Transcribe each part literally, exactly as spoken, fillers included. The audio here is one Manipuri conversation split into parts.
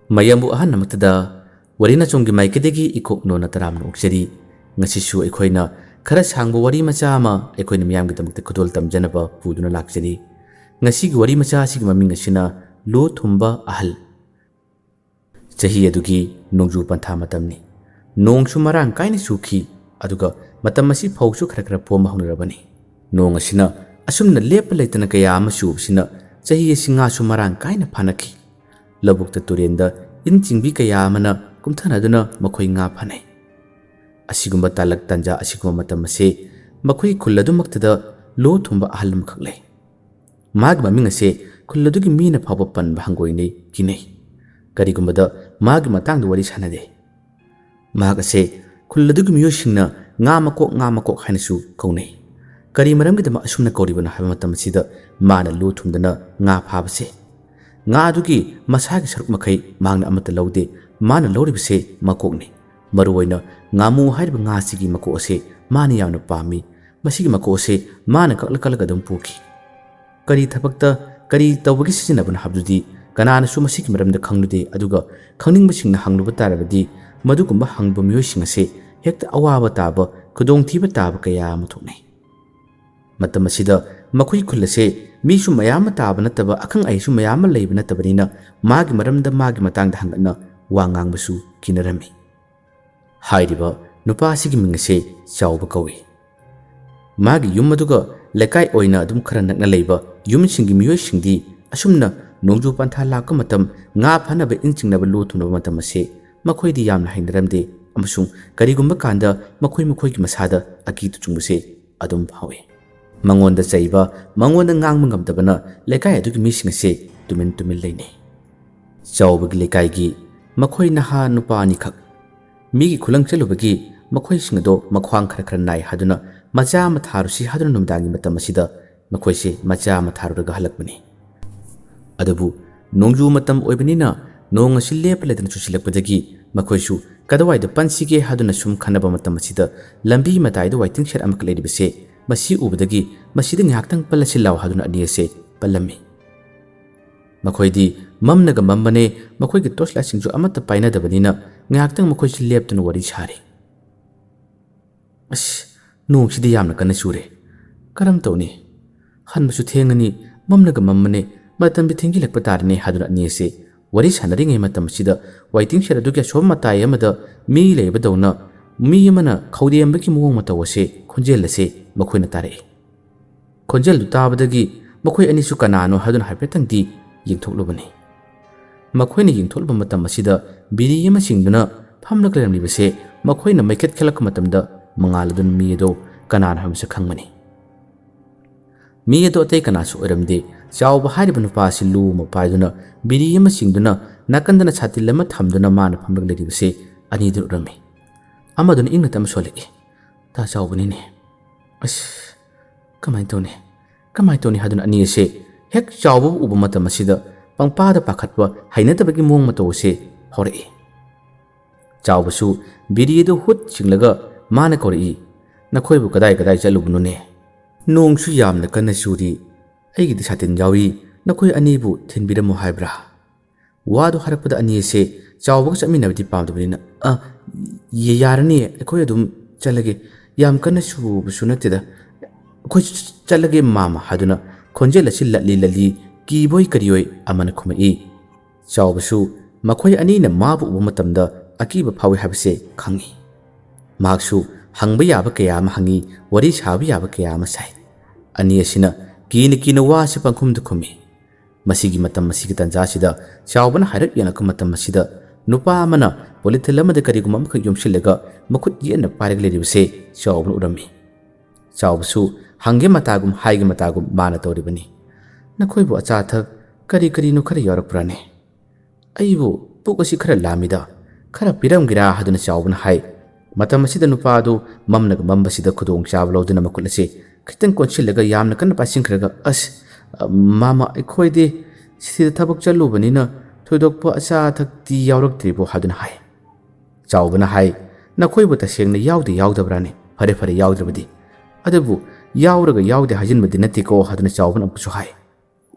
ꯃꯌꯥꯝꯕꯨ ꯑꯍꯟ ꯑꯃꯛꯇꯗ ꯋꯥꯔꯤ ꯅꯆꯣꯝꯒꯤ ꯃꯥꯏꯀꯩꯗꯒꯤ ꯏꯀꯣꯛ ꯅꯣꯟꯅ ꯇꯔꯥꯝꯅ ꯑꯣꯛꯆꯔꯤ꯫ ꯉꯁꯤꯁꯨ ꯑꯩꯈꯣꯏꯅ ꯈꯔ ꯁꯥꯡꯕ ꯋꯥꯔꯤ ꯃꯆꯥ ꯑꯃ ꯑꯩꯈꯣꯏꯅ ꯃꯤꯌꯥꯝꯒꯤꯗꯃꯛꯇ ꯈꯨꯗꯣꯜ ꯇꯝꯖꯅꯕ ꯄꯨꯗꯨꯅ ꯂꯥꯛꯆꯔꯤ꯫ ꯉꯁꯤꯒꯤ ꯋꯥꯔꯤ ꯃꯆꯥ ꯑꯁꯤꯒꯤ ꯃꯃꯤꯡ ꯑꯁꯤꯅ ꯂꯣ ꯊꯨꯝꯕ ꯑꯍꯜ꯫ ꯆꯍꯤ ꯑꯗꯨꯒꯤ ꯅꯣꯡꯖꯨ ꯄꯟꯊꯥ ꯃꯇꯝꯅꯤ꯫ ꯅꯣꯡꯁꯨ ꯃꯔꯥꯡ ꯀꯥꯏꯅ ꯆꯨꯈꯤ, ꯑꯗꯨꯒ ꯃꯇꯝ ꯑꯁꯤ ꯐꯧꯁꯨ ꯈꯔ ꯈꯔ ꯄꯣꯝꯕ ꯍꯧꯅꯔꯕꯅꯤ꯫ ꯅꯣꯡ ꯑꯁꯤꯅ ꯑꯁꯨꯝꯅ ꯂꯦꯞꯄ ꯂꯩꯇꯅ ꯀꯌꯥ ꯑꯃ ꯆꯨꯕꯁꯤꯅ ꯆꯍꯤ ꯑꯁꯤ ꯉꯥꯁꯨ ꯃꯔꯥꯡ ꯀꯥꯏꯅ ꯐꯥꯅꯈꯤ꯫ ꯂꯧꯕꯨꯛꯇ ꯇꯨꯔꯦꯟꯗ ꯏꯟ ꯆꯤꯡꯕꯤ ꯀꯌꯥ ꯑꯃꯅ ꯀꯨꯝꯊꯅꯗꯨꯅ ꯃꯈꯣꯏ ꯉꯥ ꯐꯥꯅꯩ꯫ ꯑꯁꯤꯒꯨꯝꯕ ꯇꯥꯂꯛ ꯇꯥꯟꯖꯥ ꯑꯁꯤꯒꯨꯝꯕ ꯃꯇꯝ ꯑꯁꯤ ꯃꯈꯣꯏ ꯈꯨꯜ ꯑꯗꯨꯃꯛꯇꯗ ꯂꯣ ꯊꯨꯝꯕ ꯑꯍꯜ ꯑꯃꯈꯛ ꯂꯩ꯫ ꯃꯥꯒꯤ ꯃꯃꯤꯡ ꯑꯁꯦ ꯈꯨꯜ ꯑꯗꯨꯒꯤ ꯃꯤꯅ ꯐꯥꯎꯕ ꯄꯟꯕ ꯍꯪꯒꯣꯏꯅꯩ, ꯀꯤꯅꯩ꯫ ꯀꯔꯤꯒꯨꯝꯕꯗ ꯃꯥꯒꯤ ꯃꯇꯥꯡꯗ ꯋꯥꯔꯤ ꯁꯥꯟꯅꯗꯦ꯫ ꯃꯍꯥꯛ ꯑꯁꯦ ꯈꯨꯜ ꯑꯗꯨꯒꯤ ꯃꯤꯑꯣꯏꯁꯤꯡꯅ "ꯉꯥ ꯃꯀꯣꯛ, ꯉꯥ ꯃꯀꯣꯛ" ꯍꯥꯏꯅꯁꯨ ꯀꯧꯅꯩ꯫ ꯀꯔꯤ ꯃꯔꯝꯒꯤꯗꯃꯛ ꯑꯁꯨꯝꯅ ꯀꯧꯔꯤꯕꯅꯣ ꯍꯥꯏꯕ ꯃꯇꯝ ꯑꯁꯤꯗ ꯃꯥꯅ ꯂꯣ ꯊꯨꯝꯗꯅ ꯉꯥ ꯐꯥꯕꯁꯦ, ꯉꯥ ꯑꯗꯨꯒꯤ ꯃꯁꯥꯒꯤ ꯁꯔꯨꯛ ꯃꯈꯩ ꯃꯍꯥꯛꯅ ꯑꯃꯠꯇ ꯂꯧꯗꯦ꯫ ꯃꯥꯅ ꯂꯧꯔꯤꯕꯁꯦ ꯃꯀꯣꯛꯅꯤ꯫ ꯃꯔꯨꯑꯣꯏꯅ ꯉꯥꯃꯨ ꯍꯥꯏꯔꯤꯕ ꯉꯥ ꯑꯁꯤꯒꯤ ꯃꯀꯣꯛ ꯑꯁꯦ ꯃꯥꯅ ꯌꯥꯝꯅ ꯄꯥꯝꯃꯤ꯫ ꯃꯁꯤꯒꯤ ꯃꯀꯣꯛ ꯑꯁꯦ ꯃꯥꯅ ꯀꯛꯂ ꯀꯛꯂꯒ ꯑꯗꯨꯝ ꯄꯨꯈꯤ꯫ ꯀꯔꯤ ꯊꯕꯛꯇ, ꯀꯔꯤ ꯇꯧꯕꯒꯤ ꯁꯤꯖꯤꯟꯅꯕꯅꯣ ꯍꯥꯏꯕꯗꯨꯗꯤ ꯀꯅꯥꯅꯁꯨ ꯃꯁꯤꯒꯤ ꯃꯔꯝꯗ ꯈꯪꯂꯨꯗꯦ꯫ ꯑꯗꯨꯒ ꯈꯪꯅꯤꯡꯕꯁꯤꯡꯅ ꯍꯪꯂꯨꯕ ꯇꯥꯔꯕꯗꯤ ꯃꯗꯨꯒꯨꯝꯕ ꯍꯪꯕ ꯃꯤꯑꯣꯏꯁꯤꯡ ꯑꯁꯦ ꯍꯦꯛꯇ ꯑꯋꯥꯕ ꯇꯥꯕ, ꯈꯨꯗꯣꯡꯊꯤꯕ ꯇꯥꯕ ꯀꯌꯥ ꯑꯃ ꯊꯣꯛꯅꯩ꯫ ꯃꯇꯝ ꯑꯁꯤꯗ ꯃꯈꯣꯏ ꯈꯨꯜ ꯑꯁꯦ ꯃꯤꯁꯨ ꯃꯌꯥꯝ ꯑꯃ ꯇꯥꯕ ꯅꯠꯇꯕ, ꯑꯈꯪ ꯑꯍꯩꯁꯨ ꯃꯌꯥꯝ ꯑꯃ ꯂꯩꯕ ꯅꯠꯇꯕꯅꯤꯅ ꯃꯥꯒꯤ ꯃꯔꯝꯗ, ꯃꯥꯒꯤ ꯃꯇꯥꯡꯗ ꯍꯪꯒꯠꯅ ꯋꯥ ꯉꯥꯡꯕꯁꯨ ꯀꯤꯅꯔꯝꯃꯤ꯫ ꯍꯥꯏꯔꯤꯕ ꯅꯨꯄꯥ ꯑꯁꯤꯒꯤ ꯃꯤꯡ ꯑꯁꯦ ꯆꯥꯎꯕ ꯀꯧꯏ꯫ ꯃꯥꯒꯤ ꯌꯨꯝ ꯑꯗꯨꯒ ꯂꯩꯀꯥꯏ ꯑꯣꯏꯅ ꯑꯗꯨꯝ ꯈꯔ ꯅꯛꯅ ꯂꯩꯕ ꯌꯨꯝꯁꯤꯡꯒꯤ ꯃꯤꯑꯣꯏꯁꯤꯡꯗꯤ ꯑꯁꯨꯝꯅ ꯅꯣꯡꯖꯨ ꯄꯟꯊꯥ ꯂꯥꯛꯄ ꯃꯇꯝ, ꯉꯥ ꯐꯥꯅꯕ ꯏꯟ ꯆꯤꯡꯅꯕ ꯂꯣ ꯊꯨꯝꯅꯕ ꯃꯇꯝ ꯑꯁꯦ ꯃꯈꯣꯏꯗꯤ ꯌꯥꯝꯅ ꯍꯩꯅꯔꯝꯗꯦ, ꯑꯃꯁꯨꯡ ꯀꯔꯤꯒꯨꯝꯕ ꯀꯥꯟꯗ ꯃꯈꯣꯏ ꯃꯈꯣꯏꯒꯤ ꯃꯁꯥꯗ ꯑꯀꯤꯕ ꯆꯨꯡꯕꯁꯦ ꯑꯗꯨꯝ ꯐꯥꯎꯏ꯫ ꯃꯉꯣꯟꯗ ꯆꯩꯕ, ꯃꯉꯣꯟꯗ ꯉꯥꯡꯕ ꯉꯝꯗꯕꯅ ꯂꯩꯀꯥꯏ ꯑꯗꯨꯒꯤ ꯃꯤꯁꯤꯡ ꯑꯁꯦ ꯇꯨꯃꯤꯟ ꯇꯨꯃꯤꯟ ꯂꯩꯅꯩ꯫ ꯆꯥꯎꯕꯒꯤ ꯂꯩꯀꯥꯏꯒꯤ ꯃꯈꯣꯏ ꯅꯍꯥ ꯅꯨꯄꯥ ꯑꯅꯤꯈꯛ꯫ ꯃꯤꯒꯤ ꯈꯨꯂꯪ ꯆꯠꯂꯨꯕꯒꯤ ꯃꯈꯣꯏꯁꯤꯡ ꯑꯗꯣ ꯃꯈ꯭ꯋꯥꯡ ꯈꯔ ꯈꯔ ꯅꯥꯏ ꯍꯥꯏꯗꯨꯅ ꯃꯆꯥ ꯑꯃ ꯊꯥꯔꯨꯁꯤ ꯍꯥꯏꯗꯨꯅ ꯅꯨꯃꯤꯗꯥꯡꯒꯤ ꯃꯇꯝ ꯑꯁꯤꯗ ꯃꯈꯣꯏꯁꯦ ꯃꯆꯥ ꯑꯃ ꯊꯥꯔꯨꯔꯒ ꯍꯜꯂꯛꯄꯅꯤ꯫ ꯑꯗꯨꯕꯨ ꯅꯣꯡꯖꯨ ꯃꯇꯝ ꯑꯣꯏꯕꯅꯤꯅ ꯅꯣꯡ ꯑꯁꯤ ꯂꯦꯞꯄ ꯂꯩꯇꯅ ꯆꯨꯁꯤꯜꯂꯛꯄꯗꯒꯤ ꯃꯈꯣꯏꯁꯨ ꯀꯗꯥꯏꯗ ꯄꯟꯁꯤꯒꯦ ꯍꯥꯏꯗꯨꯅ ꯁꯨꯝ ꯈꯟꯅꯕ ꯃꯇꯝ ꯑꯁꯤꯗ ꯂꯝꯕꯤ ꯃꯇꯥꯏꯗ ꯋꯥꯏꯇꯤꯡ ꯁꯦꯠ ꯑꯃꯈꯛ ꯂꯩꯔꯤꯕꯁꯦ ꯃꯁꯤ ꯎꯕꯗꯒꯤ "ꯃꯁꯤꯗ ꯉꯥꯏꯍꯥꯛꯇꯪ ꯄꯜꯂꯁꯤ ꯂꯥꯎ" ꯍꯥꯏꯗꯨꯅ ꯑꯅꯤ ꯑꯁꯦ ꯄꯜꯂꯝꯃꯤ꯫ ꯃꯈꯣꯏꯗꯤ ꯃꯝꯅꯒ ꯃꯝꯕꯅꯦ, ꯃꯈꯣꯏꯒꯤ ꯇꯣꯔꯆ ꯂꯥꯏꯠꯁꯤꯡꯁꯨ ꯑꯃꯠꯇ ꯄꯥꯏꯅꯗꯕꯅꯤꯅ ꯉꯥꯏꯍꯥꯛꯇꯪ ꯃꯈꯣꯏꯁꯤ ꯂꯦꯞꯇꯨꯅ ꯋꯥꯔꯤ ꯁꯥꯔꯤ꯫ "ꯑꯁ, ꯅꯣꯡꯁꯤꯗꯤ ꯌꯥꯝꯅ ꯀꯟꯅ ꯆꯨꯔꯦ꯫ ꯀꯔꯝ ꯇꯧꯅꯤ? ꯍꯟꯕꯁꯨ ꯊꯦꯡꯉꯅꯤ, ꯃꯝꯅꯒ ꯃꯝꯕꯅꯦ, ꯃꯇꯝꯗꯤ ꯊꯦꯡꯖꯤꯜꯂꯛꯄ ꯇꯥꯔꯅꯤ" ꯍꯥꯏꯗꯨꯅ ꯑꯅꯤ ꯑꯁꯦ ꯋꯥꯔꯤ ꯁꯥꯟꯅꯔꯤꯉꯩ ꯃꯇꯝ ꯑꯁꯤꯗ waiting shed ꯑꯗꯨꯒꯤ ꯑꯁꯣꯝ ꯃꯇꯥꯏ ꯑꯃꯗ ꯃꯤ ꯂꯩꯕꯗꯧꯅ ꯃꯤ ꯑꯃꯅ ꯈꯧꯔꯦꯝꯕꯒꯤ ꯃꯑꯣꯡ ꯃꯇꯧ ꯑꯁꯦ, ꯈꯣꯟꯖꯦꯜ ꯑꯁꯦ ꯃꯈꯣꯏꯅ ꯇꯥꯔꯛꯏ꯫ ꯈꯣꯟꯖꯦꯜꯗꯨ ꯇꯥꯕꯗꯒꯤ ꯃꯈꯣꯏ ꯑꯅꯤꯁꯨ ꯀꯅꯥꯅꯣ ꯍꯥꯏꯗꯨꯅ ꯍꯥꯏꯐꯦꯠꯇꯪꯗꯤ ꯌꯦꯡꯊꯣꯛꯂꯨꯕꯅꯤ꯫ ꯃꯈꯣꯏꯅ ꯌꯦꯡꯊꯣꯛꯂꯨꯕ ꯃꯇꯝ ꯑꯁꯤꯗ ꯕꯤꯔꯤ ꯑꯃ ꯆꯤꯡꯗꯨꯅ ꯐꯝꯂꯒ ꯂꯩꯔꯝꯂꯤꯕꯁꯦ ꯃꯈꯣꯏꯅ ꯃꯩꯈꯦꯠ ꯈꯦꯠꯂꯛꯄ ꯃꯇꯝꯗ ꯃꯉꯥꯜ ꯑꯗꯨꯅ ꯃꯤ ꯑꯗꯨ ꯀꯅꯥꯅꯣ ꯍꯥꯏꯕꯁꯤ ꯈꯪꯕꯅꯤ꯫ ꯃꯤ ꯑꯗꯨ ꯑꯇꯩ ꯀꯅꯥꯁꯨ ꯑꯣꯏꯔꯝꯗꯦ꯫ ꯆꯥꯎꯕ ꯍꯥꯏꯔꯤꯕ ꯅꯨꯄꯥ ꯑꯁꯤ ꯂꯨ ꯑꯃ ꯄꯥꯏꯗꯨꯅ ꯕꯤꯔꯤ ꯑꯃ ꯆꯤꯡꯗꯨꯅ ꯅꯥꯀꯟꯗꯅ ꯁꯥꯇꯤꯟ ꯑꯃ ꯊꯝꯗꯨꯅ ꯃꯥꯅ ꯐꯝꯂꯒ ꯂꯩꯔꯤꯕꯁꯤ ꯑꯅꯤꯗꯨꯅ ꯎꯔꯝꯃꯤ꯫ ꯑꯃꯗꯨꯅ ꯏꯪꯅ ꯇꯞꯅ ꯁꯣꯜꯂꯛꯏ, "ꯇꯥ ꯆꯥꯎꯕꯅꯤꯅꯦ꯫ ꯑꯁ, ꯀꯃꯥꯏꯅ ꯇꯧꯅꯤ? ꯀꯃꯥꯏꯅ ꯇꯧꯅꯤ?" ꯍꯥꯏꯗꯨꯅ ꯑꯅꯤ ꯑꯁꯦ ꯍꯦꯛ ꯆꯥꯎꯕꯕꯨ ꯎꯕ ꯃꯇꯝ ꯑꯁꯤꯗ ꯄꯪꯄꯥꯗ ꯄꯥꯈꯠꯄ, ꯍꯩꯅꯗꯕꯒꯤ ꯃꯑꯣꯡ ꯃꯇꯧ ꯑꯁꯦ ꯐꯥꯎꯔꯛꯏ꯫ ꯆꯥꯎꯕꯁꯨ ꯕꯤꯔꯤ ꯑꯗꯨ ꯍꯨꯠ ꯆꯤꯡꯂꯒ ꯃꯥꯅ ꯀꯧꯔꯛꯏ, "ꯅꯈꯣꯏꯕꯨ ꯀꯗꯥꯏ ꯀꯗꯥꯏ ꯆꯠꯂꯨꯕꯅꯣꯅꯦ? ꯅꯣꯡꯁꯨ ꯌꯥꯝꯅ ꯀꯟꯅ ꯆꯨꯔꯤ, ꯑꯩꯒꯤꯗꯤ ꯁꯥꯇꯤꯟ ꯌꯥꯎꯏ, ꯅꯈꯣꯏ ꯑꯅꯤꯕꯨ ꯊꯤꯟꯕꯤꯔꯝꯃꯨ ꯍꯥꯏꯕ꯭ꯔꯥ?" ꯋꯥꯗꯨ ꯍꯥꯏꯔꯛꯄꯗ ꯑꯅꯤ ꯑꯁꯦ ꯆꯥꯎꯕꯒ ꯆꯠꯃꯤꯟꯅꯕꯗꯤ ꯄꯥꯝꯗꯕꯅꯤꯅ, "ꯑ, ꯌ-, ꯌꯥꯔꯅꯤ, ꯑꯩꯈꯣꯏ ꯑꯗꯨꯝ ꯆꯠꯂꯒꯦ, ꯌꯥꯝ ꯀꯟꯅ ꯆꯨꯕꯁꯨ ꯅꯠꯇꯦꯗ, ꯑꯩꯈꯣꯏ ꯆ-, ꯆꯠꯂꯒꯦ ꯃꯥꯃ" ꯍꯥꯏꯗꯨꯅ ꯈꯣꯟꯖꯦꯜ ꯑꯁꯤ ꯂꯠꯂꯤ ꯂꯠꯂꯤ, ꯀꯤꯕꯣꯏ ꯀꯔꯤꯑꯣꯏ ꯑꯃꯅ ꯈꯨꯝꯃꯛꯏ꯫ ꯆꯥꯎꯕꯁꯨ ꯃꯈꯣꯏ ꯑꯅꯤꯅ ꯃꯥꯕꯨ ꯎꯕ ꯃꯇꯝꯗ ꯑꯀꯤꯕ ꯐꯥꯎꯏ ꯍꯥꯏꯕꯁꯦ ꯈꯪꯏ꯫ ꯃꯍꯥꯛꯁꯨ ꯍꯪꯕ ꯌꯥꯕ ꯀꯌꯥ ꯑꯃ ꯍꯪꯏ, ꯋꯥꯔꯤ ꯁꯥꯕ ꯌꯥꯕ ꯀꯌꯥ ꯑꯃ ꯁꯥꯏ꯫ ꯑꯅꯤ ꯑꯁꯤꯅ ꯀꯤꯅ ꯀꯤꯅ ꯋꯥ ꯑꯁꯤ ꯄꯪꯈꯨꯝꯗ ꯈꯨꯝꯃꯤ꯫ ꯃꯁꯤꯒꯤ ꯃꯇꯝ ꯑꯁꯤꯒꯤ ꯇꯥꯟꯖꯥ ꯑꯁꯤꯗ ꯆꯥꯎꯕꯅ ꯍꯥꯏꯔꯞ ꯌꯦꯡꯂꯛꯄ ꯃꯇꯝ ꯑꯁꯤꯗ ꯅꯨꯄꯥ ꯑꯃꯅ ꯄꯣꯂꯤꯊꯤꯟ ꯑꯃꯗ ꯀꯔꯤꯒꯨꯝꯕ ꯑꯃꯈꯛ ꯌꯣꯝꯁꯤꯜꯂꯒ ꯃꯈꯨꯠ ꯌꯦꯠꯅ ꯄꯥꯏꯔꯒ ꯂꯩꯔꯤꯕꯁꯦ ꯆꯥꯎꯕꯅ ꯎꯔꯝꯃꯤ꯫ ꯆꯥꯎꯕꯁꯨ ꯍꯪꯒꯦ ꯃꯇꯥꯒꯨꯝ ꯍꯥꯏꯒꯦ ꯃꯇꯥꯒꯨꯝ ꯃꯥꯅ ꯇꯧꯔꯤꯕꯅꯤ꯫ "ꯅꯈꯣꯏꯕꯨ ꯑꯆꯥ ꯑꯊꯛ ꯀꯔꯤ ꯀꯔꯤꯅꯣ ꯈꯔ ꯌꯥꯎꯔꯛꯄ꯭ꯔꯥꯅꯦ? ꯑꯩꯕꯨ ꯄꯨꯛ ꯑꯁꯤ ꯈꯔ ꯂꯥꯝꯃꯤꯗ, ꯈꯔ ꯄꯤꯔꯝꯒꯦꯔꯥ?" ꯍꯥꯏꯗꯨꯅ ꯆꯥꯎꯕꯅ ꯍꯥꯏ꯫ ꯃꯇꯝ ꯑꯁꯤꯗ ꯅꯨꯄꯥ ꯑꯗꯨ ꯃꯝꯅꯒ ꯃꯝꯕꯁꯤꯗ ꯈꯨꯗꯣꯡꯆꯥꯕ ꯂꯧꯗꯨꯅ ꯃꯈꯨꯠ ꯑꯁꯤ ꯈꯤꯇꯪ ꯀꯣꯟꯁꯤꯜꯂꯒ ꯌꯥꯝꯅ ꯀꯟꯅ ꯄꯥꯏꯁꯤꯟꯈ꯭ꯔꯒ, "ꯑꯁ, ꯃꯥꯃ, ꯑꯩꯈꯣꯏꯗꯤ ꯁꯤꯗ ꯊꯕꯛ ꯆꯠꯂꯨꯕꯅꯤꯅ ꯊꯣꯏꯗꯣꯛꯄ ꯑꯆꯥ ꯑꯊꯛꯇꯤ ꯌꯥꯎꯔꯛꯇ꯭ꯔꯤꯕꯣ?" ꯍꯥꯏꯗꯨꯅ ꯍꯥꯏ꯫ ꯆꯥꯎꯕꯅ ꯍꯥꯏ, "ꯅꯈꯣꯏꯕꯨ ꯇꯁꯦꯡꯅ ꯌꯥꯎꯗꯤ ꯌꯥꯎꯗꯕ꯭ꯔꯥꯅꯦ? ꯐꯔꯦ, ꯐꯔꯦ, ꯌꯥꯎꯗ꯭ꯔꯕꯗꯤ꯫ ꯑꯗꯨꯕꯨ ꯌꯥꯎꯔꯒ ꯌꯥꯎꯗꯦ ꯍꯥꯏꯖꯤꯟꯕꯗꯤ ꯅꯠꯇꯦꯀꯣ?" ꯍꯥꯏꯗꯨꯅ ꯆꯥꯎꯕꯅ ꯑꯃꯨꯛꯀꯁꯨ ꯍꯥꯏ꯫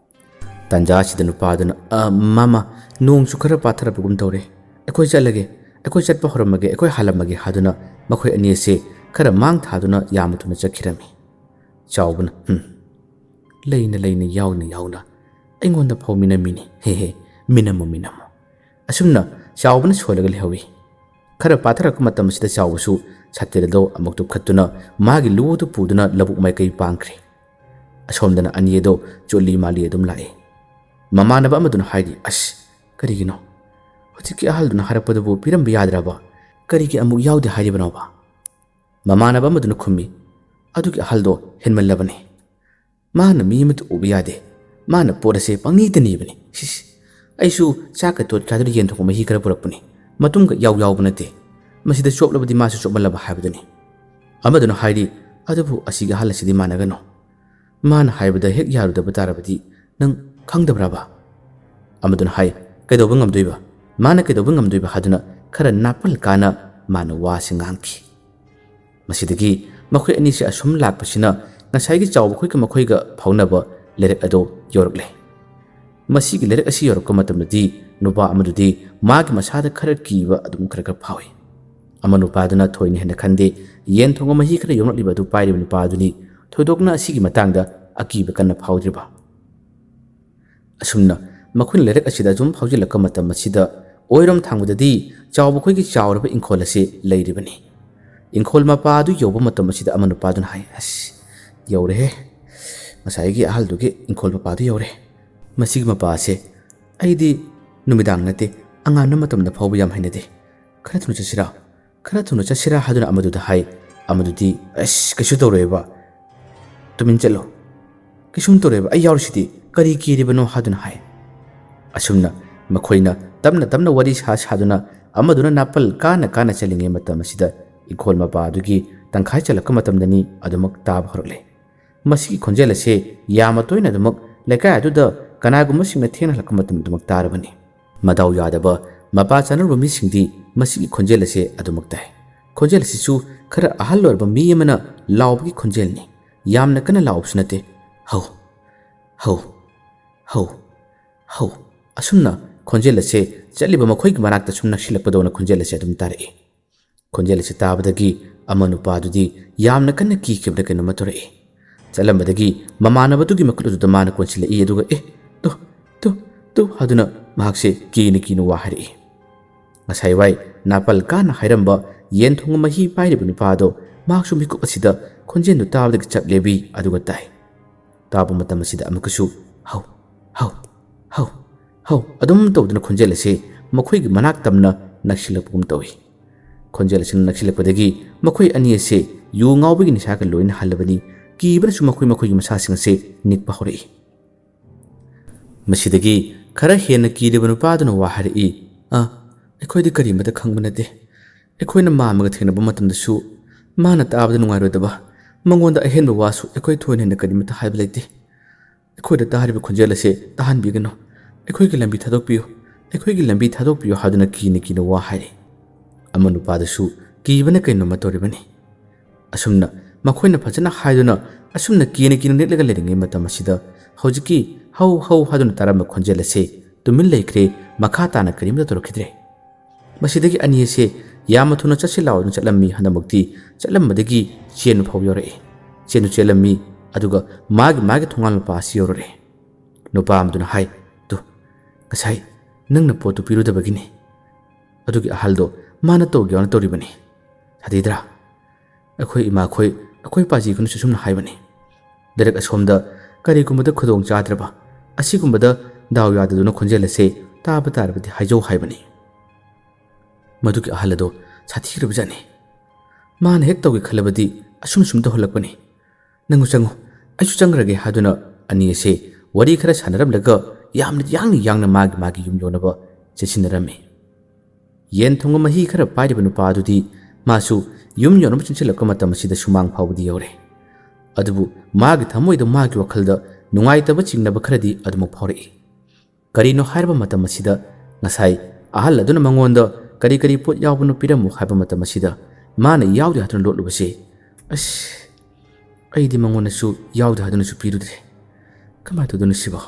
ꯇꯥꯟꯖꯥ ꯑꯁꯤꯗ ꯅꯨꯄꯥꯗꯨꯅ, "ꯑ, ꯃꯃꯥ, ꯅꯣꯡꯁꯨ ꯈꯔ ꯄꯥꯊꯔꯛꯄꯒꯨꯝ ꯇꯧꯔꯦ꯫ ꯑꯩꯈꯣꯏ ꯆꯠꯂꯒꯦ, ꯑꯩꯈꯣꯏ ꯆꯠꯄ ꯍꯧꯔꯝꯃꯒꯦ, ꯑꯩꯈꯣꯏ ꯍꯜꯂꯝꯃꯒꯦ" ꯍꯥꯏꯗꯨꯅ ꯃꯈꯣꯏ ꯑꯅꯤ ꯑꯁꯦ ꯈꯔ ꯃꯥꯡ ꯊꯥꯗꯨꯅ ꯌꯥꯝꯅ ꯊꯨꯅ ꯆꯠꯈꯤꯔꯝꯃꯤ꯫ ꯆꯥꯎꯕꯅ, "ꯍꯨꯝ, ꯂꯩꯅ ꯂꯩꯅ, ꯌꯥꯎꯅ ꯌꯥꯎꯅ ꯑꯩꯉꯣꯟꯗ ꯐꯥꯎ ꯃꯤꯅꯝꯃꯤꯅꯤ꯫ ꯍꯦ ꯍꯦ, ꯃꯤꯅꯝꯃꯨ, ꯃꯤꯅꯝꯃꯨ"꯫ ꯑꯁꯨꯝꯅ ꯆꯥꯎꯕꯅ ꯁꯣꯜꯂꯒ ꯂꯩꯍꯧꯏ꯫ ꯈꯔ ꯄꯥꯊꯔꯛꯄ ꯃꯇꯝ ꯑꯁꯤꯗ ꯆꯥꯎꯕꯁꯨ ꯁꯥꯇꯤꯟ ꯑꯗꯨ ꯑꯃꯨꯛ ꯇꯨꯞꯈꯠꯇꯨꯅ ꯃꯥꯒꯤ ꯂꯨꯗꯨ ꯄꯨꯗꯨꯅ ꯂꯧꯕꯨꯛ ꯃꯥꯏꯀꯩ ꯄꯥꯡꯈ꯭ꯔꯦ꯫ ꯑꯁꯣꯝꯗꯅ ꯑꯅꯤ ꯑꯗꯨ ꯆꯣꯠꯂꯤ ꯃꯥꯜꯂꯤ ꯑꯗꯨꯝ ꯂꯥꯛꯏ꯫ ꯃꯃꯥꯟꯅꯕ ꯑꯃꯗꯨꯅ ꯍꯥꯏꯔꯤ, "ꯑꯁ, ꯀꯔꯤꯒꯤꯅꯣ? ꯍꯧꯖꯤꯛꯀꯤ ꯑꯍꯜꯗꯨꯅ ꯍꯥꯏꯔꯛꯄꯗꯨꯕꯨ ꯄꯤꯔꯝꯕ ꯌꯥꯗ꯭ꯔꯕ? ꯀꯔꯤꯒꯤ ꯑꯃꯨꯛ ꯌꯥꯎꯗꯦ ꯍꯥꯏꯔꯤꯕꯅꯣꯕ?" ꯃꯃꯥꯟꯅꯕ ꯑꯃꯗꯨꯅ ꯈꯨꯝꯃꯤ, "ꯑꯗꯨꯒꯤ ꯑꯍꯜꯗꯣ ꯍꯦꯟꯃꯜꯂꯕꯅꯤ꯫ ꯃꯥꯅ ꯃꯤ ꯑꯃꯠꯇ ꯎꯕ ꯌꯥꯗꯦ꯫ ꯃꯥꯅ ꯄꯣꯠ ꯑꯁꯦ ꯄꯪꯅꯤꯇ ꯅꯤꯕꯅꯤ꯫ ꯁꯤꯁ, ꯑꯩꯁꯨ ꯆꯥꯛꯀ ꯇꯣꯠꯀꯦ ꯍꯥꯏꯗꯨꯅ ꯌꯦꯟ ꯊꯣꯡꯕ ꯃꯍꯤ ꯈꯔ ꯄꯨꯔꯛꯄꯅꯤ꯫ ꯃꯇꯨꯡꯒ ꯏꯌꯥꯎ ꯌꯥꯎꯕ ꯅꯠꯇꯦ꯫ ꯃꯁꯤꯗ ꯆꯣꯞꯂꯕꯗꯤ ꯃꯥꯁꯨ ꯆꯣꯞꯃꯜꯂꯕ ꯍꯥꯏꯕꯗꯨꯅꯤ"꯫ ꯑꯃꯗꯨꯅ ꯍꯥꯏꯔꯤ, "ꯑꯗꯨꯕꯨ ꯑꯁꯤꯒꯤ ꯑꯍꯜ ꯑꯁꯤꯗꯤ ꯃꯥꯟꯅꯒꯅꯨ꯫ ꯃꯥꯅ ꯍꯥꯏꯕꯗ ꯍꯦꯛ ꯌꯥꯔꯨꯗꯕ ꯇꯥꯔꯕꯗꯤ ꯅꯪ ꯈꯪꯗꯕ꯭ꯔꯕ?" ꯑꯃꯗꯨꯅ ꯍꯥꯏ, "ꯀꯩꯗꯧꯕ ꯉꯝꯗꯣꯏꯕ? ꯃꯥꯅ ꯀꯩꯗꯧꯕ ꯉꯝꯗꯣꯏꯕ?" ꯍꯥꯏꯗꯨꯅ ꯈꯔ ꯅꯥꯄꯜ ꯀꯥꯅ ꯃꯥꯅ ꯋꯥꯁꯤ ꯉꯥꯡꯈꯤ꯫ ꯃꯁꯤꯗꯒꯤ ꯃꯈꯣꯏ ꯑꯅꯤꯁꯦ ꯑꯁꯨꯝ ꯂꯥꯛꯄꯁꯤꯅ ꯉꯁꯥꯏꯒꯤ ꯆꯥꯎꯕ ꯈꯣꯏꯒ ꯃꯈꯣꯏꯒ ꯐꯥꯎꯅꯕ ꯂꯩꯔꯛ ꯑꯗꯨ ꯌꯧꯔꯛꯂꯦ꯫ ꯃꯁꯤꯒꯤ ꯂꯩꯔꯛ ꯑꯁꯤ ꯌꯧꯔꯛꯄ ꯃꯇꯝꯗꯗꯤ ꯅꯨꯄꯥ ꯑꯃꯗꯨꯗꯤ ꯃꯥꯒꯤ ꯃꯁꯥꯗ ꯈꯔ ꯀꯤꯕ ꯑꯗꯨꯝ ꯈꯔ ꯈꯔ ꯐꯥꯎꯏ꯫ ꯑꯃ ꯅꯨꯄꯥꯗꯨꯅ ꯊꯣꯏꯅ ꯍꯦꯟꯅ ꯈꯟꯗꯦ, ꯌꯦꯟ ꯊꯣꯡꯕ ꯃꯍꯤ ꯈꯔ ꯌꯣꯝꯂꯛꯂꯤꯕ ꯑꯗꯨ ꯄꯥꯏꯔꯤꯕ ꯅꯨꯄꯥꯗꯨꯅꯤ꯫ ꯊꯣꯏꯗꯣꯛꯅ ꯑꯁꯤꯒꯤ ꯃꯇꯥꯡꯗ ꯑꯀꯤꯕ ꯀꯟꯅ ꯐꯥꯎꯗ꯭ꯔꯤꯕ꯫ ꯑꯁꯨꯝꯅ ꯃꯈꯣꯏꯅ ꯂꯩꯔꯛ ꯑꯁꯤꯗ ꯑꯗꯨꯝ ꯐꯥꯎꯖꯤꯜꯂꯛꯄ ꯃꯇꯝ ꯑꯁꯤꯗ ꯑꯣꯏꯔꯣꯝ ꯊꯥꯡꯕꯗꯗꯤ ꯆꯥꯎꯕ ꯈꯣꯏꯒꯤ ꯆꯥꯎꯔꯕ ꯏꯪꯈꯣꯜ ꯑꯁꯤ ꯂꯩꯔꯤꯕꯅꯤ꯫ ꯏꯪꯈꯣꯜ ꯃꯄꯥ ꯑꯗꯨ ꯌꯧꯕ ꯃꯇꯝ ꯑꯁꯤꯗ ꯑꯃ ꯅꯨꯄꯥꯗꯨꯅ ꯍꯥꯏ, "ꯑꯁ, ꯌꯧꯔꯦꯍꯦ꯫ ꯉꯁꯥꯏꯒꯤ ꯑꯍꯜꯗꯨꯒꯤ ꯏꯪꯈꯣꯜ ꯃꯄꯥꯗꯨ ꯌꯧꯔꯦ꯫ ꯃꯁꯤꯒꯤ ꯃꯄꯥ ꯑꯁꯦ ꯑꯩꯗꯤ ꯅꯨꯃꯤꯗꯥꯡ ꯅꯠꯇꯦ, ꯑꯉꯥꯟꯕ ꯃꯇꯝꯗ ꯐꯥꯎꯕ ꯌꯥꯝ ꯍꯩꯅꯗꯦ꯫ ꯈꯔ ꯊꯨꯅ ꯆꯠꯁꯤꯔꯥ? ꯈꯔ ꯊꯨꯅ ꯆꯠꯁꯤꯔꯥ?" ꯍꯥꯏꯗꯨꯅ ꯑꯃꯗꯨꯗ ꯍꯥꯏ꯫ ꯑꯃꯗꯨꯗꯤ, "ꯑꯁ, ꯀꯩꯁꯨ ꯇꯧꯔꯣꯏꯕ꯫ ꯇꯨꯃꯤꯟ ꯆꯠꯂꯣ꯫ ꯀꯩꯁꯨꯝ ꯇꯧꯔꯣꯏꯕ꯫ ꯑꯩ ꯌꯥꯎꯔꯤꯁꯤꯗꯤ꯫ ꯀꯔꯤ ꯀꯤꯔꯤꯕꯅꯣ?" ꯍꯥꯏꯗꯨꯅ ꯍꯥꯏ꯫ ꯑꯁꯨꯝꯅ ꯃꯈꯣꯏꯅ ꯇꯞꯅ ꯇꯞꯅ ꯋꯥꯔꯤ ꯁꯥ ꯁꯥꯗꯨꯅ ꯑꯃꯗꯨꯅ ꯅꯥꯄꯜ ꯀꯥꯅ ꯀꯥꯅ ꯆꯠꯂꯤꯉꯩ ꯃꯇꯝ ꯑꯁꯤꯗ ꯏꯪꯈꯣꯜ ꯃꯄꯥ ꯑꯗꯨꯒꯤ ꯇꯪꯈꯥꯏ ꯆꯠꯂꯛꯄ ꯃꯇꯝꯗꯅꯤ ꯑꯗꯨꯃꯛ ꯇꯥꯕ ꯍꯧꯔꯛꯂꯦ꯫ ꯃꯁꯤꯒꯤ ꯈꯣꯟꯖꯦꯜ ꯑꯁꯦ ꯌꯥꯝꯅ ꯇꯣꯏꯅ ꯑꯗꯨꯃꯛ ꯂꯩꯀꯥꯏ ꯑꯗꯨꯗ ꯀꯅꯥꯒꯨꯝꯕꯁꯤꯡꯅ ꯊꯦꯡꯅ ꯍꯜꯂꯛꯄ ꯃꯇꯝ ꯑꯗꯨꯃꯛ ꯇꯥꯔꯕꯅꯤ꯫ ꯃꯗꯥꯎ ꯌꯥꯗꯕ ꯃꯄꯥ ꯆꯥꯅꯔꯨꯕ ꯃꯤꯁꯤꯡꯗꯤ ꯃꯁꯤꯒꯤ ꯈꯣꯟꯖꯦꯜ ꯑꯁꯦ ꯑꯗꯨꯃꯛ ꯇꯥꯏ꯫ ꯈꯣꯟꯖꯦꯜ ꯑꯁꯤꯁꯨ ꯈꯔ ꯑꯍꯜ ꯑꯣꯏꯔꯕ ꯃꯤ ꯑꯃꯅ ꯂꯥꯎꯕꯒꯤ ꯈꯣꯟꯖꯦꯜꯅꯤ꯫ ꯌꯥꯝꯅ ꯀꯟꯅ ꯂꯥꯎꯕꯁꯨ ꯅꯠꯇꯦ꯫ "ꯍꯧ, ꯍꯧ, "ꯍꯧ, ꯍꯧ"꯫ ꯑꯁꯨꯝꯅ ꯈꯣꯟꯖꯦꯜ ꯑꯁꯦ ꯆꯠꯂꯤꯕ ꯃꯈꯣꯏꯒꯤ ꯃꯅꯥꯛꯇ ꯁꯨꯝ ꯅꯛꯁꯤꯜꯂꯛꯄꯗꯧꯅ ꯈꯣꯟꯖꯦꯜ ꯑꯁꯦ ꯑꯗꯨꯝ ꯇꯥꯔꯛꯏ꯫ ꯈꯣꯟꯖꯦꯜ ꯑꯁꯤ ꯇꯥꯕꯗꯒꯤ ꯑꯃ ꯅꯨꯄꯥꯗꯨꯗꯤ ꯌꯥꯝꯅ ꯀꯟꯅ ꯀꯤꯈꯤꯕꯗ ꯀꯩꯅꯣꯝꯃ ꯇꯧꯔꯛꯏ꯫ ꯆꯠꯂꯝꯕꯗꯒꯤ ꯃꯃꯥꯟꯅꯕꯗꯨꯒꯤ ꯃꯈꯨꯠ ꯑꯗꯨꯗ ꯃꯥꯅ ꯀꯣꯟꯁꯤꯜꯂꯛꯏ, ꯑꯗꯨꯒ "ꯑꯦ, ꯇꯨ, ꯇꯨ, ꯇꯨ" ꯍꯥꯏꯗꯨꯅ ꯃꯍꯥꯛꯁꯦ ꯀꯤꯅ ꯀꯤꯅ ꯋꯥ ꯍꯥꯏꯔꯛꯏ꯫ ꯉꯁꯥꯏ ꯋꯥꯏ ꯅꯥꯄꯜ ꯀꯥꯅ ꯍꯥꯏꯔꯝꯕ ꯌꯦꯟ ꯊꯣꯡꯕ ꯃꯍꯤ ꯄꯥꯏꯔꯤꯕ ꯅꯨꯄꯥ ꯑꯗꯣ ꯃꯍꯥꯛꯁꯨ ꯃꯤꯀꯨꯞ ꯑꯁꯤꯗ ꯈꯣꯟꯖꯦꯜꯗꯨ ꯇꯥꯕꯗꯒꯤ ꯆꯞ ꯂꯦꯞꯄꯤ, ꯑꯗꯨꯒ ꯇꯥꯏ꯫ ꯇꯥꯕ ꯃꯇꯝ ꯑꯁꯤꯗ ꯑꯃꯨꯛꯀꯁꯨ "ꯍꯧ, ꯍꯧ, ꯍꯧ, ꯍꯧ" ꯑꯗꯨꯝ ꯇꯧꯗꯨꯅ ꯈꯣꯟꯖꯦꯜ ꯑꯁꯤ ꯃꯈꯣꯏꯒꯤ ꯃꯅꯥꯛ ꯇꯝꯅ ꯅꯛꯁꯤꯜꯂꯛꯄꯒꯨꯝ ꯇꯧꯏ꯫ ꯈꯣꯟꯖꯦꯜ ꯑꯁꯤꯅ ꯅꯛꯁꯤꯜꯂꯛꯄꯗꯒꯤ ꯃꯈꯣꯏ ꯑꯅꯤ ꯑꯁꯤ ꯌꯨ ꯉꯥꯎꯕꯒꯤ ꯅꯤꯁꯥꯒ ꯂꯣꯏꯅ ꯍꯜꯂꯕꯅꯤ꯫ ꯀꯤꯕꯅꯁꯨ ꯃꯈꯣꯏ ꯃꯈꯣꯏꯒꯤ ꯃꯁꯥꯁꯤꯡ ꯑꯁꯤ ꯅꯤꯛꯄ ꯍꯧꯔꯛꯏ꯫ ꯃꯁꯤꯗꯒꯤ ꯈꯔ ꯍꯦꯟꯅ ꯀꯤꯔꯤꯕ ꯅꯨꯄꯥꯗꯨꯅ ꯋꯥ ꯍꯥꯏꯔꯛꯏ, "ꯑ, ꯑꯩꯈꯣꯏꯗꯤ ꯀꯔꯤꯃꯇ ꯈꯪꯕ ꯅꯠꯇꯦ꯫ ꯑꯩꯈꯣꯏꯅ ꯃꯥꯝꯃꯒ ꯊꯦꯡꯅꯕ ꯃꯇꯝꯗꯁꯨ ꯃꯥꯅ ꯇꯥꯕꯗ ꯅꯨꯡꯉꯥꯏꯔꯣꯏꯗꯕ, ꯃꯉꯣꯟꯗ ꯑꯍꯦꯟꯕ ꯋꯥꯁꯨ ꯑꯩꯈꯣꯏ ꯊꯣꯏꯅ ꯍꯦꯟꯅ ꯀꯔꯤꯃꯇ ꯍꯥꯏꯕ ꯂꯩꯇꯦ꯫ ꯑꯩꯈꯣꯏꯗ ꯇꯥꯍꯜꯂꯤꯕ ꯈꯣꯟꯖꯦꯜ ꯑꯁꯦ ꯇꯥꯍꯟꯕꯤꯒꯅꯨ꯫ ꯑꯩꯈꯣꯏꯒꯤ ꯂꯝꯕꯤ ꯊꯥꯗꯣꯛꯄꯤꯌꯨ, ꯑꯩꯈꯣꯏꯒꯤ ꯂꯝꯕꯤ ꯊꯥꯗꯣꯛꯄꯤꯌꯨ" ꯍꯥꯏꯗꯨꯅ ꯀꯤꯅ ꯀꯤꯅ ꯋꯥ ꯍꯥꯏꯔꯤ꯫ ꯑꯃ ꯅꯨꯄꯥꯗꯨꯁꯨ ꯀꯤꯕꯅ ꯀꯩꯅꯣꯝꯃ ꯇꯧꯔꯤꯕꯅꯤ꯫ ꯑꯁꯨꯝꯅ ꯃꯈꯣꯏꯅ ꯐꯖꯅ ꯍꯥꯏꯗꯨꯅ ꯑꯁꯨꯝꯅ ꯀꯤꯅ ꯀꯤꯅ ꯅꯤꯛꯂꯒ ꯂꯩꯔꯤꯉꯩ ꯃꯇꯝ ꯑꯁꯤꯗ ꯍꯧꯖꯤꯛꯀꯤ "ꯍꯧ, ꯍꯧ" ꯍꯥꯏꯗꯨꯅ ꯇꯥꯔꯝꯕ ꯈꯣꯟꯖꯦꯜ ꯑꯁꯦ ꯇꯨꯃꯤꯟ ꯂꯩꯈ꯭ꯔꯦ, ꯃꯈꯥ ꯇꯥꯅ ꯀꯔꯤꯝꯇ ꯇꯧꯔꯛꯈꯤꯗ꯭ꯔꯦ꯫ ꯃꯁꯤꯗꯒꯤ ꯑꯅꯤ ꯑꯁꯦ ꯌꯥꯝꯅ ꯊꯨꯅ ꯆꯠꯁꯤ ꯂꯥꯎꯗꯨꯅ ꯆꯠꯂꯝꯃꯤ꯫ ꯍꯟꯗꯛꯃꯛꯇꯤ ꯆꯠꯂꯝꯕꯗꯒꯤ ꯆꯦꯟꯕ ꯐꯥꯎ ꯌꯧꯔꯛꯏ꯫ ꯆꯦꯟꯁꯨ ꯆꯦꯜꯂꯝꯃꯤ, ꯑꯗꯨꯒ ꯃꯥꯒꯤ ꯃꯥꯒꯤ ꯊꯣꯡꯒꯥꯜ ꯃꯄꯥ ꯑꯁꯤ ꯌꯧꯔꯛꯑꯦ꯫ ꯅꯨꯄꯥ ꯑꯃꯗꯨꯅ ꯍꯥꯏ, "ꯇꯨ, ꯉꯁꯥꯏ ꯅꯪꯅ ꯄꯣꯠꯇꯨ ꯄꯤꯔꯨꯗꯕꯒꯤꯅꯤ꯫ ꯑꯗꯨꯒꯤ ꯑꯍꯜꯗꯣ ꯃꯥꯅ ꯇꯧꯒꯦ ꯌꯥꯎꯅ ꯇꯧꯔꯤꯕꯅꯤ꯫ ꯁꯥꯊꯤꯗ꯭ꯔꯥ? ꯑꯩꯈꯣꯏ ꯏꯃꯥꯈꯣꯏ, ꯑꯩꯈꯣꯏ ꯄꯥꯖꯤꯈꯣꯏꯅꯁꯨ ꯁꯨꯝꯅ ꯍꯥꯏꯕꯅꯤ꯫ ꯗꯥꯏꯔꯦꯛ ꯑꯁꯣꯝꯗ ꯀꯔꯤꯒꯨꯝꯕꯗ ꯈꯨꯗꯣꯡ ꯆꯥꯗ꯭ꯔꯕ, ꯑꯁꯤꯒꯨꯝꯕꯗ ꯗꯥꯎ ꯌꯥꯗꯗꯨꯅ ꯈꯣꯟꯖꯦꯜ ꯑꯁꯦ ꯇꯥꯕ ꯇꯥꯔꯕꯗꯤ ꯍꯥꯏꯖꯧ ꯍꯥꯏꯕꯅꯤ"꯫ ꯃꯗꯨꯒꯤ ꯑꯍꯜ ꯑꯗꯣ ꯁꯥꯊꯤꯈ꯭ꯔꯕꯖꯥꯠꯅꯤ꯫ ꯃꯥꯅ ꯍꯦꯛ ꯇꯧꯒꯦ ꯈꯜꯂꯕꯗꯤ ꯑꯁꯨꯝ ꯁꯨꯝ ꯇꯧꯍꯜꯂꯛꯄꯅꯤ꯫ "ꯅꯪꯁꯨ ꯆꯪꯉꯨ, ꯑꯩꯁꯨ ꯆꯪꯈ꯭ꯔꯒꯦ" ꯍꯥꯏꯗꯨꯅ ꯑꯅꯤ ꯑꯁꯦ ꯋꯥꯔꯤ ꯈꯔ ꯁꯥꯟꯅꯔꯝꯂꯒ ꯌꯥꯝꯅ ꯌꯥꯡꯅ ꯌꯥꯡꯅ ꯃꯥꯒꯤ ꯃꯥꯒꯤ ꯌꯨꯝ ꯌꯧꯅꯕ ꯆꯦꯟꯁꯤꯟꯅꯔꯝꯃꯤ꯫ ꯌꯦꯟ ꯊꯣꯡꯕ ꯃꯍꯤ ꯈꯔ ꯄꯥꯏꯔꯤꯕ ꯅꯨꯄꯥ ꯑꯗꯨꯗꯤ ꯃꯥꯁꯨ ꯌꯨꯝ ꯌꯧꯅꯕ ꯆꯦꯟꯁꯤꯜꯂꯛꯄ ꯃꯇꯝ ꯑꯁꯤꯗ ꯁꯨꯃꯥꯡ ꯐꯥꯎꯕꯗꯤ ꯌꯧꯔꯦ꯫ ꯑꯗꯨꯕꯨ ꯃꯥꯒꯤ ꯊꯃꯣꯏꯗ, ꯃꯥꯒꯤ ꯋꯥꯈꯜꯗ ꯅꯨꯡꯉꯥꯏꯇꯕ ꯆꯤꯡꯅꯕ ꯈꯔꯗꯤ ꯑꯗꯨꯃꯛ ꯐꯥꯎꯔꯛꯏ꯫ ꯀꯔꯤꯅꯣ ꯍꯥꯏꯔꯕ ꯃꯇꯝ ꯑꯁꯤꯗ ꯉꯁꯥꯏ ꯑꯍꯜ ꯑꯗꯨꯅ ꯃꯉꯣꯟꯗ "ꯀꯔꯤ ꯀꯔꯤ ꯄꯣꯠ ꯌꯥꯎꯕꯅꯣ ꯄꯤꯔꯝꯃꯨ" ꯍꯥꯏꯕ ꯃꯇꯝ ꯑꯁꯤꯗ ꯃꯥꯅ ꯌꯥꯎꯗꯦ ꯍꯥꯏꯗꯨꯅ ꯂꯣꯠꯂꯨꯕꯁꯦ, ꯑꯁ, ꯑꯩꯗꯤ ꯃꯉꯣꯟꯗꯁꯨ ꯌꯥꯎꯗꯦ ꯍꯥꯏꯗꯨꯅꯁꯨ ꯄꯤꯔꯨꯗ꯭ꯔꯦ꯫ ꯀꯃꯥꯏꯅ ꯇꯧꯗꯣꯏꯅꯣ ꯁꯤꯕꯣ?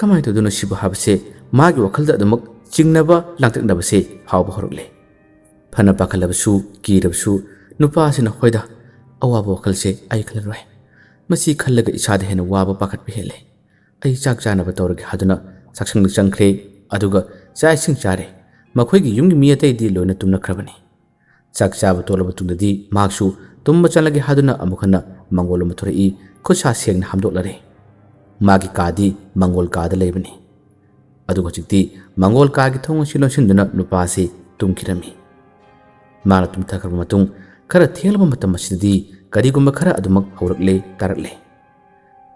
"ꯀꯃꯥꯏꯅ ꯇꯧꯗꯣꯏꯅꯣ ꯁꯤꯕꯨ?" ꯍꯥꯏꯕꯁꯦ ꯃꯥꯒꯤ ꯋꯥꯈꯜꯗ ꯑꯗꯨꯃꯛ ꯆꯤꯡꯅꯕ ꯂꯥꯡꯇꯛꯅꯕꯁꯦ ꯐꯥꯎꯕ ꯍꯧꯔꯛꯂꯦ꯫ ꯐꯅ ꯄꯥꯈꯠꯂꯕꯁꯨ ꯀꯤꯔꯕꯁꯨ ꯅꯨꯄꯥ ꯑꯁꯤꯅ, "ꯍꯣꯏꯗ, ꯑꯋꯥꯕ ꯋꯥꯈꯜꯁꯦ ꯑꯩ ꯈꯜꯂꯔꯣꯏ꯫ ꯃꯁꯤ ꯈꯜꯂꯒ ꯏꯁꯥꯗ ꯍꯦꯟꯅ ꯋꯥꯕ ꯄꯥꯈꯠꯄ ꯍꯦꯜꯂꯦ꯫ ꯑꯩ ꯆꯥꯛ ꯆꯥꯅꯕ ꯇꯧꯔꯒꯦ" ꯍꯥꯏꯗꯨꯅ ꯆꯥꯛꯁꯪꯗ ꯆꯪꯈ꯭ꯔꯦ꯫ ꯑꯗꯨꯒ ꯆꯥꯛ ꯏꯁꯤꯡ ꯆꯥꯔꯦ꯫ ꯃꯈꯣꯏꯒꯤ ꯌꯨꯝꯒꯤ ꯃꯤ ꯑꯇꯩꯗꯤ ꯂꯣꯏꯅ ꯇꯨꯝꯅꯈ꯭ꯔꯕꯅꯤ꯫ ꯆꯥꯛ ꯆꯥꯕ ꯇꯣꯛꯂꯕ ꯃꯇꯨꯡꯗꯗꯤ ꯃꯍꯥꯛꯁꯨ ꯇꯨꯝꯕ ꯆꯠꯂꯒꯦ ꯍꯥꯏꯗꯨꯅ ꯑꯃꯨꯛ ꯍꯟꯅ ꯃꯪꯒꯣꯜ ꯑꯃ ꯊꯣꯔꯛꯏ꯫ ꯈꯨꯠꯁꯥ ꯁꯦꯡꯅ ꯍꯥꯝꯗꯣꯛꯂꯔꯦ꯫ ꯃꯥꯒꯤ ꯀꯥꯗꯤ ꯃꯪꯒꯣꯜ ꯀꯥꯗ ꯂꯩꯕꯅꯤ꯫ ꯑꯗꯨꯒ ꯍꯧꯖꯤꯛꯇꯤ ꯃꯪꯒꯣꯜ ꯀꯥꯒꯤ ꯊꯣꯡ ꯑꯁꯤ ꯂꯣꯟꯁꯤꯟꯗꯨꯅ ꯅꯨꯄꯥ ꯑꯁꯤ ꯇꯨꯝꯈꯤꯔꯝꯃꯤ꯫ ꯃꯥꯅ ꯇꯨꯝꯊꯈ꯭ꯔꯕ ꯃꯇꯨꯡ ꯈꯔ ꯊꯦꯡꯂꯕ ꯃꯇꯝ ꯑꯁꯤꯗꯗꯤ ꯀꯔꯤꯒꯨꯝꯕ ꯈꯔ ꯑꯗꯨꯃꯛ ꯍꯧꯔꯛꯂꯦ, ꯇꯥꯔꯛꯂꯦ꯫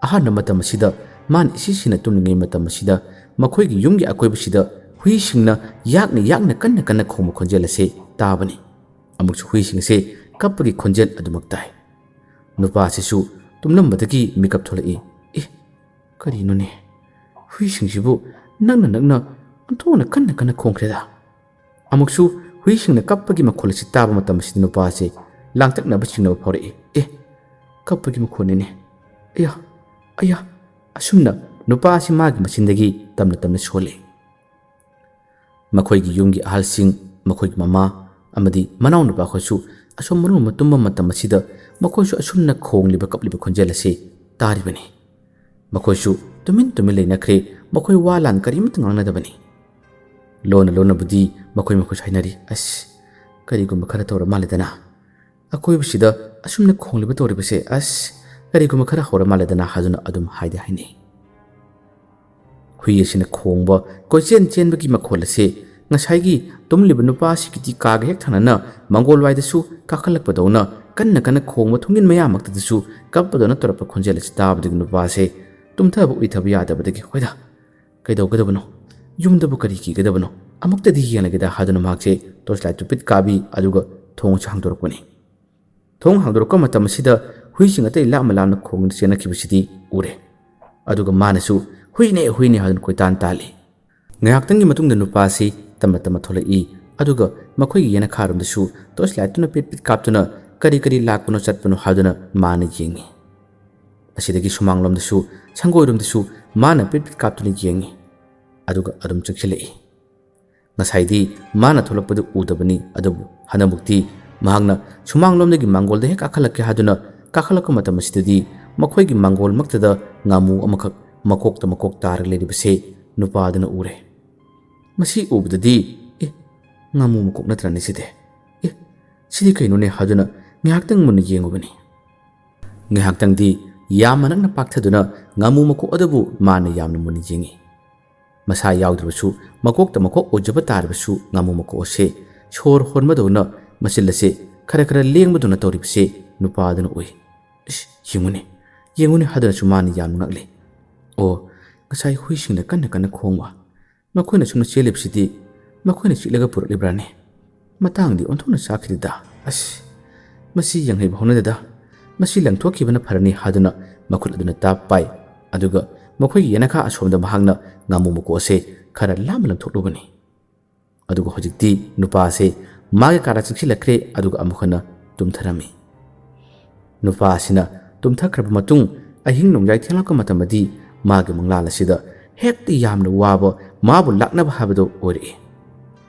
ꯑꯍꯥꯟꯕ ꯃꯇꯝ ꯑꯁꯤꯗ ꯃꯥꯅ ꯏꯁꯤꯁꯤꯅ ꯇꯨꯝꯂꯤꯉꯩ ꯃꯇꯝ ꯑꯁꯤꯗ ꯃꯈꯣꯏꯒꯤ ꯌꯨꯝꯒꯤ ꯑꯀꯣꯏꯕꯁꯤꯗ ꯍꯨꯏꯁꯤꯡꯅ ꯌꯥꯛꯅ ꯌꯥꯛꯅ ꯀꯟꯅ ꯀꯟꯅ ꯈꯣꯡꯕ ꯈꯣꯟꯖꯦꯜ ꯑꯁꯤ ꯇꯥꯕꯅꯤ꯫ ꯑꯃꯨꯛꯁꯨ ꯍꯨꯏꯁꯤꯡ ꯑꯁꯤ ꯀꯞꯄꯒꯤ ꯈꯣꯟꯖꯦꯜ ꯑꯗꯨꯃꯛ ꯇꯥꯏ꯫ ꯅꯨꯄꯥ ꯑꯁꯤꯁꯨ ꯇꯨꯝꯂꯝꯕꯗꯒꯤ ꯃꯤꯀꯞ ꯊꯣꯛꯂꯛꯏ꯫ "ꯑꯦ, ꯀꯔꯤꯅꯣꯅꯦ? ꯍꯨꯏꯁꯤꯡꯁꯤꯕꯨ ꯅꯛꯅ ꯅꯛꯅ ꯑꯣꯟꯊꯣꯛꯅ ꯀꯟꯅ ꯀꯟꯅ ꯈꯣꯡꯈ꯭ꯔꯦꯗ"꯫ ꯑꯃꯨꯛꯁꯨ ꯍꯨꯏꯁꯤꯡꯅ ꯀꯞꯄꯒꯤ ꯃꯈꯣꯜ ꯑꯁꯤ ꯇꯥꯕ ꯃꯇꯝ ꯑꯁꯤꯗ ꯅꯨꯄꯥ ꯑꯁꯤ ꯂꯥꯡꯇꯛꯅꯕ ꯆꯤꯡꯅꯕ ꯐꯥꯎꯔꯛꯏ꯫ "ꯑꯦ, ꯀꯞꯄꯒꯤ ꯃꯈꯣꯜꯅꯤꯅꯦ꯫ ꯑꯌꯥ, ꯑꯌꯥ"꯫ ꯑꯁꯨꯝꯅ ꯅꯨꯄꯥ ꯑꯁꯤ ꯃꯥꯒꯤ ꯃꯆꯤꯟꯗꯒꯤ ꯇꯝꯅ ꯇꯝꯅ ꯁꯣꯜꯂꯤ꯫ ꯃꯈꯣꯏꯒꯤ ꯌꯨꯝꯒꯤ ꯑꯍꯜꯁꯤꯡ, ꯃꯈꯣꯏꯒꯤ ꯃꯃꯥ ꯑꯃꯗꯤ ꯃꯅꯥꯎꯅꯨꯄꯥ ꯈꯣꯏꯁꯨ ꯑꯁꯣꯝ ꯃꯅꯨꯡ ꯑꯃ ꯇꯨꯝꯕ ꯃꯇꯝ ꯑꯁꯤꯗ ꯃꯈꯣꯏꯁꯨ ꯑꯁꯨꯝꯅ ꯈꯣꯡꯂꯤꯕ ꯀꯞꯂꯤꯕ ꯈꯣꯟꯖꯦꯜ ꯑꯁꯤ ꯇꯥꯔꯤꯕꯅꯤ꯫ ꯃꯈꯣꯏꯁꯨ ꯇꯨꯃꯤꯟ ꯇꯨꯃꯤꯟ ꯂꯩꯅꯈ꯭ꯔꯦ꯫ ꯃꯈꯣꯏ ꯋꯥ ꯂꯥꯟ ꯀꯔꯤꯃꯠꯇ ꯉꯥꯡꯅꯗꯕꯅꯤ꯫ ꯂꯣꯟꯅ ꯂꯣꯟꯅꯕꯨꯗꯤ ꯃꯈꯣꯏ ꯃꯈꯣꯏꯁꯨ ꯍꯥꯏꯅꯔꯤ, "ꯑꯁ, ꯀꯔꯤꯒꯨꯝꯕ ꯈꯔ ꯇꯧꯔ ꯃꯥꯜꯂꯦꯗꯅ꯫ ꯑꯀꯣꯏꯕꯁꯤꯗ ꯑꯁꯨꯝꯅ ꯈꯣꯡꯂꯤꯕ ꯇꯧꯔꯤꯕꯁꯦ, ꯑꯁ, ꯀꯔꯤꯒꯨꯝꯕ ꯈꯔ ꯍꯧꯔ ꯃꯥꯜꯂꯦꯗꯅ" ꯍꯥꯏꯗꯨꯅ ꯑꯗꯨꯝ ꯍꯥꯏꯗꯤ ꯍꯥꯏꯅꯩ꯫ ꯍꯨꯏ ꯑꯁꯤꯅ ꯈꯣꯡꯕ, ꯀꯣꯏꯆꯦꯟ ꯆꯦꯟꯕꯒꯤ ꯃꯈꯣꯜ ꯑꯁꯤ ꯉꯁꯥꯏꯒꯤ ꯇꯨꯝꯂꯤꯕ ꯅꯨꯄꯥ ꯑꯁꯤꯒꯤ ꯀꯥꯒ ꯍꯦꯛ ꯊꯪꯅꯅ ꯃꯪꯒꯣꯜꯋꯥꯏꯗꯁꯨ ꯀꯥꯈꯠꯂꯛꯄꯗꯧꯅ ꯀꯟꯅ ꯀꯟꯅ ꯈꯣꯡꯕ, ꯊꯣꯡꯖꯤꯟ ꯃꯌꯥꯃꯛꯇꯗꯁꯨ ꯀꯞꯄꯗꯧꯅ ꯇꯧꯔꯛꯄ ꯈꯣꯟꯖꯦꯜ ꯑꯁꯤ ꯇꯥꯕꯗꯒꯤ ꯅꯨꯄꯥ ꯑꯁꯤ ꯇꯨꯝꯊꯕ ꯎꯏꯊꯕ ꯌꯥꯗꯕꯗꯒꯤ, "ꯍꯣꯏꯗ, ꯀꯩꯗꯧꯒꯗꯕꯅꯣ? ꯌꯨꯝꯗꯕꯨ ꯀꯔꯤ ꯀꯤꯒꯗꯕꯅꯣ? ꯑꯃꯨꯛꯇꯗꯤ ꯌꯦꯡꯂꯒꯦꯗ" ꯍꯥꯏꯗꯨꯅ ꯃꯍꯥꯛꯁꯦ ꯇꯣꯔꯆ ꯂꯥꯏꯠꯇꯨ ꯄꯤꯠ ꯀꯥꯞꯄꯤ, ꯑꯗꯨꯒ ꯊꯣꯡ ꯑꯁꯤ ꯍꯥꯡꯗꯣꯔꯛꯄꯅꯤ꯫ ꯊꯣꯡ ꯍꯥꯡꯗꯣꯔꯛꯄ ꯃꯇꯝ ꯑꯁꯤꯗ ꯍꯨꯏꯁꯤꯡ ꯑꯇꯩ ꯂꯥꯞꯅ ꯂꯥꯞꯅ ꯈꯣꯡꯗꯨꯅ ꯆꯦꯟꯅꯈꯤꯕꯁꯤꯗꯤ ꯎꯔꯦ꯫ ꯑꯗꯨꯒ ꯃꯥꯅꯁꯨ, "ꯍꯨꯏꯅꯦ, ꯍꯨꯏꯅꯦ" ꯍꯥꯏꯗꯨꯅ ꯀꯣꯏꯇꯥꯟ ꯇꯥꯜꯂꯤ꯫ ꯉꯥꯏꯍꯥꯛꯇꯪꯒꯤ ꯃꯇꯨꯡꯗ ꯅꯨꯄꯥꯁꯤ ꯇꯞꯅ ꯇꯞꯅ ꯊꯣꯛꯂꯛꯏ꯫ ꯑꯗꯨꯒ ꯃꯈꯣꯏꯒꯤ ꯌꯦꯅꯈꯥꯔꯣꯝꯗꯁꯨ ꯇꯣꯔꯆ ꯂꯥꯏꯠꯇꯨꯅ ꯄꯤꯠ ꯄꯤꯠ ꯀꯥꯞꯇꯨꯅ ꯀꯔꯤ ꯀꯔꯤ ꯂꯥꯛꯄꯅꯣ ꯆꯠꯄꯅꯣ ꯍꯥꯏꯗꯨꯅ ꯃꯥꯅ ꯌꯦꯡꯉꯤ꯫ ꯑꯁꯤꯗꯒꯤ ꯁꯨꯃꯥꯡꯂꯣꯝꯗꯁꯨ, ꯁꯪꯒꯣꯏꯔꯣꯝꯗꯁꯨ ꯃꯥꯅ ꯄꯤꯠ ꯄꯤꯠ ꯀꯥꯞꯇꯨꯅ ꯌꯦꯡꯉꯤ, ꯑꯗꯨꯒ ꯑꯗꯨꯝ ꯆꯪꯁꯤꯜꯂꯛꯏ꯫ ꯉꯁꯥꯏꯗꯤ ꯃꯥꯅ ꯊꯣꯛꯂꯛꯄꯗꯨ ꯎꯗꯕꯅꯤ, ꯑꯗꯨꯕꯨ ꯍꯟꯗꯛꯃꯨꯛꯇꯤ ꯃꯍꯥꯛꯅ ꯁꯨꯃꯥꯡꯂꯣꯝꯗꯒꯤ ꯃꯥꯡꯒꯣꯜꯗ ꯍꯦꯛ ꯀꯥꯈꯠꯂꯛꯀꯦ ꯍꯥꯏꯗꯨꯅ ꯀꯥꯈꯠꯂꯛꯄ ꯃꯇꯝ ꯑꯁꯤꯗꯗꯤ ꯃꯈꯣꯏꯒꯤ ꯃꯥꯡꯒꯣꯜꯃꯛꯇꯗ ꯉꯥꯃꯨ ꯑꯃꯈꯛ ꯃꯀꯣꯛꯇ ꯃꯀꯣꯛ ꯇꯥꯔꯒ ꯂꯩꯔꯤꯕꯁꯦ ꯅꯨꯄꯥꯗꯨꯅ ꯎꯔꯦ꯫ ꯃꯁꯤ ꯎꯕꯗꯗꯤ, "ꯑꯦ, ꯉꯥꯃꯨ ꯃꯀꯣꯛ ꯅꯠꯇ꯭ꯔꯅꯦ ꯁꯤꯗꯤ? ꯑꯦ, ꯁꯤꯗꯤ ꯀꯩꯅꯣꯅꯦ?" ꯍꯥꯏꯗꯨꯅ ꯉꯥꯏꯍꯥꯛꯇꯪ ꯃꯨꯟꯅ ꯌꯦꯡꯉꯨꯕꯅꯤ꯫ ꯉꯥꯏꯍꯥꯛꯇꯪꯗꯤ ꯌꯥꯝꯅ ꯅꯛꯅ ꯄꯥꯛꯊꯗꯨꯅ ꯉꯥꯃꯨ ꯃꯀꯣꯛ ꯑꯗꯨꯕꯨ ꯃꯥꯅ ꯌꯥꯝꯅ ꯃꯨꯟꯅ ꯌꯦꯡꯉꯤ꯫ ꯃꯁꯥ ꯌꯥꯎꯗ꯭ꯔꯕꯁꯨ, ꯃꯀꯣꯛꯇ ꯃꯀꯣꯛ ꯑꯣꯏꯖꯕ ꯇꯥꯔꯕꯁꯨ, ꯉꯥꯃꯨ ꯃꯀꯣꯛ ꯑꯁꯦ ꯁꯣꯔ ꯍꯣꯟꯕꯗꯧꯅ ꯃꯆꯤꯜ ꯑꯁꯦ ꯈꯔ ꯈꯔ ꯂꯦꯡꯕꯗꯧꯅ ꯇꯧꯔꯤꯕꯁꯦ ꯅꯨꯄꯥꯗꯨꯅ ꯎꯏ꯫ "ꯏꯁ, ꯌꯦꯡꯉꯨꯅꯦ, ꯌꯦꯡꯉꯨꯅꯦ" ꯍꯥꯏꯗꯨꯅꯁꯨ ꯃꯥꯅ ꯌꯥꯝꯅ ꯉꯛꯂꯤ꯫ "ꯑꯣ, ꯉꯁꯥꯏ ꯍꯨꯏꯁꯤꯡꯅ ꯀꯟꯅ ꯀꯟꯅ ꯈꯣꯡꯕ, ꯃꯈꯣꯏꯅ ꯁꯨꯝꯅ ꯆꯦꯜꯂꯤꯕꯁꯤꯗꯤ ꯃꯈꯣꯏꯅ ꯆꯤꯛꯂꯒ ꯄꯨꯔꯛꯂꯤꯕ꯭ꯔꯥꯅꯦ? ꯃꯇꯥꯡꯗꯤ ꯑꯣꯟꯊꯣꯛꯅ ꯆꯥꯈꯤꯗꯦꯗ꯫ ꯑꯁ, ꯃꯁꯤ ꯌꯦꯡꯍꯩꯕ ꯍꯧꯅꯗꯦꯗ꯫ ꯃꯁꯤ ꯂꯪꯊꯣꯛꯈꯤꯕꯅ ꯐꯔꯅꯤ" ꯍꯥꯏꯗꯨꯅ ꯃꯈꯨꯠ ꯑꯗꯨꯅ ꯇꯥꯞ ꯄꯥꯏ꯫ ꯑꯗꯨꯒ ꯃꯈꯣꯏꯒꯤ ꯌꯦꯅꯈꯥ ꯑꯁꯣꯝꯗ ꯃꯍꯥꯛꯅ ꯉꯥꯃꯨ ꯃꯀꯣꯛ ꯑꯁꯦ ꯈꯔ ꯂꯥꯞꯅ ꯂꯪꯊꯣꯛꯂꯨꯕꯅꯤ꯫ ꯑꯗꯨꯒ ꯍꯧꯖꯤꯛꯇꯤ ꯅꯨꯄꯥ ꯑꯁꯦ ꯃꯥꯒꯤ ꯀꯥꯗ ꯆꯪꯁꯤꯜꯂꯛꯈ꯭ꯔꯦ, ꯑꯗꯨꯒ ꯑꯃꯨꯛ ꯍꯟꯅ ꯇꯨꯝꯊꯔꯝꯃꯤ꯫ ꯅꯨꯄꯥ ꯑꯁꯤꯅ ꯇꯨꯝꯊꯈ꯭ꯔꯕ ꯃꯇꯨꯡ, ꯑꯍꯤꯡ ꯅꯣꯡꯌꯥꯏ ꯊꯦꯡꯂꯛꯄ ꯃꯇꯝꯗꯗꯤ ꯃꯥꯒꯤ ꯃꯪꯂꯥꯟ ꯑꯁꯤꯗ ꯍꯦꯛꯇ ꯌꯥꯝꯅ ꯋꯥꯕ, ꯃꯥꯕꯨ ꯂꯥꯛꯅꯕ ꯍꯥꯏꯕꯗꯨ ꯑꯣꯏꯔꯛꯏ꯫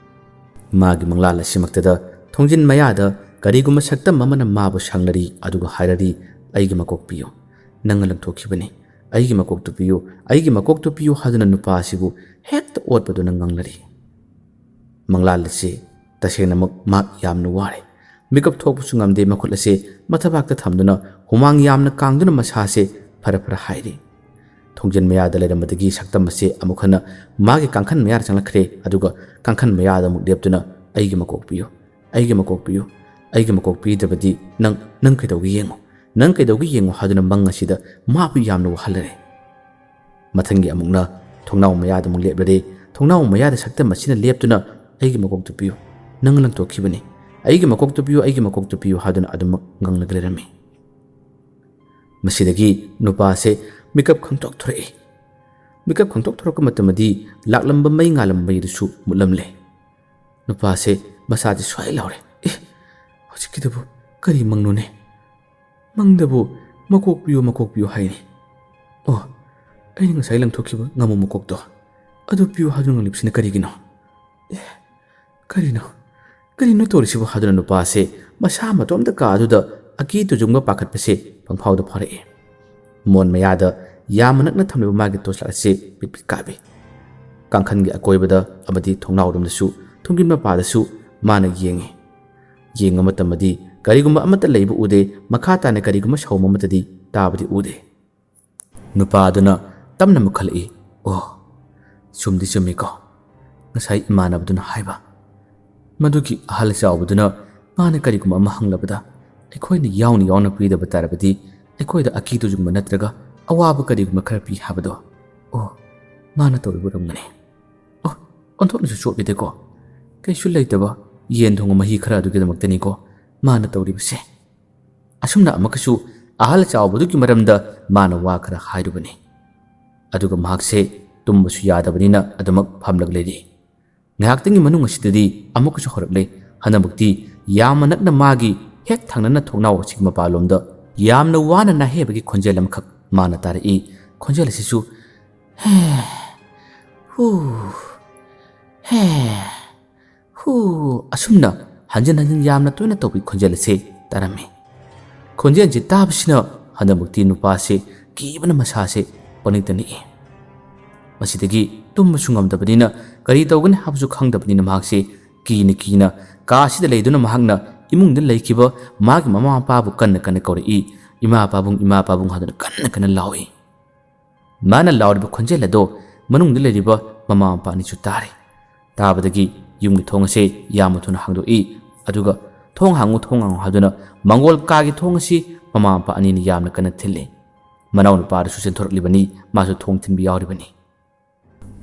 ꯃꯥꯒꯤ ꯃꯪꯂꯥꯟ ꯑꯁꯤꯃꯛꯇꯗ ꯊꯣꯡꯖꯤꯟ ꯃꯌꯥꯗ ꯀꯔꯤꯒꯨꯝꯕ ꯁꯛꯇꯝ ꯑꯃꯅ ꯃꯥꯕꯨ ꯁꯪꯂꯔꯤ, ꯑꯗꯨꯒ ꯍꯥꯏꯔꯔꯤ, "ꯑꯩꯒꯤ ꯃꯀꯣꯛ ꯄꯤꯌꯨ, ꯅꯪꯅ ꯂꯪꯊꯣꯛꯈꯤꯕꯅꯤ, ꯑꯩꯒꯤ ꯃꯀꯣꯛꯇꯨ ꯄꯤꯌꯨ, ꯑꯩꯒꯤ ꯃꯀꯣꯛꯇꯨ ꯄꯤꯌꯨ" ꯍꯥꯏꯗꯨꯅ ꯅꯨꯄꯥ ꯑꯁꯤꯕꯨ ꯍꯦꯛꯇ ꯑꯣꯠꯄꯗꯨꯅ ꯉꯪꯂꯔꯤ꯫ ꯃꯪꯂꯥꯟ ꯑꯁꯤ ꯇꯁꯦꯡꯅꯃꯛ ꯃꯍꯥꯛ ꯌꯥꯝꯅ ꯋꯥꯔꯦ꯫ ꯃꯤꯀꯞ ꯊꯣꯛꯄꯁꯨ ꯉꯝꯗꯦ, ꯃꯈꯨꯠ ꯑꯁꯤ ꯃꯊꯕꯥꯛꯇ ꯊꯝꯗꯨꯅ ꯍꯨꯃꯥꯡ ꯌꯥꯝꯅ ꯀꯥꯡꯗꯨꯅ ꯃꯁꯥꯁꯦ ꯐꯔ ꯐꯔ ꯍꯥꯏꯔꯤ꯫ ꯊꯣꯡꯖꯤꯟ ꯃꯌꯥꯗ ꯂꯩꯔꯝꯕꯗꯒꯤ ꯁꯛꯇꯝ ꯑꯁꯤ ꯑꯃꯨꯛ ꯍꯟꯅ ꯃꯥꯒꯤ ꯀꯥꯡꯈꯟ ꯃꯌꯥꯗ ꯆꯪꯂꯛꯈ꯭ꯔꯦ, ꯑꯗꯨꯒ ꯀꯥꯡꯈꯟ ꯃꯌꯥꯗ ꯑꯃꯨꯛ ꯂꯦꯞꯇꯨꯅ, "ꯑꯩꯒꯤ ꯃꯀꯣꯛ ꯄꯤꯌꯨ, ꯑꯩꯒꯤ ꯃꯀꯣꯛ ꯄꯤꯌꯨ, ꯑꯩꯒꯤ ꯃꯀꯣꯛ ꯄꯤꯗ꯭ꯔꯕꯗꯤ ꯅꯪ, ꯅꯪ ꯀꯩꯗꯧꯒꯦ ꯌꯦꯡꯉꯨ, ꯅꯪ ꯀꯩꯗꯧꯒꯦ ꯌꯦꯡꯉꯨ" ꯍꯥꯏꯗꯨꯅ ꯃꯪ ꯑꯁꯤꯗ ꯃꯥꯕꯨ ꯌꯥꯝꯅ ꯋꯥꯍꯜꯂꯔꯦ꯫ ꯃꯊꯪꯒꯤ ꯑꯃꯨꯛꯅ ꯊꯣꯡꯅꯥꯎ ꯃꯌꯥꯗ ꯑꯃꯨꯛ ꯂꯦꯞꯂꯔꯦ꯫ ꯊꯣꯡꯅꯥꯎ ꯃꯌꯥꯗ ꯁꯛꯇꯝ ꯑꯁꯤꯅ ꯂꯦꯞꯇꯨꯅ, "ꯑꯩꯒꯤ ꯃꯀꯣꯛꯇꯨ ꯄꯤꯌꯨ, ꯅꯪ ꯂꯪꯊꯣꯛꯈꯤꯕꯅꯤ, ꯑꯩꯒꯤ ꯃꯀꯣꯛꯇꯨ ꯄꯤꯌꯨ, ꯑꯩꯒꯤ ꯃꯀꯣꯛꯇꯨ ꯄꯤꯌꯨ" ꯍꯥꯏꯗꯨꯅ ꯑꯗꯨꯃꯛ ꯉꯪꯂꯒ ꯂꯩꯔꯝꯃꯤ꯫ ꯃꯁꯤꯗꯒꯤ ꯅꯨꯄꯥ ꯑꯁꯦ ꯃꯤꯀꯞ ꯈꯪꯊꯣꯛ ꯊꯣꯔꯛꯏ꯫ ꯃꯤꯀꯞ ꯈꯪꯊꯣꯛ ꯊꯣꯔꯛꯄ ꯃꯇꯝꯗꯗꯤ ꯂꯥꯛꯂꯝꯕ ꯃꯩ ꯉꯥꯜꯂꯝꯕ ꯃꯩꯗꯨꯁꯨ ꯃꯨꯠꯂꯝꯂꯦ꯫ ꯅꯨꯄꯥꯁꯦ ꯃꯁꯥꯗꯤ ꯁ꯭ꯋꯥꯏ ꯂꯥꯎꯔꯦ꯫ "ꯑꯦ, ꯍꯧꯖꯤꯛꯀꯤꯗꯨꯕꯨ ꯀꯔꯤ ꯃꯪꯅꯣꯅꯦ? ꯃꯪꯗꯕꯨ ꯃꯀꯣꯛ ꯄꯤꯌꯨ, ꯃꯀꯣꯛ ꯄꯤꯌꯨ ꯍꯥꯏꯅꯤ꯫ ꯑꯣ, ꯑꯩꯅ ꯉꯁꯥꯏ ꯂꯪꯊꯣꯛꯈꯤꯕ ꯉꯥꯃꯨ ꯃꯀꯣꯛꯇꯣ ꯑꯗꯨ ꯄꯤꯌꯨ ꯍꯥꯏꯗꯨꯅ ꯉꯪꯂꯤꯕꯁꯤꯅ ꯀꯔꯤꯒꯤꯅꯣ? ꯑꯦ, ꯀꯔꯤꯅꯣ? ꯀꯔꯤꯅꯣ ꯇꯧꯔꯤꯁꯤꯕꯣ?" ꯍꯥꯏꯗꯨꯅ ꯅꯨꯄꯥ ꯑꯁꯤ ꯃꯁꯥ ꯃꯇꯣꯝꯇ ꯀꯥ ꯑꯗꯨꯗ ꯑꯀꯤ ꯇꯨꯖꯨꯡꯕ ꯄꯥꯈꯠꯄꯁꯦ ꯄꯪꯐꯥꯎꯗ ꯐꯥꯎꯔꯛꯏ꯫ ꯃꯣꯟ ꯃꯌꯥꯗ ꯌꯥꯝꯅ ꯅꯛꯅ ꯊꯝꯂꯤꯕ ꯃꯥꯒꯤ torch light ꯑꯁꯤ ꯄꯤꯠ ꯄꯤꯠ ꯀꯥꯞꯄꯤ꯫ ꯀꯥꯡꯈꯟꯒꯤ ꯑꯀꯣꯏꯕꯗ ꯑꯃꯗꯤ ꯊꯣꯡꯅꯥꯎꯔꯣꯝꯗꯁꯨ, ꯊꯣꯡꯖꯤꯟ ꯃꯄꯥꯗꯁꯨ ꯃꯥꯅ ꯌꯦꯡꯉꯤ꯫ ꯌꯦꯡꯕ ꯃꯇꯝꯗꯗꯤ ꯀꯔꯤꯒꯨꯝꯕ ꯑꯃꯠꯇ ꯂꯩꯕ ꯎꯗꯦ, ꯃꯈꯥ ꯇꯥꯅ ꯀꯔꯤꯒꯨꯝꯕ ꯁꯧꯕ ꯑꯃꯠꯇꯗꯤ ꯇꯥꯕꯗꯤ ꯎꯗꯦ꯫ ꯅꯨꯄꯥ ꯑꯗꯨꯅ ꯇꯞꯅ ꯃꯨꯛꯈꯠꯂꯛꯏ꯫ "ꯑꯣ, ꯆꯨꯝꯗꯤ ꯆꯨꯝꯃꯤꯀꯣ ꯉꯁꯥꯏ ꯏꯃꯥꯟꯅꯕꯗꯨꯅ ꯍꯥꯏꯕ꯫ ꯃꯗꯨꯒꯤ ꯑꯍꯜ ꯆꯥꯎꯕꯗꯨꯅ ꯃꯥꯅ ꯀꯔꯤꯒꯨꯝꯕ ꯑꯃ ꯍꯪꯂꯕꯗ ꯑꯩꯈꯣꯏꯅ ꯌꯥꯎꯅ ꯌꯥꯎꯅ ꯄꯤꯗꯕ ꯇꯥꯔꯕꯗꯤ ꯑꯩꯈꯣꯏꯗ ꯑꯀꯤ ꯇꯨꯖꯨꯡꯕ ꯅꯠꯇ꯭ꯔꯒ ꯑꯋꯥꯕ ꯀꯔꯤꯒꯨꯝꯕ ꯈꯔ ꯄꯤ ꯍꯥꯏꯕꯗꯣ꯫ ꯑꯣ, ꯃꯥꯅ ꯇꯧꯔꯤꯕ ꯑꯣꯏꯔꯝꯒꯅꯤ꯫ ꯑꯣ, ꯑꯣꯟꯊꯣꯛꯅꯁꯨ ꯆꯣꯞꯄꯤꯗꯦꯀꯣ꯫ ꯀꯩꯁꯨ ꯂꯩꯇꯕ ꯌꯦꯟ ꯊꯣꯡꯕ ꯃꯍꯤ ꯈꯔ ꯑꯗꯨꯒꯤꯗꯃꯛꯇꯅꯤꯀꯣ ꯃꯥꯅ ꯇꯧꯔꯤꯕꯁꯦ꯫" ꯑꯁꯨꯝꯅ ꯑꯃꯨꯛꯀꯁꯨ ꯑꯍꯜ ꯆꯥꯎꯕꯗꯨꯒꯤ ꯃꯔꯝꯗ ꯃꯥꯅ ꯋꯥ ꯈꯔ ꯍꯥꯏꯔꯨꯕꯅꯤ꯫ ꯑꯗꯨꯒ ꯃꯍꯥꯛꯁꯦ ꯇꯨꯝꯕꯁꯨ ꯌꯥꯗꯕꯅꯤꯅ ꯑꯗꯨꯃꯛ ꯐꯝꯂꯒ ꯂꯩꯔꯤ꯫ ꯉꯥꯏꯍꯥꯛꯇꯪꯒꯤ ꯃꯅꯨꯡ ꯑꯁꯤꯗꯗꯤ ꯑꯃꯨꯛꯀꯁꯨ ꯍꯧꯔꯛꯂꯦ꯫ ꯍꯟꯗꯛꯃꯛꯇꯤ ꯌꯥꯝꯅ ꯅꯛꯅ ꯃꯥꯒꯤ ꯍꯦꯛ ꯊꯪꯅꯅ ꯊꯣꯡꯅꯥꯎ ꯑꯁꯤꯒꯤ ꯃꯄꯥꯟꯂꯣꯝꯗ ꯌꯥꯝꯅ ꯋꯥꯅ ꯅꯥꯍꯦꯕꯒꯤ ꯈꯣꯟꯖꯦꯜ ꯑꯃꯈꯛ ꯃꯥꯅ ꯇꯥꯔꯛꯏ꯫ ꯈꯣꯟꯖꯦꯜ ꯑꯁꯤꯁꯨ "ꯍꯦ, ꯍꯨ, ꯍꯦ, ꯍꯨ" ꯑꯁꯨꯝꯅ ꯍꯟꯖꯤꯟ ꯍꯟꯖꯤꯟ ꯌꯥꯝꯅ ꯇꯣꯏꯅ ꯇꯧꯕꯒꯤ ꯈꯣꯟꯖꯦꯜ ꯑꯁꯤ ꯇꯥꯔꯝꯃꯤ꯫ ꯈꯣꯟꯖꯦꯜꯁꯤ ꯇꯥꯕꯁꯤꯅ ꯍꯟꯗꯛꯃꯛꯇꯤ ꯅꯨꯄꯥꯁꯤ ꯀꯤꯕꯅ ꯃꯁꯥꯁꯦ ꯄꯪꯅꯤꯛꯇ ꯅꯤꯛꯏ꯫ ꯃꯁꯤꯗꯒꯤ ꯇꯨꯝꯕꯁꯨ ꯉꯝꯗꯕꯅꯤꯅ ꯀꯔꯤ ꯇꯧꯒꯅꯤ ꯍꯥꯏꯕꯁꯨ ꯈꯪꯗꯕꯅꯤꯅ ꯃꯍꯥꯛꯁꯤ ꯀꯤꯅ ꯀꯤꯅ ꯀꯥ ꯑꯁꯤꯗ ꯂꯩꯗꯨꯅ ꯃꯍꯥꯛꯅ ꯏꯃꯨꯡꯗ ꯂꯩꯈꯤꯕ ꯃꯥꯒꯤ ꯃꯃꯥ ꯃꯄꯥꯕꯨ ꯀꯟꯅ ꯀꯟꯅ ꯀꯧꯔꯛꯏ꯫ "ꯏꯃꯥ ꯄꯥꯕꯨꯡ, ꯏꯃꯥ ꯄꯥꯕꯨꯡ" ꯍꯥꯏꯗꯨꯅ ꯀꯟꯅ ꯀꯟꯅ ꯂꯥꯎꯏ꯫ ꯃꯥꯅ ꯂꯥꯎꯔꯤꯕ ꯈꯣꯟꯖꯦꯜ ꯑꯗꯣ ꯃꯅꯨꯡꯗ ꯂꯩꯔꯤꯕ ꯃꯃꯥ ꯃꯄꯥ ꯑꯅꯤꯁꯨ ꯇꯥꯔꯤ꯫ ꯇꯥꯕꯗꯒꯤ ꯌꯨꯝꯒꯤ ꯊꯣꯡ ꯑꯁꯤ ꯌꯥꯝꯅ ꯊꯨꯅ ꯍꯥꯡꯗꯣꯛꯏ꯫ ꯑꯗꯨꯒ "ꯊꯣꯡ ꯍꯥꯡꯉꯨ, ꯊꯣꯡ ꯍꯥꯡꯉꯨ" ꯍꯥꯏꯗꯨꯅ ꯃꯪꯒꯣꯜ ꯀꯥꯒꯤ ꯊꯣꯡ ꯑꯁꯤ ꯃꯃꯥ ꯃꯄꯥ ꯑꯅꯤꯅ ꯌꯥꯝꯅ ꯀꯟꯅ ꯊꯤꯜꯂꯤ꯫ ꯃꯅꯥꯎꯅꯨꯄꯥ ꯑꯗꯨꯁꯨ ꯆꯦꯟꯊꯣꯔꯛꯂꯤꯕꯅꯤ, ꯃꯥꯁꯨ ꯊꯣꯡ ꯊꯤꯟꯕ ꯌꯥꯎꯔꯤꯕꯅꯤ꯫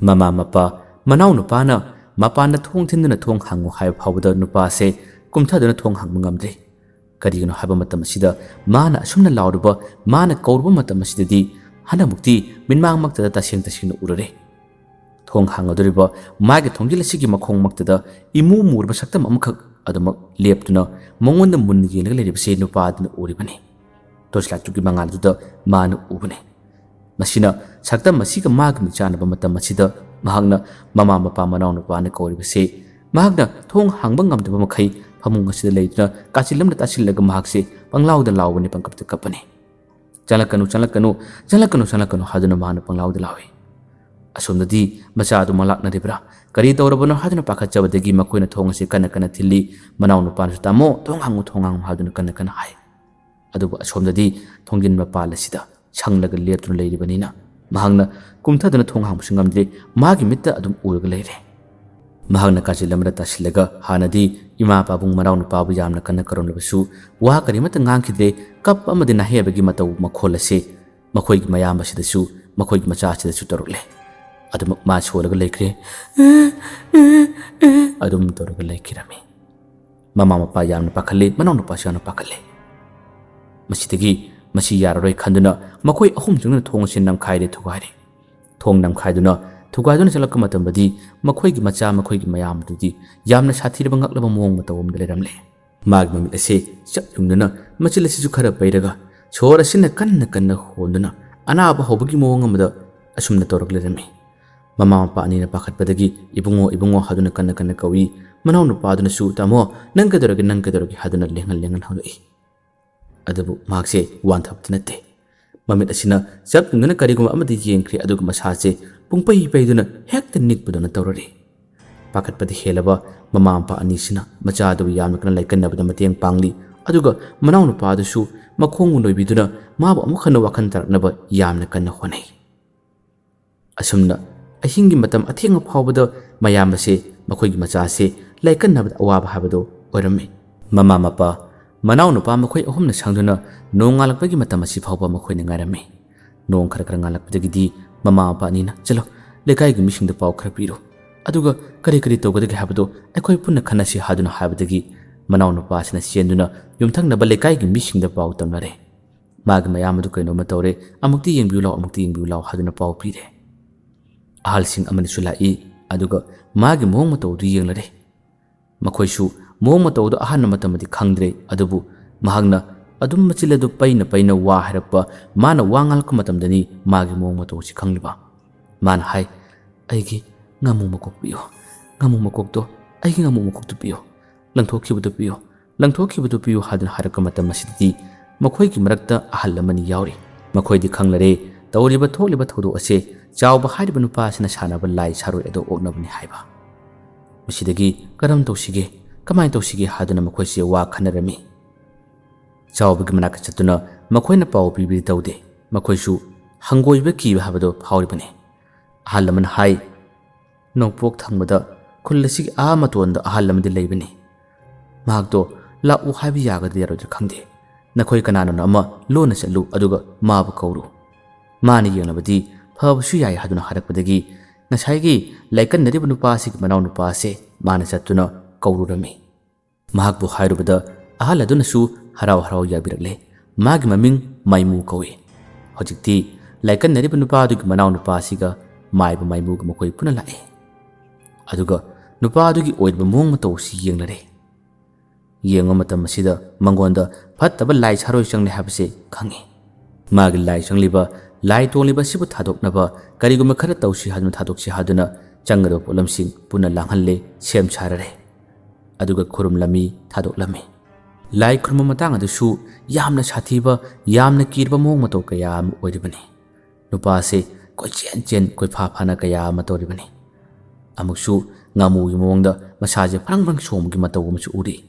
ꯃꯃꯥ ꯃꯄꯥ, ꯃꯅꯥꯎꯅꯨꯄꯥꯅ ꯃꯄꯥꯟꯗ ꯊꯣꯡ ꯊꯤꯟꯗꯨꯅ "ꯊꯣꯡ ꯍꯥꯡꯉꯨ" ꯍꯥꯏꯕ ꯐꯥꯎꯕꯗ ꯅꯨꯄꯥ ꯑꯁꯦ ꯀꯨꯝꯊꯗꯨꯅ ꯊꯣꯡ ꯍꯥꯡꯕ ꯉꯝꯗ꯭ꯔꯦ꯫ ꯀꯔꯤꯒꯤꯅꯣ ꯍꯥꯏꯕ ꯃꯇꯝ ꯑꯁꯤꯗ ꯃꯥꯅ ꯑꯁꯨꯝꯅ ꯂꯥꯎꯔꯨꯕ, ꯃꯥꯅ ꯀꯧꯔꯨꯕ ꯃꯇꯝ ꯑꯁꯤꯗꯗꯤ ꯍꯟꯗꯛꯃꯛꯇꯤ ꯃꯤꯠꯃꯥꯡꯃꯛꯇꯗ ꯇꯁꯦꯡ ꯇꯁꯦꯡꯅ ꯎꯔꯨꯔꯦ꯫ ꯊꯣꯡ ꯍꯥꯡꯒꯗꯧꯔꯤꯕ ꯃꯥꯒꯤ ꯊꯣꯡꯖꯤꯜ ꯑꯁꯤꯒꯤ ꯃꯈꯣꯡꯃꯛꯇꯗ ꯏꯃꯨ ꯃꯨꯔꯕ ꯁꯛꯇꯝ ꯑꯃꯈꯛ ꯑꯗꯨꯃꯛ ꯂꯦꯞꯇꯨꯅ ꯃꯉꯣꯟꯗ ꯃꯨꯟꯅ ꯌꯦꯡꯂꯒ ꯂꯩꯔꯤꯕꯁꯤ ꯅꯨꯄꯥ ꯑꯗꯨꯅ ꯎꯔꯤꯕꯅꯤ꯫ Torch light ꯇꯨꯒꯤ ꯃꯉꯥꯜ ꯑꯗꯨꯗ ꯃꯥꯅ ꯎꯕꯅꯤ꯫ ꯃꯁꯤꯅ ꯁꯛꯇꯝ ꯑꯁꯤꯒ ꯃꯥꯒ ꯃꯤꯆꯥꯟꯅꯕ ꯃꯇꯝ ꯑꯁꯤꯗ ꯃꯍꯥꯛꯅ ꯃꯃꯥ ꯃꯄꯥ ꯃꯅꯥꯎꯅꯨꯄꯥꯅ ꯀꯧꯔꯤꯕꯁꯤ ꯃꯍꯥꯛꯅ ꯊꯣꯡ ꯍꯥꯡꯕ ꯉꯝꯗꯕ ꯃꯈꯩ ꯐꯃꯨꯡ ꯑꯁꯤꯗ ꯂꯩꯗꯨꯅ ꯀꯥꯆꯤꯜ ꯑꯃꯗ ꯇꯥꯁꯤꯜꯂꯒ ꯃꯍꯥꯛꯁꯤ ꯄꯪꯂꯥꯎꯗ ꯂꯥꯎꯕꯅꯤ, ꯄꯪꯀꯞꯇ ꯀꯞꯄꯅꯤ꯫ "ꯆꯪꯂꯛꯀꯅꯨ, ꯆꯪꯂꯛꯀꯅꯨ, ꯆꯪꯂꯛꯀꯅꯨ, ꯆꯪꯂꯛꯀꯅꯨ" ꯍꯥꯏꯗꯨꯅ ꯃꯍꯥꯛꯅ ꯄꯪꯂꯥꯎꯗ ꯂꯥꯎꯏ꯫ ꯑꯁꯣꯝꯗꯗꯤ ꯃꯆꯥ ꯑꯗꯨ ꯃꯪꯂꯥꯛꯅꯔꯤꯕ꯭ꯔꯥ, ꯀꯔꯤ ꯇꯧꯔꯕꯅꯣ ꯍꯥꯏꯗꯨꯅ ꯄꯥꯈꯠꯆꯕꯗꯒꯤ ꯃꯈꯣꯏꯅ ꯊꯣꯡ ꯑꯁꯤ ꯀꯟꯅ ꯀꯟꯅ ꯊꯤꯜꯂꯤ꯫ ꯃꯅꯥꯎꯅꯨꯄꯥꯅꯁꯨ, "ꯇꯥꯃꯣ, ꯊꯣꯡ ꯍꯥꯡꯉꯨ, ꯊꯣꯡ ꯍꯥꯡꯉꯨ" ꯍꯥꯏꯗꯨꯅ ꯀꯟꯅ ꯀꯟꯅ ꯍꯥꯏ꯫ ꯑꯗꯨꯕꯨ ꯑꯁꯣꯝꯗꯗꯤ ꯊꯣꯡꯖꯤꯟ ꯃꯄꯥꯜ ꯑꯁꯤꯗ ꯁꯪꯂꯒ ꯂꯦꯞꯇꯨꯅ ꯂꯩꯔꯤꯕꯅꯤꯅ ꯃꯍꯥꯛꯅ ꯀꯨꯝꯊꯗꯨꯅ ꯊꯣꯡ ꯍꯥꯡꯕꯁꯨ ꯉꯝꯗ꯭ꯔꯦ꯫ ꯃꯥꯒꯤ ꯃꯤꯠꯇ ꯑꯗꯨꯝ ꯎꯔꯒ ꯂꯩꯔꯦ꯫ ꯃꯍꯥꯛꯅ ꯀꯥꯆꯤꯜ ꯑꯃꯗ ꯇꯥꯁꯤꯜꯂꯒ ꯍꯥꯟꯅꯗꯤ ꯏꯃꯥ ꯄꯥꯕꯨꯡ ꯃꯅꯥꯎꯅꯨꯄꯥꯕꯨ ꯌꯥꯝꯅ ꯀꯟꯅ ꯀꯧꯔꯝꯂꯕꯁꯨ ꯋꯥ ꯀꯔꯤꯃꯠꯇ ꯉꯥꯡꯈꯤꯗ꯭ꯔꯦ꯫ ꯀꯞꯄ ꯑꯃꯗꯤ ꯅꯥꯍꯩꯕꯒꯤ ꯃꯇꯧ ꯃꯈꯣꯜ ꯑꯁꯤ ꯃꯈꯣꯏꯒꯤ ꯃꯌꯥꯝꯕꯁꯤꯗꯁꯨ, ꯃꯈꯣꯏꯒꯤ ꯃꯆꯥꯁꯤꯗꯁꯨ ꯇꯧꯔꯛꯂꯦ꯫ ꯑꯗꯨꯃꯛ ꯃꯥ ꯁꯣꯜꯂꯒ ꯂꯩꯈ꯭ꯔꯦ꯫ ꯑꯗꯨꯝ ꯇꯧꯔꯒ ꯂꯩꯈꯤꯔꯝꯃꯤ꯫ ꯃꯃꯥ ꯃꯄꯥ ꯌꯥꯝꯅ ꯄꯥꯈꯠꯂꯤ, ꯃꯅꯥꯎꯅꯨꯄꯥꯁꯨ ꯌꯥꯝꯅ ꯄꯥꯈꯠꯂꯤ꯫ ꯃꯁꯤꯗꯒꯤ ꯃꯁꯤ ꯌꯥꯔꯔꯣꯏ ꯈꯟꯗꯨꯅ ꯃꯈꯣꯏ ꯑꯍꯨꯝ ꯆꯪꯗꯨꯅ ꯊꯣꯡ ꯑꯁꯤ ꯅꯝꯈꯥꯏꯔꯦ, ꯊꯨꯒꯥꯏꯔꯦ꯫ ꯊꯣꯡ ꯅꯝꯈꯥꯏꯗꯨꯅ, ꯊꯨꯒꯥꯏꯗꯨꯅ ꯆꯠꯂꯛꯄ ꯃꯇꯝꯗꯗꯤ ꯃꯈꯣꯏꯒꯤ ꯃꯆꯥ, ꯃꯈꯣꯏꯒꯤ ꯃꯌꯥꯝ ꯑꯗꯨꯗꯤ ꯌꯥꯝꯅ ꯁꯥꯊꯤꯔꯕ, ꯉꯛꯂꯕ ꯃꯑꯣꯡ ꯃꯇꯧ ꯑꯃꯗ ꯂꯩꯔꯝꯂꯦ꯫ ꯃꯥꯒꯤ ꯃꯃꯤꯠ ꯑꯁꯤ ꯆꯞ ꯌꯨꯡꯗꯨꯅ, ꯃꯆꯤꯜ ꯑꯁꯤꯁꯨ ꯈꯔ ꯄꯩꯔꯒ, ꯁꯣꯔ ꯑꯁꯤꯅ ꯀꯟꯅ ꯀꯟꯅ ꯍꯣꯟꯗꯨꯅ, ꯑꯅꯥꯕ ꯍꯧꯕꯒꯤ ꯃꯑꯣꯡ ꯑꯃꯗ ꯑꯁꯨꯝꯅ ꯇꯧꯔꯒ ꯂꯩꯔꯝꯃꯤ꯫ ꯃꯃꯥ ꯃꯄꯥ ꯑꯅꯤꯅ ꯄꯥꯈꯠꯄꯗꯒꯤ, "ꯏꯕꯨꯡꯉꯣ, ꯏꯕꯨꯡꯉꯣ" ꯍꯥꯏꯗꯨꯅ ꯀꯟꯅ ꯀꯟꯅ ꯀꯧꯏ꯫ ꯃꯅꯥꯎꯅꯨꯄꯥꯗꯨꯅꯁꯨ, "ꯇꯥꯃꯣ, ꯅꯪ ꯀꯩꯗꯧꯔꯒꯦ, ꯅꯪ ꯀꯩꯗꯧꯔꯒꯦ?" ꯍꯥꯏꯗꯨꯅ ꯂꯦꯡꯍꯟ ꯂꯦꯡꯍꯟ ꯍꯪꯂꯛꯏ꯫ ꯑꯗꯨꯕꯨ ꯃꯍꯥꯛꯁꯦ ꯋꯥꯟꯊꯕꯗꯤ ꯅꯠꯇꯦ꯫ ꯃꯃꯤꯠ ꯑꯁꯤꯅ ꯆꯞ ꯌꯨꯡꯗꯨꯅ ꯀꯔꯤꯒꯨꯝꯕ ꯑꯃꯗꯤ ꯌꯦꯡꯈ꯭ꯔꯦ, ꯑꯗꯨꯒ ꯃꯁꯥꯁꯦ ꯄꯨꯡꯄꯩ ꯄꯩꯗꯨꯅ ꯍꯦꯛꯇ ꯅꯤꯛꯄꯗꯧꯅ ꯇꯧꯔꯔꯤ꯫ ꯄꯥꯈꯠꯄꯗꯤ ꯍꯦꯜꯂꯕ ꯃꯃꯥ ꯃꯄꯥ ꯑꯅꯤꯁꯤꯅ ꯃꯆꯥꯗꯨꯕꯨ ꯌꯥꯝꯅ ꯀꯟꯅ ꯂꯥꯏꯀꯠꯅꯕꯗ ꯃꯇꯦꯡ ꯄꯥꯡꯂꯤ, ꯑꯗꯨꯒ ꯃꯅꯥꯎꯅꯨꯄꯥꯗꯨꯁꯨ ꯃꯈꯣꯡꯕꯨ ꯅꯣꯏꯕꯤꯗꯨꯅ ꯃꯥꯕꯨ ꯑꯃꯨꯛ ꯍꯟꯅ ꯋꯥꯈꯜ ꯇꯥꯔꯛꯅꯕ ꯌꯥꯝꯅ ꯀꯟꯅ ꯍꯣꯠꯅꯩ꯫ ꯑꯁꯨꯝꯅ ꯑꯍꯤꯡꯒꯤ ꯃꯇꯝ ꯑꯊꯦꯡꯕ ꯐꯥꯎꯕꯗ ꯃꯌꯥꯝꯕꯁꯦ, ꯃꯈꯣꯏꯒꯤ ꯃꯆꯥꯁꯦ ꯂꯥꯏꯀꯠꯅꯕꯗ ꯑꯋꯥꯕ ꯍꯥꯏꯕꯗꯨ ꯑꯣꯏꯔꯝꯃꯤ꯫ ꯃꯃꯥ ꯃꯄꯥ, ꯃꯅꯥꯎꯅꯨꯄꯥ ꯃꯈꯣꯏ ꯑꯍꯨꯝꯅ ꯁꯪꯗꯨꯅ ꯅꯣꯡ ꯉꯥꯜꯂꯛꯄꯒꯤ ꯃꯇꯝ ꯑꯁꯤ ꯐꯥꯎꯕ ꯃꯈꯣꯏꯅ ꯉꯥꯏꯔꯝꯃꯤ꯫ ꯅꯣꯡ ꯈꯔ ꯈꯔ ꯉꯥꯜꯂꯛꯄꯗꯒꯤꯗꯤ ꯃꯃꯥ ꯃꯄꯥ ꯑꯅꯤꯅ, "ꯆꯠꯂꯣ, ꯂꯩꯀꯥꯏꯒꯤ ꯃꯤꯁꯤꯡꯗ ꯄꯥꯎ ꯈꯔ ꯄꯤꯔꯣ, ꯑꯗꯨꯒ ꯀꯔꯤ ꯀꯔꯤ ꯇꯧꯒꯗꯒꯦ ꯍꯥꯏꯕꯗꯣ ꯑꯩꯈꯣꯏ ꯄꯨꯟꯅ ꯈꯟꯅꯁꯤ" ꯍꯥꯏꯗꯨꯅ ꯍꯥꯏꯕꯗꯒꯤ ꯃꯅꯥꯎꯅꯨꯄꯥ ꯑꯁꯤꯅ ꯆꯦꯟꯗꯨꯅ ꯌꯨꯝꯊꯪꯅꯕ ꯂꯩꯀꯥꯏꯒꯤ ꯃꯤꯁꯤꯡꯗ ꯄꯥꯎ ꯇꯝꯅꯔꯦ꯫ "ꯃꯥꯒꯤ ꯃꯌꯥꯝꯕꯗꯨ ꯀꯩꯅꯣꯝꯃ ꯇꯧꯔꯦ, ꯑꯃꯨꯛꯇꯤ ꯌꯦꯡꯕꯤꯌꯨ ꯂꯥꯎ, ꯑꯃꯨꯛꯇꯤ ꯌꯦꯡꯕꯤꯌꯨ ꯂꯥꯎ" ꯍꯥꯏꯗꯨꯅ ꯄꯥꯎ ꯄꯤꯔꯦ꯫ ꯑꯍꯜꯁꯤꯡ ꯑꯃꯅꯁꯨ ꯂꯥꯛꯏ, ꯑꯗꯨꯒ ꯃꯥꯒꯤ ꯃꯑꯣꯡ ꯃꯇꯧꯗꯨ ꯌꯦꯡꯂꯔꯦ꯫ ꯃꯈꯣꯏꯁꯨ ꯃꯑꯣꯡ ꯃꯇꯧꯗꯨ ꯑꯍꯥꯟꯕ ꯃꯇꯝꯗꯗꯤ ꯈꯪꯗ꯭ꯔꯦ, ꯑꯗꯨꯕꯨ ꯃꯍꯥꯛꯅ ꯑꯗꯨꯝ ꯃꯆꯤꯜ ꯑꯗꯨ ꯄꯩꯅ ꯄꯩꯅ ꯋꯥ ꯍꯥꯏꯔꯛꯄ, ꯃꯥꯅ ꯋꯥ ꯉꯥꯡꯂꯛꯄ ꯃꯇꯝꯗꯅꯤ ꯃꯥꯒꯤ ꯃꯑꯣꯡ ꯃꯇꯧꯁꯤ ꯈꯪꯂꯤꯕ꯫ ꯃꯥꯅ ꯍꯥꯏ, "ꯑꯩꯒꯤ ꯉꯥꯃꯨ ꯃꯀꯣꯛ ꯄꯤꯌꯨ, ꯉꯥꯃꯨ ꯃꯀꯣꯛꯇꯣ, ꯑꯩꯒꯤ ꯉꯥꯃꯨ ꯃꯀꯣꯛꯇꯨ ꯄꯤꯌꯨ, ꯂꯪꯊꯣꯛꯈꯤꯕꯗꯨ ꯄꯤꯌꯨ, ꯂꯪꯊꯣꯛꯈꯤꯕꯗꯨ ꯄꯤꯌꯨ" ꯍꯥꯏꯗꯨꯅ ꯍꯥꯏꯔꯛꯄ ꯃꯇꯝ ꯑꯁꯤꯗꯗꯤ ꯃꯈꯣꯏꯒꯤ ꯃꯔꯛꯇ ꯑꯍꯜ ꯑꯃꯅꯤ ꯌꯥꯎꯔꯤ꯫ ꯃꯈꯣꯏꯗꯤ ꯈꯪꯂꯔꯦ ꯇꯧꯔꯤꯕ ꯊꯣꯛꯂꯤꯕ ꯊꯧꯗꯣꯛ ꯑꯁꯦ ꯆꯥꯎꯕ ꯍꯥꯏꯔꯤꯕ ꯅꯨꯄꯥ ꯑꯁꯤꯅ ꯁꯥꯟꯅꯕ ꯂꯥꯏ ꯁꯥꯔꯣꯏ ꯑꯗꯣ ꯑꯣꯛꯅꯕꯅꯤ ꯍꯥꯏꯕ꯫ ꯃꯁꯤꯗꯒꯤ ꯀꯔꯝ ꯇꯧꯁꯤꯒꯦ, ꯀꯃꯥꯏꯅ ꯇꯧꯁꯤꯒꯦ ꯍꯥꯏꯗꯨꯅ ꯃꯈꯣꯏꯁꯦ ꯋꯥ ꯈꯟꯅꯔꯝꯃꯤ꯫ ꯆꯥꯎꯕꯒꯤ ꯃꯅꯥꯛꯇ ꯆꯠꯇꯨꯅ ꯃꯈꯣꯏꯅ ꯄꯥꯎ ꯄꯤꯕꯗꯤ ꯇꯧꯗꯦ꯫ ꯃꯈꯣꯏꯁꯨ ꯍꯪꯒꯣꯏꯕ ꯀꯤꯕ ꯍꯥꯏꯕꯗꯨ ꯐꯥꯎꯔꯤꯕꯅꯤ꯫ ꯑꯍꯜ ꯑꯃꯅ ꯍꯥꯏ, "ꯅꯣꯡꯄꯣꯛ ꯊꯪꯕꯗ ꯈꯨꯜ ꯑꯁꯤꯒꯤ ꯑꯥ ꯃꯇꯣꯟꯗ ꯑꯍꯜ ꯑꯃꯗꯤ ꯂꯩꯕꯅꯤ꯫ ꯃꯍꯥꯛꯇꯣ ꯂꯥꯛꯎ ꯍꯥꯏꯕ ꯌꯥꯒꯗ꯭ꯔꯥ ꯌꯥꯔꯣꯏꯗ꯭ꯔꯥ ꯈꯪꯗꯦ꯫ ꯅꯈꯣꯏ ꯀꯅꯥꯅꯣꯅ ꯑꯃ ꯂꯣꯟꯅ ꯆꯠꯂꯨ, ꯑꯗꯨꯒ ꯃꯥꯕꯨ ꯀꯧꯔꯨ꯫ ꯃꯥꯅ ꯌꯦꯡꯂꯕꯗꯤ ꯐꯕꯁꯨ ꯌꯥꯏ" ꯍꯥꯏꯗꯨꯅ ꯍꯥꯏꯔꯛꯄꯗꯒꯤ ꯉꯁꯥꯏꯒꯤ ꯂꯥꯏꯀꯠꯅꯔꯤꯕ ꯅꯨꯄꯥ ꯑꯁꯤꯒꯤ ꯃꯅꯥꯎ ꯅꯨꯄꯥ ꯑꯁꯦ ꯃꯥꯅ ꯆꯠꯇꯨꯅ ꯀꯧꯔꯨꯔꯝꯃꯤ꯫ ꯃꯍꯥꯛꯄꯨ ꯍꯥꯏꯔꯨꯕꯗ ꯑꯍꯜ ꯑꯗꯨꯅꯁꯨ ꯍꯔꯥꯎ ꯍꯔꯥꯎ ꯌꯥꯕꯤꯔꯛꯂꯦ꯫ ꯃꯥꯒꯤ ꯃꯃꯤꯡ ꯃꯥꯏꯃꯨ ꯀꯧꯏ꯫ ꯍꯧꯖꯤꯛꯇꯤ ꯂꯥꯏꯀꯠꯅꯔꯤꯕ ꯅꯨꯄꯥ ꯑꯗꯨꯒꯤ ꯃꯅꯥꯎ ꯅꯨꯄꯥ ꯑꯁꯤꯒ ꯃꯥꯏꯕ ꯃꯥꯏꯃꯨꯒ ꯃꯈꯣꯏ ꯄꯨꯟꯅ ꯂꯥꯛꯑꯦ꯫ ꯑꯗꯨꯒ ꯅꯨꯄꯥ ꯑꯗꯨꯒꯤ ꯑꯣꯏꯔꯤꯕ ꯃꯑꯣꯡ ꯃꯇꯧ ꯑꯁꯤ ꯌꯦꯡꯂꯔꯦ꯫ ꯌꯦꯡꯕ ꯃꯇꯝ ꯑꯁꯤꯗ ꯃꯉꯣꯟꯗ ꯐꯠꯇꯕ ꯂꯥꯏ ꯁꯥꯔꯣꯏ ꯆꯪꯂꯦ ꯍꯥꯏꯕꯁꯤ ꯈꯪꯉꯤ꯫ ꯃꯥꯒꯤ ꯂꯥꯏ ꯆꯪꯂꯤꯕ, ꯂꯥꯏ ꯇꯣꯡꯂꯤꯕ ꯑꯁꯤꯕꯨ ꯊꯥꯗꯣꯛꯅꯕ ꯀꯔꯤꯒꯨꯝꯕ ꯈꯔ ꯇꯧꯁꯤ ꯍꯥꯏꯗꯨꯅ, ꯊꯥꯗꯣꯛꯁꯤ ꯍꯥꯏꯗꯨꯅ ꯆꯪꯒꯗꯕ ꯄꯣꯠꯂꯝꯁꯤꯡ ꯄꯨꯟꯅ ꯂꯥꯡꯍꯜꯂꯦ, ꯁꯦꯝ ꯁꯥꯔꯔꯦ꯫ ꯑꯗꯨꯒ ꯈꯨꯔꯨꯝꯂꯝꯃꯤ, ꯊꯥꯗꯣꯛꯂꯝꯃꯤ꯫ ꯂꯥꯏ ꯈꯨꯔꯨꯝꯕ ꯃꯇꯥꯡ ꯑꯗꯨꯁꯨ ꯌꯥꯝꯅ ꯁꯥꯊꯤꯕ, ꯌꯥꯝꯅ ꯀꯤꯔꯕ ꯃꯑꯣꯡ ꯃꯇꯧ ꯀꯌꯥ ꯑꯃ ꯑꯣꯏꯔꯤꯕꯅꯤ꯫ ꯅꯨꯄꯥ ꯑꯁꯤ ꯀꯣꯏꯆꯦꯟ ꯆꯦꯟ, ꯀꯣꯏꯐꯥ ꯐꯥꯅ ꯀꯌꯥ ꯑꯃ ꯇꯧꯔꯤꯕꯅꯤ꯫ ꯑꯃꯨꯛꯁꯨ ꯉꯥꯃꯨꯒꯤ ꯃꯑꯣꯡꯗ ꯃꯁꯥꯁꯦ ꯐ꯭ꯔꯪ ꯐ꯭ꯔꯪ ꯁꯣꯡꯕꯒꯤ ꯃꯇꯧ ꯑꯃꯁꯨ ꯎꯔꯤ꯫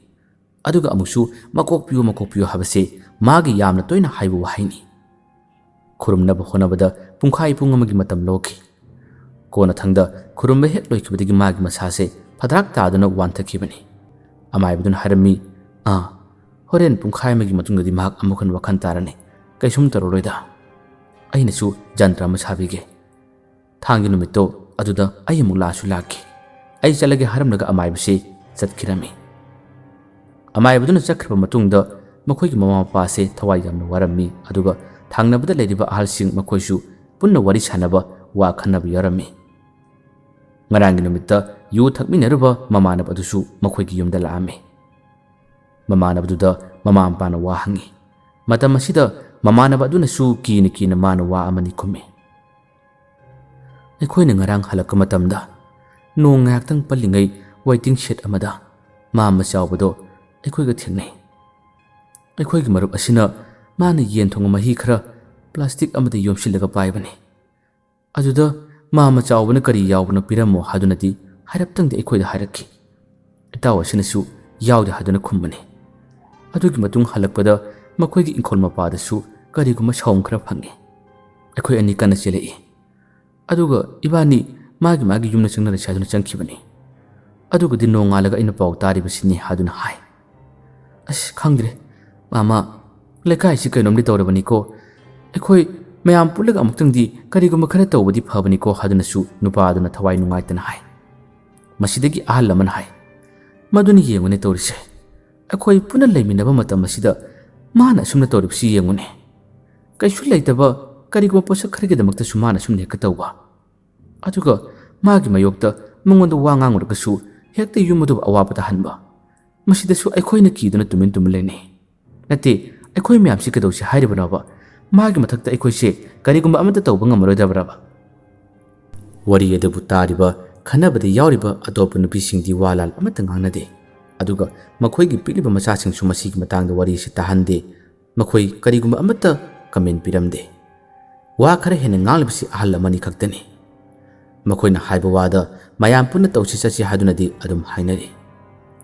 ꯑꯗꯨꯒ ꯑꯃꯨꯛꯁꯨ "ꯃꯀꯣꯛ ꯄꯤꯌꯨ, ꯃꯀꯣꯛ ꯄꯤꯌꯨ" ꯍꯥꯏꯕꯁꯤ ꯃꯥꯒꯤ ꯌꯥꯝꯅ ꯇꯣꯏꯅ ꯍꯥꯏꯕ ꯋꯥꯍꯩꯅꯤ꯫ ꯈꯨꯔꯨꯝꯅꯕ ꯍꯣꯠꯅꯕꯗ ꯄꯨꯡꯈꯥꯏ ꯄꯨꯡ ꯑꯃꯒꯤ ꯃꯇꯝ ꯂꯧꯈꯤ꯫ ꯀꯣꯟꯅꯊꯪꯗ ꯈꯨꯔꯨꯝꯕ ꯍꯦꯛ ꯂꯣꯏꯈꯤꯕꯗꯒꯤ ꯃꯥꯒꯤ ꯃꯁꯥꯁꯦ ꯐꯗ꯭ꯔꯥꯛ ꯇꯥꯗꯨꯅ ꯋꯥꯟꯊꯈꯤꯕꯅꯤ꯫ ꯑꯃꯥꯏꯕꯗꯨꯅ ꯍꯥꯏꯔꯝꯃꯤ, "ꯑꯥ, ꯍꯣꯔꯦꯟ ꯄꯨꯡꯈꯥꯏ ꯑꯃꯒꯤ ꯃꯇꯨꯡꯗꯗꯤ ꯃꯍꯥꯛ ꯑꯃꯨꯛ ꯍꯟꯅ ꯋꯥꯈꯜ ꯇꯥꯔꯅꯤ꯫ ꯀꯩꯁꯨꯝ ꯇꯧꯔꯔꯣꯏꯗ꯫ ꯑꯩꯅꯁꯨ ꯖꯟꯇ꯭ꯔ ꯑꯃ ꯁꯥꯕꯤꯒꯦ꯫ ꯊꯥꯡꯒꯤ ꯅꯨꯃꯤꯠꯇꯣ ꯑꯗꯨꯗ ꯑꯩ ꯑꯃꯨꯛ ꯂꯥꯛꯑꯁꯨ ꯂꯥꯛꯀꯦ꯫ ꯑꯩ ꯆꯠꯂꯒꯦ" ꯍꯥꯏꯔꯝꯂꯒ ꯑꯃꯥꯏꯕꯁꯤ ꯆꯠꯈꯤꯔꯝꯃꯤ꯫ ꯑꯃꯥꯏꯕꯗꯨꯅ ꯆꯠꯈ꯭ꯔꯕ ꯃꯇꯨꯡꯗ ꯃꯈꯣꯏꯒꯤ ꯃꯃꯥ ꯃꯄꯥꯁꯦ ꯊꯋꯥꯏ ꯌꯥꯝꯅ ꯋꯥꯔꯝꯃꯤ, ꯑꯗꯨꯒ ꯊꯪꯅꯕꯗ ꯂꯩꯔꯤꯕ ꯑꯍꯜꯁꯤꯡ ꯃꯈꯣꯏꯁꯨ ꯄꯨꯟꯅ ꯋꯥꯔꯤ ꯁꯥꯟꯅꯕ, ꯋꯥ ꯈꯟꯅꯕ ꯌꯥꯎꯔꯝꯃꯤ꯫ ꯉꯔꯥꯡꯒꯤ ꯅꯨꯃꯤꯠꯇ ꯌꯨ ꯊꯛꯃꯤꯟꯅꯔꯨꯕ ꯃꯃꯥꯟꯅꯕ ꯑꯗꯨꯁꯨ ꯃꯈꯣꯏꯒꯤ ꯌꯨꯝꯗ ꯂꯥꯛꯑꯝꯃꯤ꯫ ꯃꯃꯥꯟꯅꯕꯗꯨꯗ ꯃꯃꯥ ꯃꯄꯥꯅ ꯋꯥ ꯍꯪꯉꯤ꯫ ꯃꯇꯝ ꯑꯁꯤꯗ ꯃꯃꯥꯟꯅꯕ ꯑꯗꯨꯅꯁꯨ ꯀꯤꯅ ꯀꯤꯅ ꯃꯥꯅ ꯋꯥ ꯑꯃꯅꯤ ꯈꯨꯝꯃꯤ꯫ ꯑꯩꯈꯣꯏꯅ ꯉꯔꯥꯡ ꯍꯜꯂꯛꯄ ꯃꯇꯝꯗ ꯅꯣꯡ ꯉꯥꯏꯍꯥꯛꯇꯪ ꯄꯜꯂꯤꯉꯩ waiting shed ꯑꯃꯗ ꯃꯥ ꯃꯆꯥꯎꯕꯗꯣ ꯑꯩꯈꯣꯏꯒ ꯊꯦꯡꯅꯩ꯫ ꯑꯩꯈꯣꯏꯒꯤ ꯃꯔꯨꯞ ꯑꯁꯤꯅ ꯃꯥꯅ ꯌꯦꯟ ꯊꯣꯡꯕ ꯃꯍꯤ ꯈꯔ plastic ꯑꯃꯗ ꯌꯣꯝꯁꯤꯜꯂꯒ ꯄꯥꯏꯕꯅꯤ꯫ ꯑꯗꯨꯗ ꯃꯥ ꯃꯆꯥꯎꯕꯅ ꯀꯔꯤ ꯌꯥꯎꯕꯅꯣ ꯄꯤꯔꯝꯃꯣ ꯍꯥꯏꯗꯨꯅꯗꯤ ꯍꯥꯏꯔꯞꯇꯪꯗꯤ ꯑꯩꯈꯣꯏꯗ ꯍꯥꯏꯔꯛꯈꯤ꯫ ꯏꯇꯥꯎ ꯑꯁꯤꯅꯁꯨ ꯌꯥꯎꯗꯦ ꯍꯥꯏꯗꯨꯅ ꯈꯨꯝꯕꯅꯤ꯫ ꯑꯗꯨꯒꯤ ꯃꯇꯨꯡ ꯍꯜꯂꯛꯄꯗ ꯃꯈꯣꯏꯒꯤ ꯏꯪꯈꯣꯜ ꯃꯄꯥꯗꯁꯨ ꯀꯔꯤꯒꯨꯝꯕ ꯁꯥꯎꯝ ꯈꯔ ꯐꯪꯉꯤ꯫ ꯑꯩꯈꯣꯏ ꯑꯅꯤ ꯀꯟꯅ ꯆꯦꯜꯂꯛꯏ꯫ ꯑꯗꯨꯒ ꯏꯕꯥꯅꯤ ꯃꯥꯒꯤ ꯃꯥꯒꯤ ꯌꯨꯝꯗ ꯆꯪꯅꯔꯁꯤ ꯍꯥꯏꯗꯨꯅ ꯆꯪꯈꯤꯕꯅꯤ꯫ ꯑꯗꯨꯒꯗꯤ ꯅꯣꯡꯉꯥꯜꯂꯒ ꯑꯩꯅ ꯄꯥꯎ ꯇꯥꯔꯤꯕꯁꯤꯅꯤ ꯍꯥꯏꯗꯨꯅ ꯍꯥꯏ꯫ "ꯑꯁ, ꯈꯪꯗ꯭ꯔꯦ ꯃꯥꯃ, ꯂꯩꯀꯥꯏꯁꯤ ꯀꯩꯅꯣꯝꯗꯤ ꯇꯧꯔꯕꯅꯤꯀꯣ꯫ ꯑꯩꯈꯣꯏ ꯃꯌꯥꯝ ꯄꯨꯜꯂꯒ ꯑꯃꯨꯛꯇꯪꯗꯤ ꯀꯔꯤꯒꯨꯝꯕ ꯈꯔ ꯇꯧꯕꯗꯤ ꯐꯕꯅꯤꯀꯣ" ꯍꯥꯏꯗꯨꯅꯁꯨ ꯅꯨꯄꯥ ꯑꯗꯨꯅ ꯊꯋꯥꯏ ꯅꯨꯡꯉꯥꯏꯇꯅ ꯍꯥꯏ꯫ ꯃꯁꯤꯗꯒꯤ ꯑꯍꯜ ꯑꯃꯅ ꯍꯥꯏ, "ꯃꯗꯨꯅ ꯌꯦꯡꯉꯨꯅꯦ ꯇꯧꯔꯤꯁꯦ, ꯑꯩꯈꯣꯏ ꯄꯨꯟꯅ ꯂꯩꯃꯤꯟꯅꯕ ꯃꯇꯝ ꯑꯁꯤꯗ ꯃꯥꯅ ꯑꯁꯨꯝꯅ ꯇꯧꯔꯤꯕꯁꯤ ꯌꯦꯡꯉꯨꯅꯦ꯫ ꯀꯩꯁꯨ ꯂꯩꯇꯕ ꯀꯔꯤꯒꯨꯝꯕ ꯄꯣꯠꯁꯛ ꯈꯔꯒꯤꯗꯃꯛꯇꯁꯨ ꯃꯥꯅ ꯑꯁꯨꯝꯅ ꯍꯦꯛꯇ ꯇꯧꯕ꯫ ꯑꯗꯨꯒ ꯃꯥꯒꯤ ꯃꯥꯌꯣꯛꯇ ꯃꯉꯣꯟꯗ ꯋꯥ ꯉꯥꯡꯉꯨꯔꯒꯁꯨ ꯍꯦꯛꯇ ꯌꯨꯝ ꯑꯗꯨꯕꯨ ꯑꯋꯥꯕ ꯇꯥꯍꯟꯕ꯫ ꯃꯁꯤꯗꯁꯨ ꯑꯩꯈꯣꯏꯅ ꯀꯤꯗꯨꯅ ꯇꯨꯃꯤꯟ ꯇꯨꯃꯤꯟ ꯂꯩꯅꯩ꯫ ꯅꯠꯇꯦ, ꯑꯩꯈꯣꯏ ꯃꯌꯥꯝꯁꯤ ꯀꯩꯗꯧꯁꯤ ꯍꯥꯏꯔꯤꯕꯅꯣꯕ? ꯃꯥꯒꯤ ꯃꯊꯛꯇ ꯑꯩꯈꯣꯏꯁꯦ ꯀꯔꯤꯒꯨꯝꯕ ꯑꯃꯠꯇ ꯇꯧꯕ ꯉꯝꯃꯔꯣꯏꯗꯕ꯭ꯔꯕ?" ꯋꯥꯔꯤ ꯑꯗꯨꯕꯨ ꯇꯥꯔꯤꯕ, ꯈꯟꯅꯕꯗ ꯌꯥꯎꯔꯤꯕ ꯑꯇꯣꯞꯄ ꯅꯨꯄꯤꯁꯤꯡꯗꯤ ꯋꯥ ꯂꯥꯜ ꯑꯃꯠꯇ ꯉꯥꯡꯅꯗꯦ꯫ ꯑꯗꯨꯒ ꯃꯈꯣꯏꯒꯤ ꯄꯤꯛꯂꯤꯕ ꯃꯆꯥꯁꯤꯡꯁꯨ ꯃꯁꯤꯒꯤ ꯃꯇꯥꯡꯗ ꯋꯥꯔꯤ ꯑꯁꯤ ꯇꯥꯍꯟꯗꯦ꯫ ꯃꯈꯣꯏ ꯀꯔꯤꯒꯨꯝꯕ ꯑꯃꯠꯇ comment ꯄꯤꯔꯝꯗꯦ꯫ ꯋꯥ ꯈꯔ ꯍꯦꯟꯅ ꯉꯥꯡꯂꯤꯕꯁꯤ ꯑꯍꯜ ꯑꯃꯅꯤ ꯈꯛꯇꯅꯤ꯫ ꯃꯈꯣꯏꯅ ꯍꯥꯏꯕ ꯋꯥꯗ ꯃꯌꯥꯝ ꯄꯨꯟꯅ ꯇꯧꯁꯤ ꯆꯠꯁꯤ ꯍꯥꯏꯗꯨꯅꯗꯤ ꯑꯗꯨꯝ ꯍꯥꯏꯅꯔꯤ꯫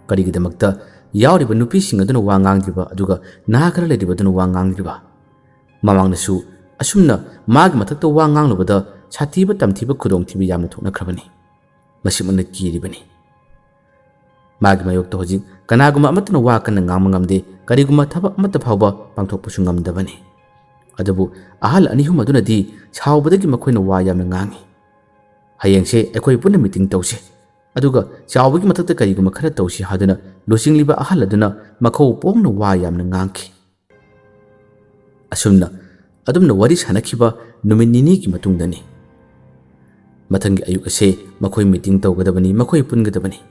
ꯀꯔꯤꯒꯤꯗꯃꯛꯇ ꯌꯥꯎꯔꯤꯕ ꯅꯨꯄꯤꯁꯤꯡ ꯑꯗꯨꯅ ꯋꯥ ꯉꯥꯡꯗ꯭ꯔꯤꯕ, ꯑꯗꯨꯒ ꯅꯍꯥ ꯈꯔ ꯂꯩꯔꯤꯕ ꯑꯗꯨꯅ ꯋꯥ ꯉꯥꯡꯗ꯭ꯔꯤꯕ? ꯃꯃꯥꯡꯗꯁꯨ ꯑꯁꯨꯝꯅ ꯃꯥꯒꯤ ꯃꯊꯛꯇ ꯋꯥ ꯉꯥꯡꯂꯨꯕꯗ ꯁꯥꯊꯤꯕ ꯇꯝꯊꯤꯕ ꯈꯨꯗꯣꯡꯊꯤꯕ ꯌꯥꯝꯅ ꯊꯣꯛꯅꯈ꯭ꯔꯕꯅꯤ꯫ ꯃꯁꯤꯃꯛꯅ ꯀꯤꯔꯤꯕꯅꯤ꯫ ꯃꯥꯒꯤ ꯃꯥꯌꯣꯛꯇ ꯍꯧꯖꯤꯛ ꯀꯅꯥꯒꯨꯝꯕ ꯑꯃꯠꯇꯅ ꯋꯥ ꯀꯟꯅ ꯉꯥꯡꯕ ꯉꯝꯗꯦ, ꯀꯔꯤꯒꯨꯝꯕ ꯊꯕꯛ ꯑꯃꯠꯇ ꯐꯥꯎꯕ ꯄꯥꯡꯊꯣꯛꯄꯁꯨ ꯉꯝꯗꯕꯅꯤ꯫ ꯑꯗꯨꯕꯨ ꯑꯍꯜ ꯑꯅꯤ ꯑꯍꯨꯝ ꯑꯗꯨꯅꯗꯤ ꯁꯥꯎꯕꯗꯒꯤ ꯃꯈꯣꯏꯅ ꯋꯥ ꯌꯥꯝꯅ ꯉꯥꯡꯉꯤ꯫ "ꯍꯌꯦꯡꯁꯦ ꯑꯩꯈꯣꯏ ꯄꯨꯟꯅ meeting ꯇꯧꯁꯦ, ꯑꯗꯨꯒ ꯆꯥꯎꯕꯒꯤ ꯃꯊꯛꯇ ꯀꯔꯤꯒꯨꯝꯕ ꯈꯔ ꯇꯧꯁꯤ" ꯍꯥꯏꯗꯨꯅ ꯂꯨꯆꯤꯡꯂꯤꯕ ꯑꯍꯜ ꯑꯗꯨꯅ ꯃꯈꯧ ꯄꯣꯡꯅ ꯋꯥ ꯌꯥꯝꯅ ꯉꯥꯡꯈꯤ꯫ ꯑꯁꯨꯝꯅ ꯑꯗꯨꯝꯅ ꯋꯥꯔꯤ ꯁꯥꯟꯅꯈꯤꯕ ꯅꯨꯃꯤꯠ ꯅꯤꯅꯤꯒꯤ ꯃꯇꯨꯡꯗꯅꯤ꯫ ꯃꯊꯪꯒꯤ ꯑꯌꯨꯛ ꯑꯁꯦ ꯃꯈꯣꯏ meeting ꯇꯧꯒꯗꯕꯅꯤ, ꯃꯈꯣꯏ ꯄꯨꯟꯒꯗꯕꯅꯤ꯫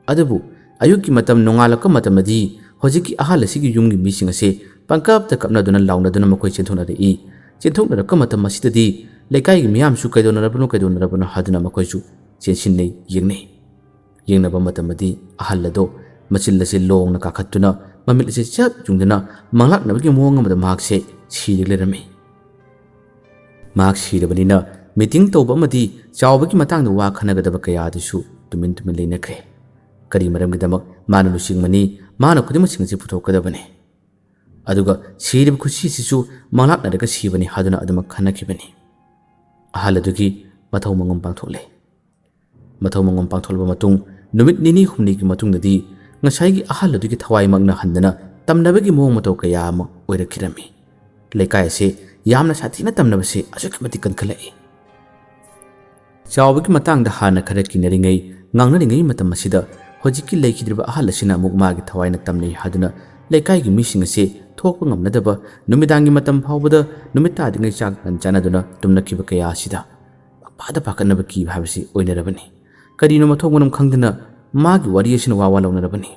ꯑꯗꯨꯕꯨ ꯑꯌꯨꯛꯀꯤ ꯃꯇꯝ, ꯅꯣꯡꯉꯥꯜꯂꯛꯄ ꯃꯇꯝꯗꯗꯤ ꯍꯧꯖꯤꯛꯀꯤ ꯑꯍꯜ ꯑꯁꯤꯒꯤ ꯌꯨꯝꯒꯤ ꯃꯤꯁꯤꯡ ꯑꯁꯦ ꯄꯪꯀꯞꯇ ꯀꯞꯅꯗꯨꯅ ꯂꯥꯎꯅꯗꯨꯅ ꯃꯈꯣꯏ ꯆꯦꯟꯊꯣꯛꯅꯔꯛꯏ꯫ ꯆꯦꯟꯊꯣꯛꯅꯔꯛꯄ ꯃꯇꯝ ꯑꯁꯤꯗꯗꯤ ꯂꯩꯀꯥꯏꯒꯤ ꯃꯤꯌꯥꯝꯁꯨ "ꯀꯩꯗꯧꯅꯔꯕꯅꯣ, ꯀꯩꯗꯧꯅꯔꯕꯅꯣ?" ꯍꯥꯏꯗꯨꯅ ꯃꯈꯣꯏꯁꯨ ꯆꯦꯟꯁꯤꯟꯅꯩ, ꯌꯦꯡꯅꯩ꯫ ꯌꯦꯡꯅꯕ ꯃꯇꯝꯗꯗꯤ ꯑꯍꯜ ꯑꯗꯣ ꯃꯆꯤꯜ ꯑꯁꯦ ꯂꯣꯡꯅ ꯀꯥꯈꯠꯇꯨꯅ, ꯃꯃꯤꯠ ꯑꯁꯦ ꯆꯞ ꯌꯨꯡꯗꯨꯅ, ꯃꯪꯂꯥꯛꯅꯕꯒꯤ ꯃꯑꯣꯡ ꯑꯃꯗ ꯃꯍꯥꯛꯁꯦ ꯁꯤꯔꯒ ꯂꯩꯔꯝꯃꯤ꯫ ꯃꯍꯥꯛ ꯁꯤꯔꯕꯅꯤꯅ ꯃꯤꯇꯤꯡ ꯇꯧꯕ ꯑꯃꯗꯤ ꯆꯥꯎꯕꯒꯤ ꯃꯇꯥꯡꯗ ꯋꯥ ꯈꯟꯅꯒꯗꯕ ꯀꯌꯥ ꯑꯗꯨꯁꯨ ꯇꯨꯃꯤꯟ ꯇꯨꯃꯤꯟ ꯂꯩꯅꯈ꯭ꯔꯦ꯫ ꯀꯔꯤ ꯃꯔꯝꯒꯤꯗꯃꯛ ꯃꯥꯅ ꯂꯨꯆꯤꯡꯕꯅꯤ, ꯃꯥꯅ ꯈꯨꯗꯤꯡꯃꯛꯁꯤꯡ ꯑꯁꯤ ꯄꯨꯊꯣꯛꯀꯗꯕꯅꯤ꯫ ꯑꯗꯨꯒ ꯁꯤꯔꯤꯕ ꯈꯨꯠꯁꯤ ꯑꯁꯤꯁꯨ ꯃꯪꯂꯥꯛꯅꯔꯒ ꯁꯤꯕꯅꯤ ꯍꯥꯏꯗꯨꯅ ꯑꯗꯨꯃꯛ ꯈꯟꯅꯈꯤꯕꯅꯤ꯫ ꯑꯍꯜ ꯑꯗꯨꯒꯤ ꯃꯊꯧ ꯃꯉꯝ ꯄꯥꯡꯊꯣꯛꯂꯦ꯫ ꯃꯊꯧ ꯃꯉꯝ ꯄꯥꯡꯊꯣꯛꯂꯕ ꯃꯇꯨꯡ ꯅꯨꯃꯤꯠ ꯅꯤꯅꯤ ꯍꯨꯝꯅꯤꯒꯤ ꯃꯇꯨꯡꯗꯗꯤ ꯉꯁꯥꯏꯒꯤ ꯑꯍꯜ ꯑꯗꯨꯒꯤ ꯊꯋꯥꯏꯃꯛꯅ ꯍꯟꯗꯅ ꯇꯝꯅꯕꯒꯤ ꯃꯑꯣꯡ ꯃꯇꯧ ꯀꯌꯥ ꯑꯃ ꯑꯣꯏꯔꯛꯈꯤꯔꯝꯃꯤ꯫ ꯂꯩꯀꯥꯏ ꯑꯁꯤ ꯌꯥꯝꯅ ꯁꯥꯊꯤꯅ ꯇꯝꯅꯕꯁꯦ ꯑꯁꯨꯛꯀꯤ ꯃꯇꯤꯛ ꯀꯟꯈꯠꯂꯛꯏ꯫ ꯆꯥꯎꯕꯒꯤ ꯃꯇꯥꯡꯗ ꯍꯥꯟꯅ ꯈꯔ ꯀꯤꯅꯔꯤꯉꯩ, ꯉꯥꯡꯅꯔꯤꯉꯩ ꯃꯇꯝ ꯑꯁꯤꯗ ꯍꯧꯖꯤꯛꯀꯤ ꯂꯩꯈꯤꯗ꯭ꯔꯤꯕ ꯑꯍꯜ ꯑꯁꯤꯅ ꯑꯃꯨꯛ ꯃꯥꯒꯤ ꯊꯋꯥꯏꯅ ꯇꯝꯅꯩ ꯍꯥꯏꯗꯨꯅ ꯂꯩꯀꯥꯏꯒꯤ ꯃꯤꯁꯤꯡ ꯑꯁꯤ ꯊꯣꯛꯄ ꯉꯝꯅꯗꯕ, ꯅꯨꯃꯤꯗꯥꯡꯒꯤ ꯃꯇꯝ ꯐꯥꯎꯕꯗ ꯅꯨꯃꯤꯠ ꯇꯥꯗ꯭ꯔꯤꯉꯩ ꯆꯥꯛ ꯇꯟ ꯆꯥꯅꯗꯨꯅ ꯇꯨꯝꯅꯈꯤꯕ ꯀꯌꯥ ꯑꯁꯤꯗ ꯄꯥꯈꯠꯄ ꯀꯤꯕ ꯍꯥꯏꯕꯁꯤ ꯑꯣꯏꯅꯔꯕꯅꯤ꯫ ꯀꯔꯤꯅꯣ ꯃꯊꯣꯡ ꯃꯔꯝ ꯈꯪꯗꯅ ꯃꯥꯒꯤ ꯋꯥꯔꯤ ꯑꯁꯤꯅ ꯋꯥ ꯋꯥ ꯂꯥꯎꯅꯔꯕꯅꯤ꯫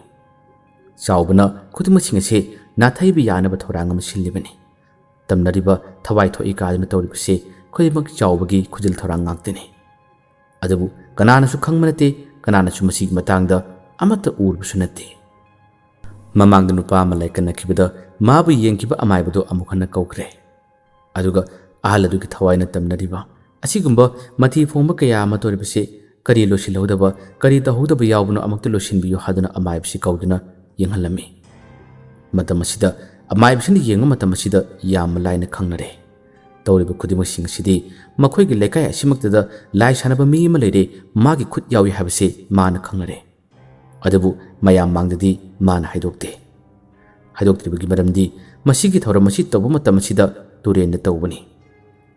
ꯆꯥꯎꯕꯅ ꯈꯨꯗꯤꯡꯃꯛꯁꯤꯡ ꯑꯁꯤ ꯅꯥꯊꯩꯕ ꯌꯥꯅꯕ ꯊꯧꯔꯥꯡ ꯑꯃ ꯁꯤꯜꯂꯤꯕꯅꯤ꯫ ꯇꯝꯅꯔꯤꯕ ꯊꯋꯥꯏ ꯊꯣꯛꯏ ꯀꯥꯗꯨꯅ ꯇꯧꯔꯤꯕꯁꯤ ꯈꯨꯗꯤꯡꯃꯛ ꯆꯥꯎꯕꯒꯤ ꯈꯨꯖꯤꯜ ꯊꯧꯔꯥꯡ ꯉꯥꯛꯇꯅꯤ꯫ ꯑꯗꯨꯕꯨ ꯀꯅꯥꯅꯁꯨ ꯈꯪꯕ ꯅꯠꯇꯦ, ꯀꯅꯥꯅꯁꯨ ꯃꯁꯤꯒꯤ ꯃꯇꯥꯡꯗ ꯑꯃꯠꯇ ꯎꯔꯨꯕꯁꯨ ꯅꯠꯇꯦ꯫ ꯃꯃꯥꯡꯗ ꯅꯨꯄꯥ ꯑꯃ ꯂꯥꯏꯀꯠꯅꯈꯤꯕꯗ ꯃꯥꯕꯨ ꯌꯦꯡꯈꯤꯕ ꯑꯃꯥꯏꯕꯗꯨ ꯑꯃꯨꯛ ꯍꯟꯅ ꯀꯧꯈ꯭ꯔꯦ꯫ ꯑꯗꯨꯒ ꯑꯍꯜ ꯑꯗꯨꯒꯤ ꯊꯋꯥꯏꯅ ꯇꯝꯅꯔꯤꯕ ꯑꯁꯤꯒꯨꯝꯕ ꯃꯊꯤ ꯐꯣꯡꯕ ꯀꯌꯥ ꯑꯃ ꯇꯧꯔꯤꯕꯁꯤ ꯀꯔꯤ ꯂꯣꯏꯁꯤꯜꯍꯧꯗꯕ, ꯀꯔꯤ ꯇꯧꯍꯧꯗꯕ ꯌꯥꯎꯕꯅꯣ ꯑꯃꯨꯛꯇ ꯂꯣꯏꯁꯤꯟꯕꯤꯌꯨ ꯍꯥꯏꯗꯨꯅ ꯑꯃꯥꯏꯕꯁꯤ ꯀꯧꯗꯨꯅ ꯌꯦꯡꯍꯜꯂꯝꯃꯤ꯫ ꯃꯇꯝ ꯑꯁꯤꯗ ꯑꯃꯥꯏꯕꯁꯤꯅ ꯌꯦꯡꯕ ꯃꯇꯝ ꯑꯁꯤꯗ ꯌꯥꯝꯅ ꯂꯥꯏꯅ ꯈꯪꯅꯔꯦ꯫ ꯇꯧꯔꯤꯕ ꯈꯨꯗꯤꯡꯃꯛꯁꯤꯡ ꯑꯁꯤꯗꯤ ꯃꯈꯣꯏꯒꯤ ꯂꯩꯀꯥꯏ ꯑꯁꯤꯃꯛꯇꯗ ꯂꯥꯏ ꯁꯥꯟꯅꯕ ꯃꯤ ꯑꯃ ꯂꯩꯔꯦ, ꯃꯥꯒꯤ ꯈꯨꯠ ꯌꯥꯎꯏ ꯍꯥꯏꯕꯁꯤ ꯃꯥꯅ ꯈꯪꯅꯔꯦ꯫ ꯑꯗꯨꯕꯨ ꯃꯌꯥꯝ ꯃꯥꯡꯗꯗꯤ ꯃꯥꯅ ꯍꯥꯏꯗꯣꯛꯇꯦ꯫ ꯍꯥꯏꯗꯣꯛꯇ꯭ꯔꯤꯕꯒꯤ ꯃꯔꯝꯗꯤ ꯃꯁꯤꯒꯤ ꯊꯧꯔꯝ ꯑꯁꯤ ꯇꯧꯕ ꯃꯇꯝ ꯑꯁꯤꯗ ꯇꯨꯔꯦꯟꯗ ꯇꯧꯕꯅꯤ꯫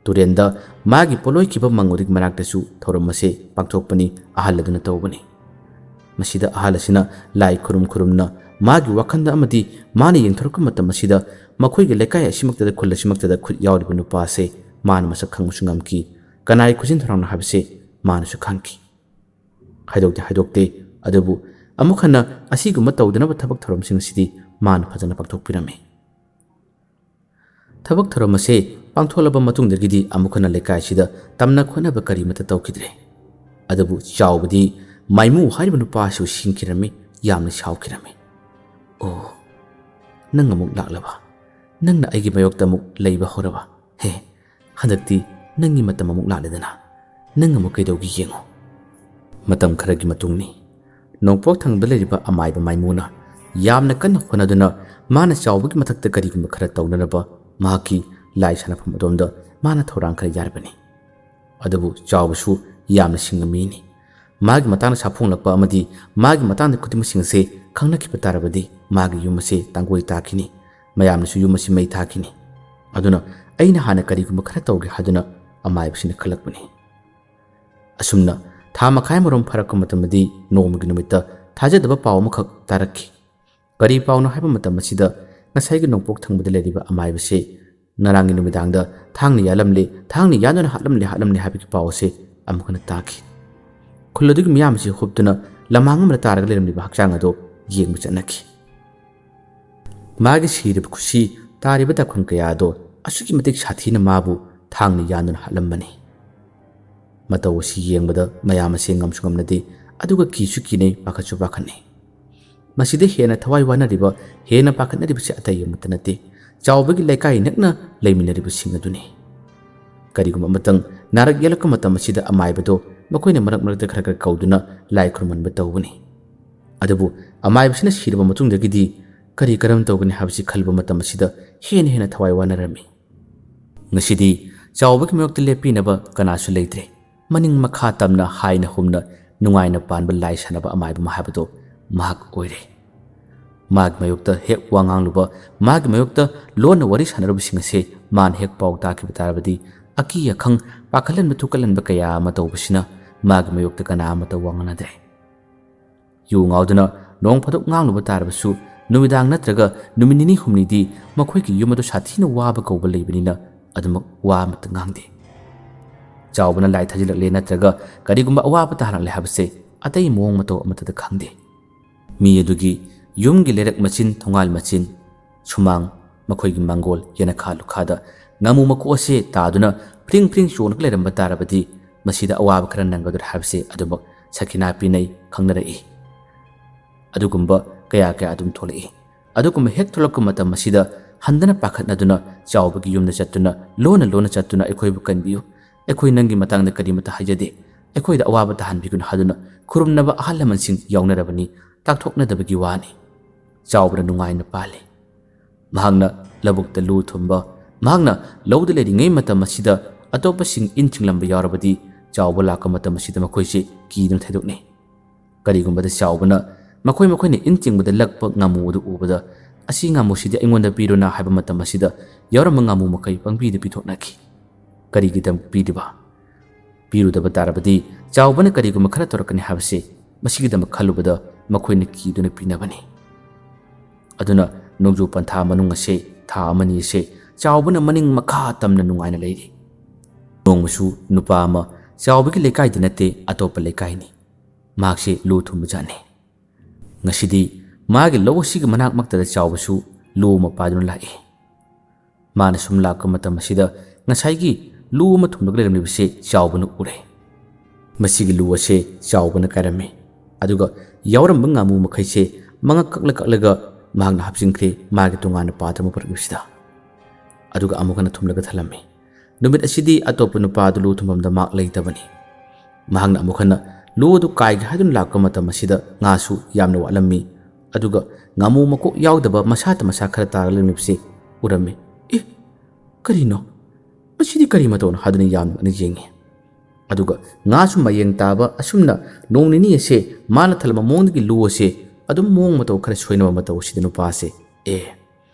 ꯇꯨꯔꯦꯟꯗ ꯃꯥꯒꯤ ꯄꯣꯠꯂꯣꯏꯈꯤꯕ ꯃꯪ ꯑꯗꯨꯒꯤ ꯃꯅꯥꯛꯇꯁꯨ ꯊꯧꯔꯝ ꯑꯁꯤ ꯄꯥꯡꯊꯣꯛꯄꯅꯤ, ꯑꯍꯜ ꯑꯗꯨꯅ ꯇꯧꯕꯅꯤ꯫ ꯃꯁꯤꯗ ꯑꯍꯜ ꯑꯁꯤꯅ ꯂꯥꯏ ꯈꯨꯔꯨꯝ ꯈꯨꯔꯨꯝꯅ ꯃꯥꯒꯤ ꯋꯥꯈꯜꯗ ꯑꯃꯗꯤ ꯃꯥꯅ ꯌꯦꯡꯊꯣꯔꯛꯄ ꯃꯇꯝ ꯑꯁꯤꯗ ꯃꯈꯣꯏꯒꯤ ꯂꯩꯀꯥꯏ ꯑꯁꯤꯃꯛꯇꯗ, ꯈꯨꯜ ꯑꯁꯤꯃꯛꯇꯗ ꯈꯨꯠ ꯌꯥꯎꯔꯤꯕ ꯅꯨꯄꯥ ꯑꯁꯤ ꯃꯥꯅ ꯃꯁꯛ ꯈꯪꯕꯁꯨ ꯉꯝꯈꯤ, ꯀꯅꯥꯒꯤ ꯈꯨꯖꯤꯟ ꯊꯧꯔꯥꯡꯅꯣ ꯍꯥꯏꯕꯁꯤ ꯃꯥꯅꯁꯨ ꯈꯪꯈꯤ꯫ ꯍꯥꯏꯗꯣꯛꯇꯤ ꯍꯥꯏꯗꯣꯛꯇꯦ, ꯑꯗꯨꯕꯨ ꯑꯃꯨꯛ ꯍꯟꯅ ꯑꯁꯤꯒꯨꯝꯕ ꯇꯧꯗꯅꯕ ꯊꯕꯛ ꯊꯧꯔꯝꯁꯤꯡ ꯑꯁꯤꯗꯤ ꯃꯥꯅ ꯐꯖꯅ ꯄꯥꯡꯊꯣꯛꯄꯤꯔꯝꯃꯤ꯫ ꯊꯕꯛ ꯊꯧꯔꯝ ꯑꯁꯦ ꯄꯥꯡꯊꯣꯛꯂꯕ ꯃꯇꯨꯡꯗꯒꯤꯗꯤ ꯑꯃꯨꯛ ꯍꯟꯅ ꯂꯩꯀꯥꯏꯁꯤꯗ ꯇꯝꯅ ꯈꯣꯠꯅꯕ ꯀꯔꯤꯃꯠꯇ ꯇꯧꯈꯤꯗ꯭ꯔꯦ꯫ ꯑꯗꯨꯕꯨ ꯆꯥꯎꯕꯗꯤ ꯃꯥꯏꯃꯨ ꯍꯥꯏꯔꯤꯕ ꯅꯨꯄꯥ ꯑꯁꯤꯕꯨ ꯁꯤꯡꯈꯤꯔꯝꯃꯤ, ꯌꯥꯝꯅ ꯁꯥꯎꯈꯤꯔꯝꯃꯤ꯫ "ꯑꯣ, ꯅꯪ ꯑꯃꯨꯛ ꯂꯥꯛꯂꯕ? ꯅꯪꯅ ꯑꯩꯒꯤ ꯃꯥꯌꯣꯛꯇ ꯑꯃꯨꯛ ꯂꯩꯕ ꯍꯧꯔꯕ? ꯍꯦ, ꯍꯟꯗꯛꯇꯤ ꯅꯪꯒꯤ ꯃꯇꯝ ꯑꯃꯨꯛ ꯂꯥꯛꯂꯦꯗꯅ꯫ ꯅꯪ ꯑꯃꯨꯛ ꯀꯩꯗꯧꯒꯦ ꯌꯦꯡꯉꯣ꯫" ꯃꯇꯝ ꯈꯔꯒꯤ ꯃꯇꯨꯡꯅꯤ꯫ ꯅꯣꯡꯄꯣꯛ ꯊꯪꯕꯗ ꯂꯩꯔꯤꯕ ꯑꯃꯥꯏꯕ ꯃꯥꯏꯃꯨꯅ ꯌꯥꯝꯅ ꯀꯟꯅ ꯍꯣꯠꯅꯗꯨꯅ ꯃꯥꯅ ꯆꯥꯎꯕꯒꯤ ꯃꯊꯛꯇ ꯀꯔꯤꯒꯨꯝꯕ ꯈꯔ ꯇꯧꯅꯅꯕ ꯃꯍꯥꯛꯀꯤ ꯂꯥꯏ ꯁꯥꯟꯅꯐꯝ ꯑꯗꯣꯝꯗ ꯃꯥꯅ ꯊꯧꯔꯥꯡ ꯈꯔ ꯌꯥꯔꯕꯅꯤ꯫ ꯑꯗꯨꯕꯨ ꯆꯥꯎꯕꯁꯨ ꯌꯥꯝꯅ ꯁꯤꯡꯕ ꯃꯤꯅꯤ꯫ ꯃꯥꯒꯤ ꯃꯇꯥꯡꯗ ꯁꯥꯐꯣꯡꯂꯛꯄ ꯑꯃꯗꯤ ꯃꯥꯒꯤ ꯃꯇꯥꯡꯗ ꯈꯨꯗꯤꯡꯃꯛꯁꯤꯡ ꯑꯁꯦ ꯈꯪꯅꯈꯤꯕ ꯇꯥꯔꯕꯗꯤ ꯃꯥꯒꯤ ꯌꯨꯝ ꯑꯁꯦ ꯇꯥꯡꯒꯣꯏ ꯇꯥꯈꯤꯅꯤ, ꯃꯌꯥꯝꯅꯁꯨ ꯌꯨꯝ ꯑꯁꯤ ꯃꯩ ꯊꯥꯈꯤꯅꯤ꯫ ꯑꯗꯨꯅ ꯑꯩꯅ ꯍꯥꯟꯅ ꯀꯔꯤꯒꯨꯝꯕ ꯈꯔ ꯇꯧꯒꯦ ꯍꯥꯏꯗꯨꯅ ꯑꯃꯥꯏꯕꯁꯤꯅ ꯈꯜꯂꯛꯄꯅꯤ꯫ ꯑꯁꯨꯝꯅ ꯊꯥ ꯃꯈꯥꯏ ꯑꯃꯔꯣꯝ ꯐꯥꯔꯛꯄ ꯃꯇꯝꯗꯗꯤ ꯅꯣꯡꯃꯒꯤ ꯅꯨꯃꯤꯠꯇ ꯊꯥꯖꯗꯕ ꯄꯥꯎ ꯑꯃꯈꯛ ꯇꯥꯔꯛꯈꯤ꯫ ꯀꯔꯤ ꯄꯥꯎꯅꯣ ꯍꯥꯏꯕ ꯃꯇꯝ ꯑꯁꯤꯗ ꯉꯁꯥꯏꯒꯤ ꯅꯣꯡꯄꯣꯛ ꯊꯪꯕꯗ ꯂꯩꯔꯤꯕ ꯑꯃꯥꯏꯕꯁꯤ ꯉꯔꯥꯡꯒꯤ ꯅꯨꯃꯤꯗꯥꯡꯗ ꯊꯥꯡꯅ ꯌꯥꯜꯂꯝꯂꯦ, ꯊꯥꯡꯅ ꯌꯥꯟꯗꯨꯅ ꯍꯥꯠꯂꯝꯂꯦ, ꯍꯥꯠꯂꯝꯂꯦ ꯍꯥꯏꯕꯒꯤ ꯄꯥꯎ ꯑꯁꯤ ꯑꯃꯨꯛ ꯍꯟꯅ ꯇꯥꯈꯤ꯫ ꯈꯨꯜ ꯑꯗꯨꯒꯤ ꯃꯤꯌꯥꯝ ꯑꯁꯤ ꯍꯨꯞꯇꯨꯅ ꯂꯃꯥꯡ ꯑꯃꯗ ꯇꯥꯔꯒ ꯂꯩꯔꯝꯂꯤꯕ ꯍꯛꯆꯥꯡ ꯑꯗꯨ ꯌꯦꯡꯕ ꯆꯠꯅꯈꯤ꯫ ꯃꯥꯒꯤ ꯁꯤꯔꯤꯕ ꯈꯨꯁꯤ, ꯇꯥꯔꯤꯕ ꯗꯥꯛꯐꯝ ꯀꯌꯥ ꯑꯗꯣ ꯑꯁꯨꯛꯀꯤ ꯃꯇꯤꯛ ꯁꯥꯊꯤꯅ ꯃꯥꯕꯨ ꯊꯥꯡꯅ ꯌꯥꯟꯗꯨꯅ ꯍꯥꯠꯂꯝꯕꯅꯤ꯫ ꯃꯇꯧ ꯑꯁꯤ ꯌꯦꯡꯕꯗ ꯃꯌꯥꯝ ꯑꯁꯦ ꯉꯝꯁꯨ ꯉꯝꯅꯗꯦ, ꯑꯗꯨꯒ ꯀꯤꯁꯨ ꯀꯤꯅꯩ, ꯄꯥꯈꯠꯁꯨ ꯄꯥꯈꯠꯅꯩ꯫ ꯃꯁꯤꯗ ꯍꯦꯟꯅ ꯊꯋꯥꯏ ꯋꯥꯅꯔꯤꯕ, ꯍꯦꯟꯅ ꯄꯥꯈꯠꯅꯔꯤꯕꯁꯤ ꯑꯇꯩ ꯑꯃꯠꯇ ꯅꯠꯇꯦ, ꯆꯥꯎꯕꯒꯤ ꯂꯩꯀꯥꯏ ꯅꯛꯅ ꯂꯩꯃꯤꯟꯅꯔꯤꯕꯁꯤꯡ ꯑꯗꯨꯅꯤ꯫ ꯀꯔꯤꯒꯨꯝꯕ ꯑꯃꯇꯪ ꯅꯥꯔꯛ ꯌꯦꯛꯂꯛꯄ ꯃꯇꯝ ꯑꯁꯤꯗ ꯑꯃꯥꯏꯕꯗꯣ ꯃꯈꯣꯏꯅ ꯃꯔꯛ ꯃꯔꯛꯇ ꯈꯔ ꯈꯔ ꯀꯧꯗꯨꯅ ꯂꯥꯏ ꯈꯨꯔꯨꯝꯍꯟꯕ ꯇꯧꯕꯅꯤ꯫ ꯑꯗꯨꯕꯨ ꯑꯃꯥꯏꯕꯁꯤꯅ ꯁꯤꯔꯕ ꯃꯇꯨꯡꯗꯒꯤꯗꯤ ꯀꯔꯤ ꯀꯔꯝ ꯇꯧꯒꯅꯤ ꯍꯥꯏꯕꯁꯤ ꯈꯜꯂꯨꯕ ꯃꯇꯝ ꯑꯁꯤꯗ ꯍꯦꯟꯅ ꯍꯦꯟꯅ ꯊꯋꯥꯏ ꯋꯥꯅꯔꯝꯃꯤ꯫ ꯉꯁꯤꯗꯤ ꯆꯥꯎꯕꯒꯤ ꯃꯥꯌꯣꯛꯇ ꯂꯦꯞꯄꯤꯅꯕ ꯀꯅꯥꯁꯨ ꯂꯩꯇ꯭ꯔꯦ꯫ ꯃꯅꯤꯡ ꯃꯈꯥ ꯇꯝꯅ, ꯍꯥꯏꯅ ꯍꯨꯝꯅ ꯅꯨꯡꯉꯥꯏꯅ ꯄꯥꯟꯕ ꯂꯥꯏ ꯁꯥꯟꯅꯕ ꯑꯃꯥꯏꯕ ꯑꯃ ꯍꯥꯏꯕꯗꯣ ꯃꯍꯥꯛ ꯑꯣꯏꯔꯦ꯫ ꯃꯥꯒꯤ ꯃꯥꯌꯣꯛꯇ ꯍꯦꯛ ꯋꯥ ꯉꯥꯡꯂꯨꯕ, ꯃꯥꯒꯤ ꯃꯥꯌꯣꯛꯇ ꯂꯣꯟꯅ ꯋꯥꯔꯤ ꯁꯥꯟꯅꯔꯨꯕꯁꯤꯡ ꯑꯁꯦ ꯃꯥꯅ ꯍꯦꯛ ꯄꯥꯎ ꯇꯥꯈꯤꯕ ꯇꯥꯔꯕꯗꯤ, ꯑꯀꯤ ꯑꯈꯪ, ꯄꯥꯈꯠꯍꯟꯕ ꯊꯨꯀꯠꯍꯟꯕ ꯀꯌꯥ ꯑꯃ ꯇꯧꯕꯁꯤꯅ ꯃꯥꯒꯤ ꯃꯥꯌꯣꯛꯇ ꯀꯅꯥ ꯑꯃꯠꯇ ꯋꯥ ꯉꯥꯡꯅꯗ꯭ꯔꯦ꯫ ꯌꯨ ꯉꯥꯎꯗꯨꯅ ꯅꯣꯡ ꯐꯥꯗꯣꯛ ꯉꯥꯡꯂꯨꯕ ꯇꯥꯔꯕꯁꯨ, ꯅꯨꯃꯤꯗꯥꯡ ꯅꯠꯇ꯭ꯔꯒ ꯅꯨꯃꯤꯠ ꯅꯤꯅꯤ ꯍꯨꯝꯅꯤꯗꯤ ꯃꯈꯣꯏꯒꯤ ꯌꯨꯝ ꯑꯗꯨ ꯁꯥꯊꯤꯅ ꯋꯥꯕ ꯀꯧꯕ ꯂꯩꯕꯅꯤꯅ ꯑꯗꯨꯃꯛ ꯋꯥ ꯑꯃꯠꯇ ꯉꯥꯡꯗꯦ꯫ ꯆꯥꯎꯕꯅ ꯂꯥꯏ ꯊꯥꯖꯤꯜꯂꯛꯂꯦ ꯅꯠꯇ꯭ꯔꯒ ꯀꯔꯤꯒꯨꯝꯕ ꯑꯋꯥꯕ ꯇꯥꯍꯜꯂꯛꯂꯦ ꯍꯥꯏꯕꯁꯦ ꯑꯇꯩ ꯃꯑꯣꯡ ꯃꯇꯧ ꯑꯃꯠꯇꯗ ꯈꯪꯗꯦ꯫ ꯃꯤ ꯑꯗꯨꯒꯤ ꯌꯨꯝꯒꯤ ꯂꯩꯔꯛ ꯃꯆꯤꯟ, ꯊꯣꯡꯒꯥꯜ ꯃꯆꯤꯟ, ꯁꯨꯃꯥꯡ, ꯃꯈꯣꯏꯒꯤ ꯃꯥꯡꯒꯣꯜ ꯌꯦꯅꯈꯥ ꯂꯨꯈꯥꯗ ꯉꯥꯃꯨ ꯃꯀꯣꯛ ꯑꯁꯦ ꯇꯥꯗꯨꯅ ꯐ꯭ꯔꯤꯡ ꯐ꯭ꯔꯤꯡ ꯆꯣꯡꯂꯒ ꯂꯩꯔꯝꯕ ꯇꯥꯔꯕꯗꯤ ꯃꯁꯤꯗ ꯑꯋꯥꯕ ꯈꯔ ꯅꯪꯒꯗ꯭ꯔꯥ ꯍꯥꯏꯕꯁꯦ ꯑꯗꯨꯃꯛ ꯁꯈꯤꯅꯥ ꯄꯤꯅꯩ, ꯈꯪꯅꯔꯛꯏ꯫ ꯑꯗꯨꯒꯨꯝꯕ ꯀꯌꯥ ꯀꯌꯥ ꯑꯗꯨꯝ ꯊꯣꯛꯂꯛꯏ꯫ ꯑꯗꯨꯒꯨꯝꯕ ꯍꯦꯛ ꯊꯣꯛꯂꯛꯄ ꯃꯇꯝ ꯑꯁꯤꯗ ꯍꯟꯗꯅ ꯄꯥꯈꯠꯅꯗꯨꯅ ꯆꯥꯎꯕꯒꯤ ꯌꯨꯝꯗ ꯆꯠꯇꯨꯅ ꯂꯣꯟꯅ ꯂꯣꯟꯅ ꯆꯠꯇꯨꯅ "ꯑꯩꯈꯣꯏꯕꯨ ꯀꯟꯕꯤꯌꯨ, ꯑꯩꯈꯣꯏ ꯅꯪꯒꯤ ꯃꯇꯥꯡꯗ ꯀꯔꯤꯃꯇ ꯍꯥꯏꯖꯗꯦ, ꯑꯩꯈꯣꯏꯗ ꯑꯋꯥꯕ ꯇꯥꯍꯟꯕꯤꯒꯅꯨ" ꯍꯥꯏꯗꯨꯅ ꯈꯨꯔꯨꯝꯅꯕ ꯑꯍꯜ ꯂꯃꯟꯁꯤꯡ ꯌꯥꯎꯅꯔꯕꯅꯤ꯫ ꯇꯥꯛꯊꯣꯛꯅꯗꯕꯒꯤ ꯋꯥꯅꯤ꯫ ꯆꯥꯎꯕꯅ ꯅꯨꯡꯉꯥꯏꯅ ꯄꯥꯜꯂꯤ꯫ ꯃꯍꯥꯛꯅ ꯂꯧꯕꯨꯛꯇ ꯂꯨ ꯊꯨꯝꯕ, ꯃꯍꯥꯛꯅ ꯂꯧꯗ ꯂꯩꯔꯤꯉꯩ ꯃꯇꯝ ꯑꯁꯤꯗ ꯑꯇꯣꯞꯄꯁꯤꯡ ꯏꯟ ꯆꯤꯡꯂꯝꯕ ꯌꯥꯎꯔꯕꯗꯤ ꯆꯥꯎꯕ ꯂꯥꯛꯄ ꯃꯇꯝ ꯑꯁꯤꯗ ꯃꯈꯣꯏꯁꯤ ꯀꯤꯗꯨꯅ ꯊꯩꯗꯣꯛꯅꯩ꯫ ꯀꯔꯤꯒꯨꯝꯕꯗ ꯆꯥꯎꯕꯅ ꯃꯈꯣꯏ ꯃꯈꯣꯏꯅ ꯏꯟ ꯆꯤꯡꯕꯗ ꯂꯛꯄ ꯉꯥꯃꯨ ꯑꯗꯨ ꯎꯕꯗ, "ꯑꯁꯤ ꯉꯥꯃꯨꯁꯤꯗꯤ ꯑꯩꯉꯣꯟꯗ ꯄꯤꯔꯨꯅ" ꯍꯥꯏꯕ ꯃꯇꯝ ꯑꯁꯤꯗ ꯌꯥꯎꯔꯝꯕ ꯉꯥꯃꯨ ꯃꯈꯩ ꯄꯪꯄꯤꯗ ꯄꯤꯊꯣꯛꯅꯈꯤ꯫ ꯀꯔꯤꯒꯤꯗꯃꯛ ꯄꯤꯔꯤꯕ? ꯄꯤꯔꯨꯗꯕ ꯇꯥꯔꯕꯗꯤ ꯆꯥꯎꯕꯅ ꯀꯔꯤꯒꯨꯝꯕ ꯈꯔ ꯇꯧꯔꯛꯀꯅꯤ ꯍꯥꯏꯕꯁꯤ ꯃꯁꯤꯒꯤꯗꯃꯛ ꯈꯜꯂꯨꯕꯗ ꯃꯈꯣꯏꯅ ꯀꯤꯗꯨꯅ ꯄꯤꯅꯕꯅꯤ꯫ ꯑꯗꯨꯅ ꯅꯣꯡꯖꯨ ꯄꯟꯊꯥ ꯃꯅꯨꯡ ꯑꯁꯦ, ꯊꯥ ꯑꯃꯅꯤ ꯑꯁꯦ ꯆꯥꯎꯕꯅ ꯃꯅꯤꯡ ꯃꯈꯥ ꯇꯝꯅ ꯅꯨꯡꯉꯥꯏꯅ ꯂꯩꯔꯤ꯫ ꯅꯣꯡꯃꯁꯨ ꯅꯨꯄꯥ ꯑꯃ ꯆꯥꯎꯕꯒꯤ ꯂꯩꯀꯥꯏꯗꯤ ꯅꯠꯇꯦ, ꯑꯇꯣꯞꯄ ꯂꯩꯀꯥꯏꯅꯤ꯫ ꯃꯍꯥꯛꯁꯦ ꯂꯨ ꯊꯨꯝꯕ ꯖꯥꯠꯅꯤ꯫ ꯉꯁꯤꯗꯤ ꯃꯥꯒꯤ ꯂꯧ ꯑꯁꯤꯒꯤ ꯃꯅꯥꯛꯃꯛꯇꯗ ꯆꯥꯎꯕꯁꯨ ꯂꯨ ꯑꯃ ꯄꯥꯏꯗꯨꯅ ꯂꯥꯛꯏ꯫ ꯃꯥꯅ ꯁꯨꯝ ꯂꯥꯛꯄ ꯃꯇꯝ ꯑꯁꯤꯗ ꯉꯁꯥꯏꯒꯤ ꯂꯨ ꯑꯃ ꯊꯨꯝꯂꯒ ꯂꯩꯔꯝꯂꯤꯕꯁꯦ ꯆꯥꯎꯕꯅ ꯎꯔꯦ꯫ ꯃꯁꯤꯒꯤ ꯂꯨ ꯑꯁꯦ ꯆꯥꯎꯕꯅ ꯀꯥꯏꯔꯝꯃꯤ꯫ ꯑꯗꯨꯒ ꯌꯥꯎꯔꯝꯕ ꯉꯥꯃꯨ ꯃꯈꯩꯁꯦ ꯃꯉꯛ ꯀꯛꯂ ꯀꯛꯂꯒ ꯃꯍꯥꯛꯅ ꯍꯥꯞꯆꯤꯟꯈ꯭ꯔꯦ ꯃꯥꯒꯤ ꯇꯣꯉꯥꯟꯅ ꯄꯥꯇ꯭ꯔ ꯑꯃ ꯄꯨꯔꯛꯂꯤꯕꯁꯤꯗ꯫ ꯑꯗꯨꯒ ꯑꯃꯨꯛ ꯍꯟꯅ ꯊꯨꯝꯂꯒ ꯊꯜꯂꯝꯃꯤ꯫ ꯅꯨꯃꯤꯠ ꯑꯁꯤꯗꯤ ꯑꯇꯣꯞꯄ ꯅꯨꯄꯥ ꯑꯗꯨ ꯂꯨ ꯊꯨꯝꯐꯝꯗ ꯃꯍꯥꯛ ꯂꯩꯇꯕꯅꯤ꯫ ꯃꯍꯥꯛꯅ ꯑꯃꯨꯛ ꯍꯟꯅ ꯂꯨ ꯑꯗꯨ ꯀꯥꯏꯒꯦ ꯍꯥꯏꯗꯨꯅ ꯂꯥꯛꯄ ꯃꯇꯝ ꯑꯁꯤꯗ ꯉꯥꯁꯨ ꯌꯥꯝꯅ ꯋꯥꯠꯂꯝꯃꯤ꯫ ꯑꯗꯨꯒ ꯉꯥꯃꯨ ꯃꯀꯣꯛ ꯌꯥꯎꯗꯕ ꯃꯁꯥꯇ ꯃꯁꯥ ꯈꯔ ꯇꯥꯔꯒ ꯂꯩꯔꯝꯂꯤꯕꯁꯤ ꯎꯔꯝꯃꯤ꯫ "ꯑꯦ, ꯀꯔꯤꯅꯣ? ꯃꯁꯤꯗꯤ ꯀꯔꯤ ꯃꯇꯧꯅꯣ?" ꯍꯥꯏꯗꯨꯅ ꯌꯥꯝꯅ ꯌꯦꯡꯉꯤ꯫ ꯑꯗꯨꯒ ꯉꯥꯁꯨ ꯃꯌꯦꯡ ꯇꯥꯕ, ꯑꯁꯨꯝꯅ ꯅꯣꯡ ꯅꯤꯅꯤ ꯑꯁꯦ ꯃꯥꯅ ꯊꯜꯂꯝꯕ ꯃꯑꯣꯡꯗꯒꯤ ꯂꯨ ꯑꯁꯦ ꯑꯗꯨꯝ ꯃꯑꯣꯡ ꯃꯇꯧ ꯈꯔ ꯁꯣꯏꯅꯕ ꯃꯇꯧ ꯑꯁꯤꯗ ꯅꯨꯄꯥ ꯑꯁꯦ, "ꯑꯦ,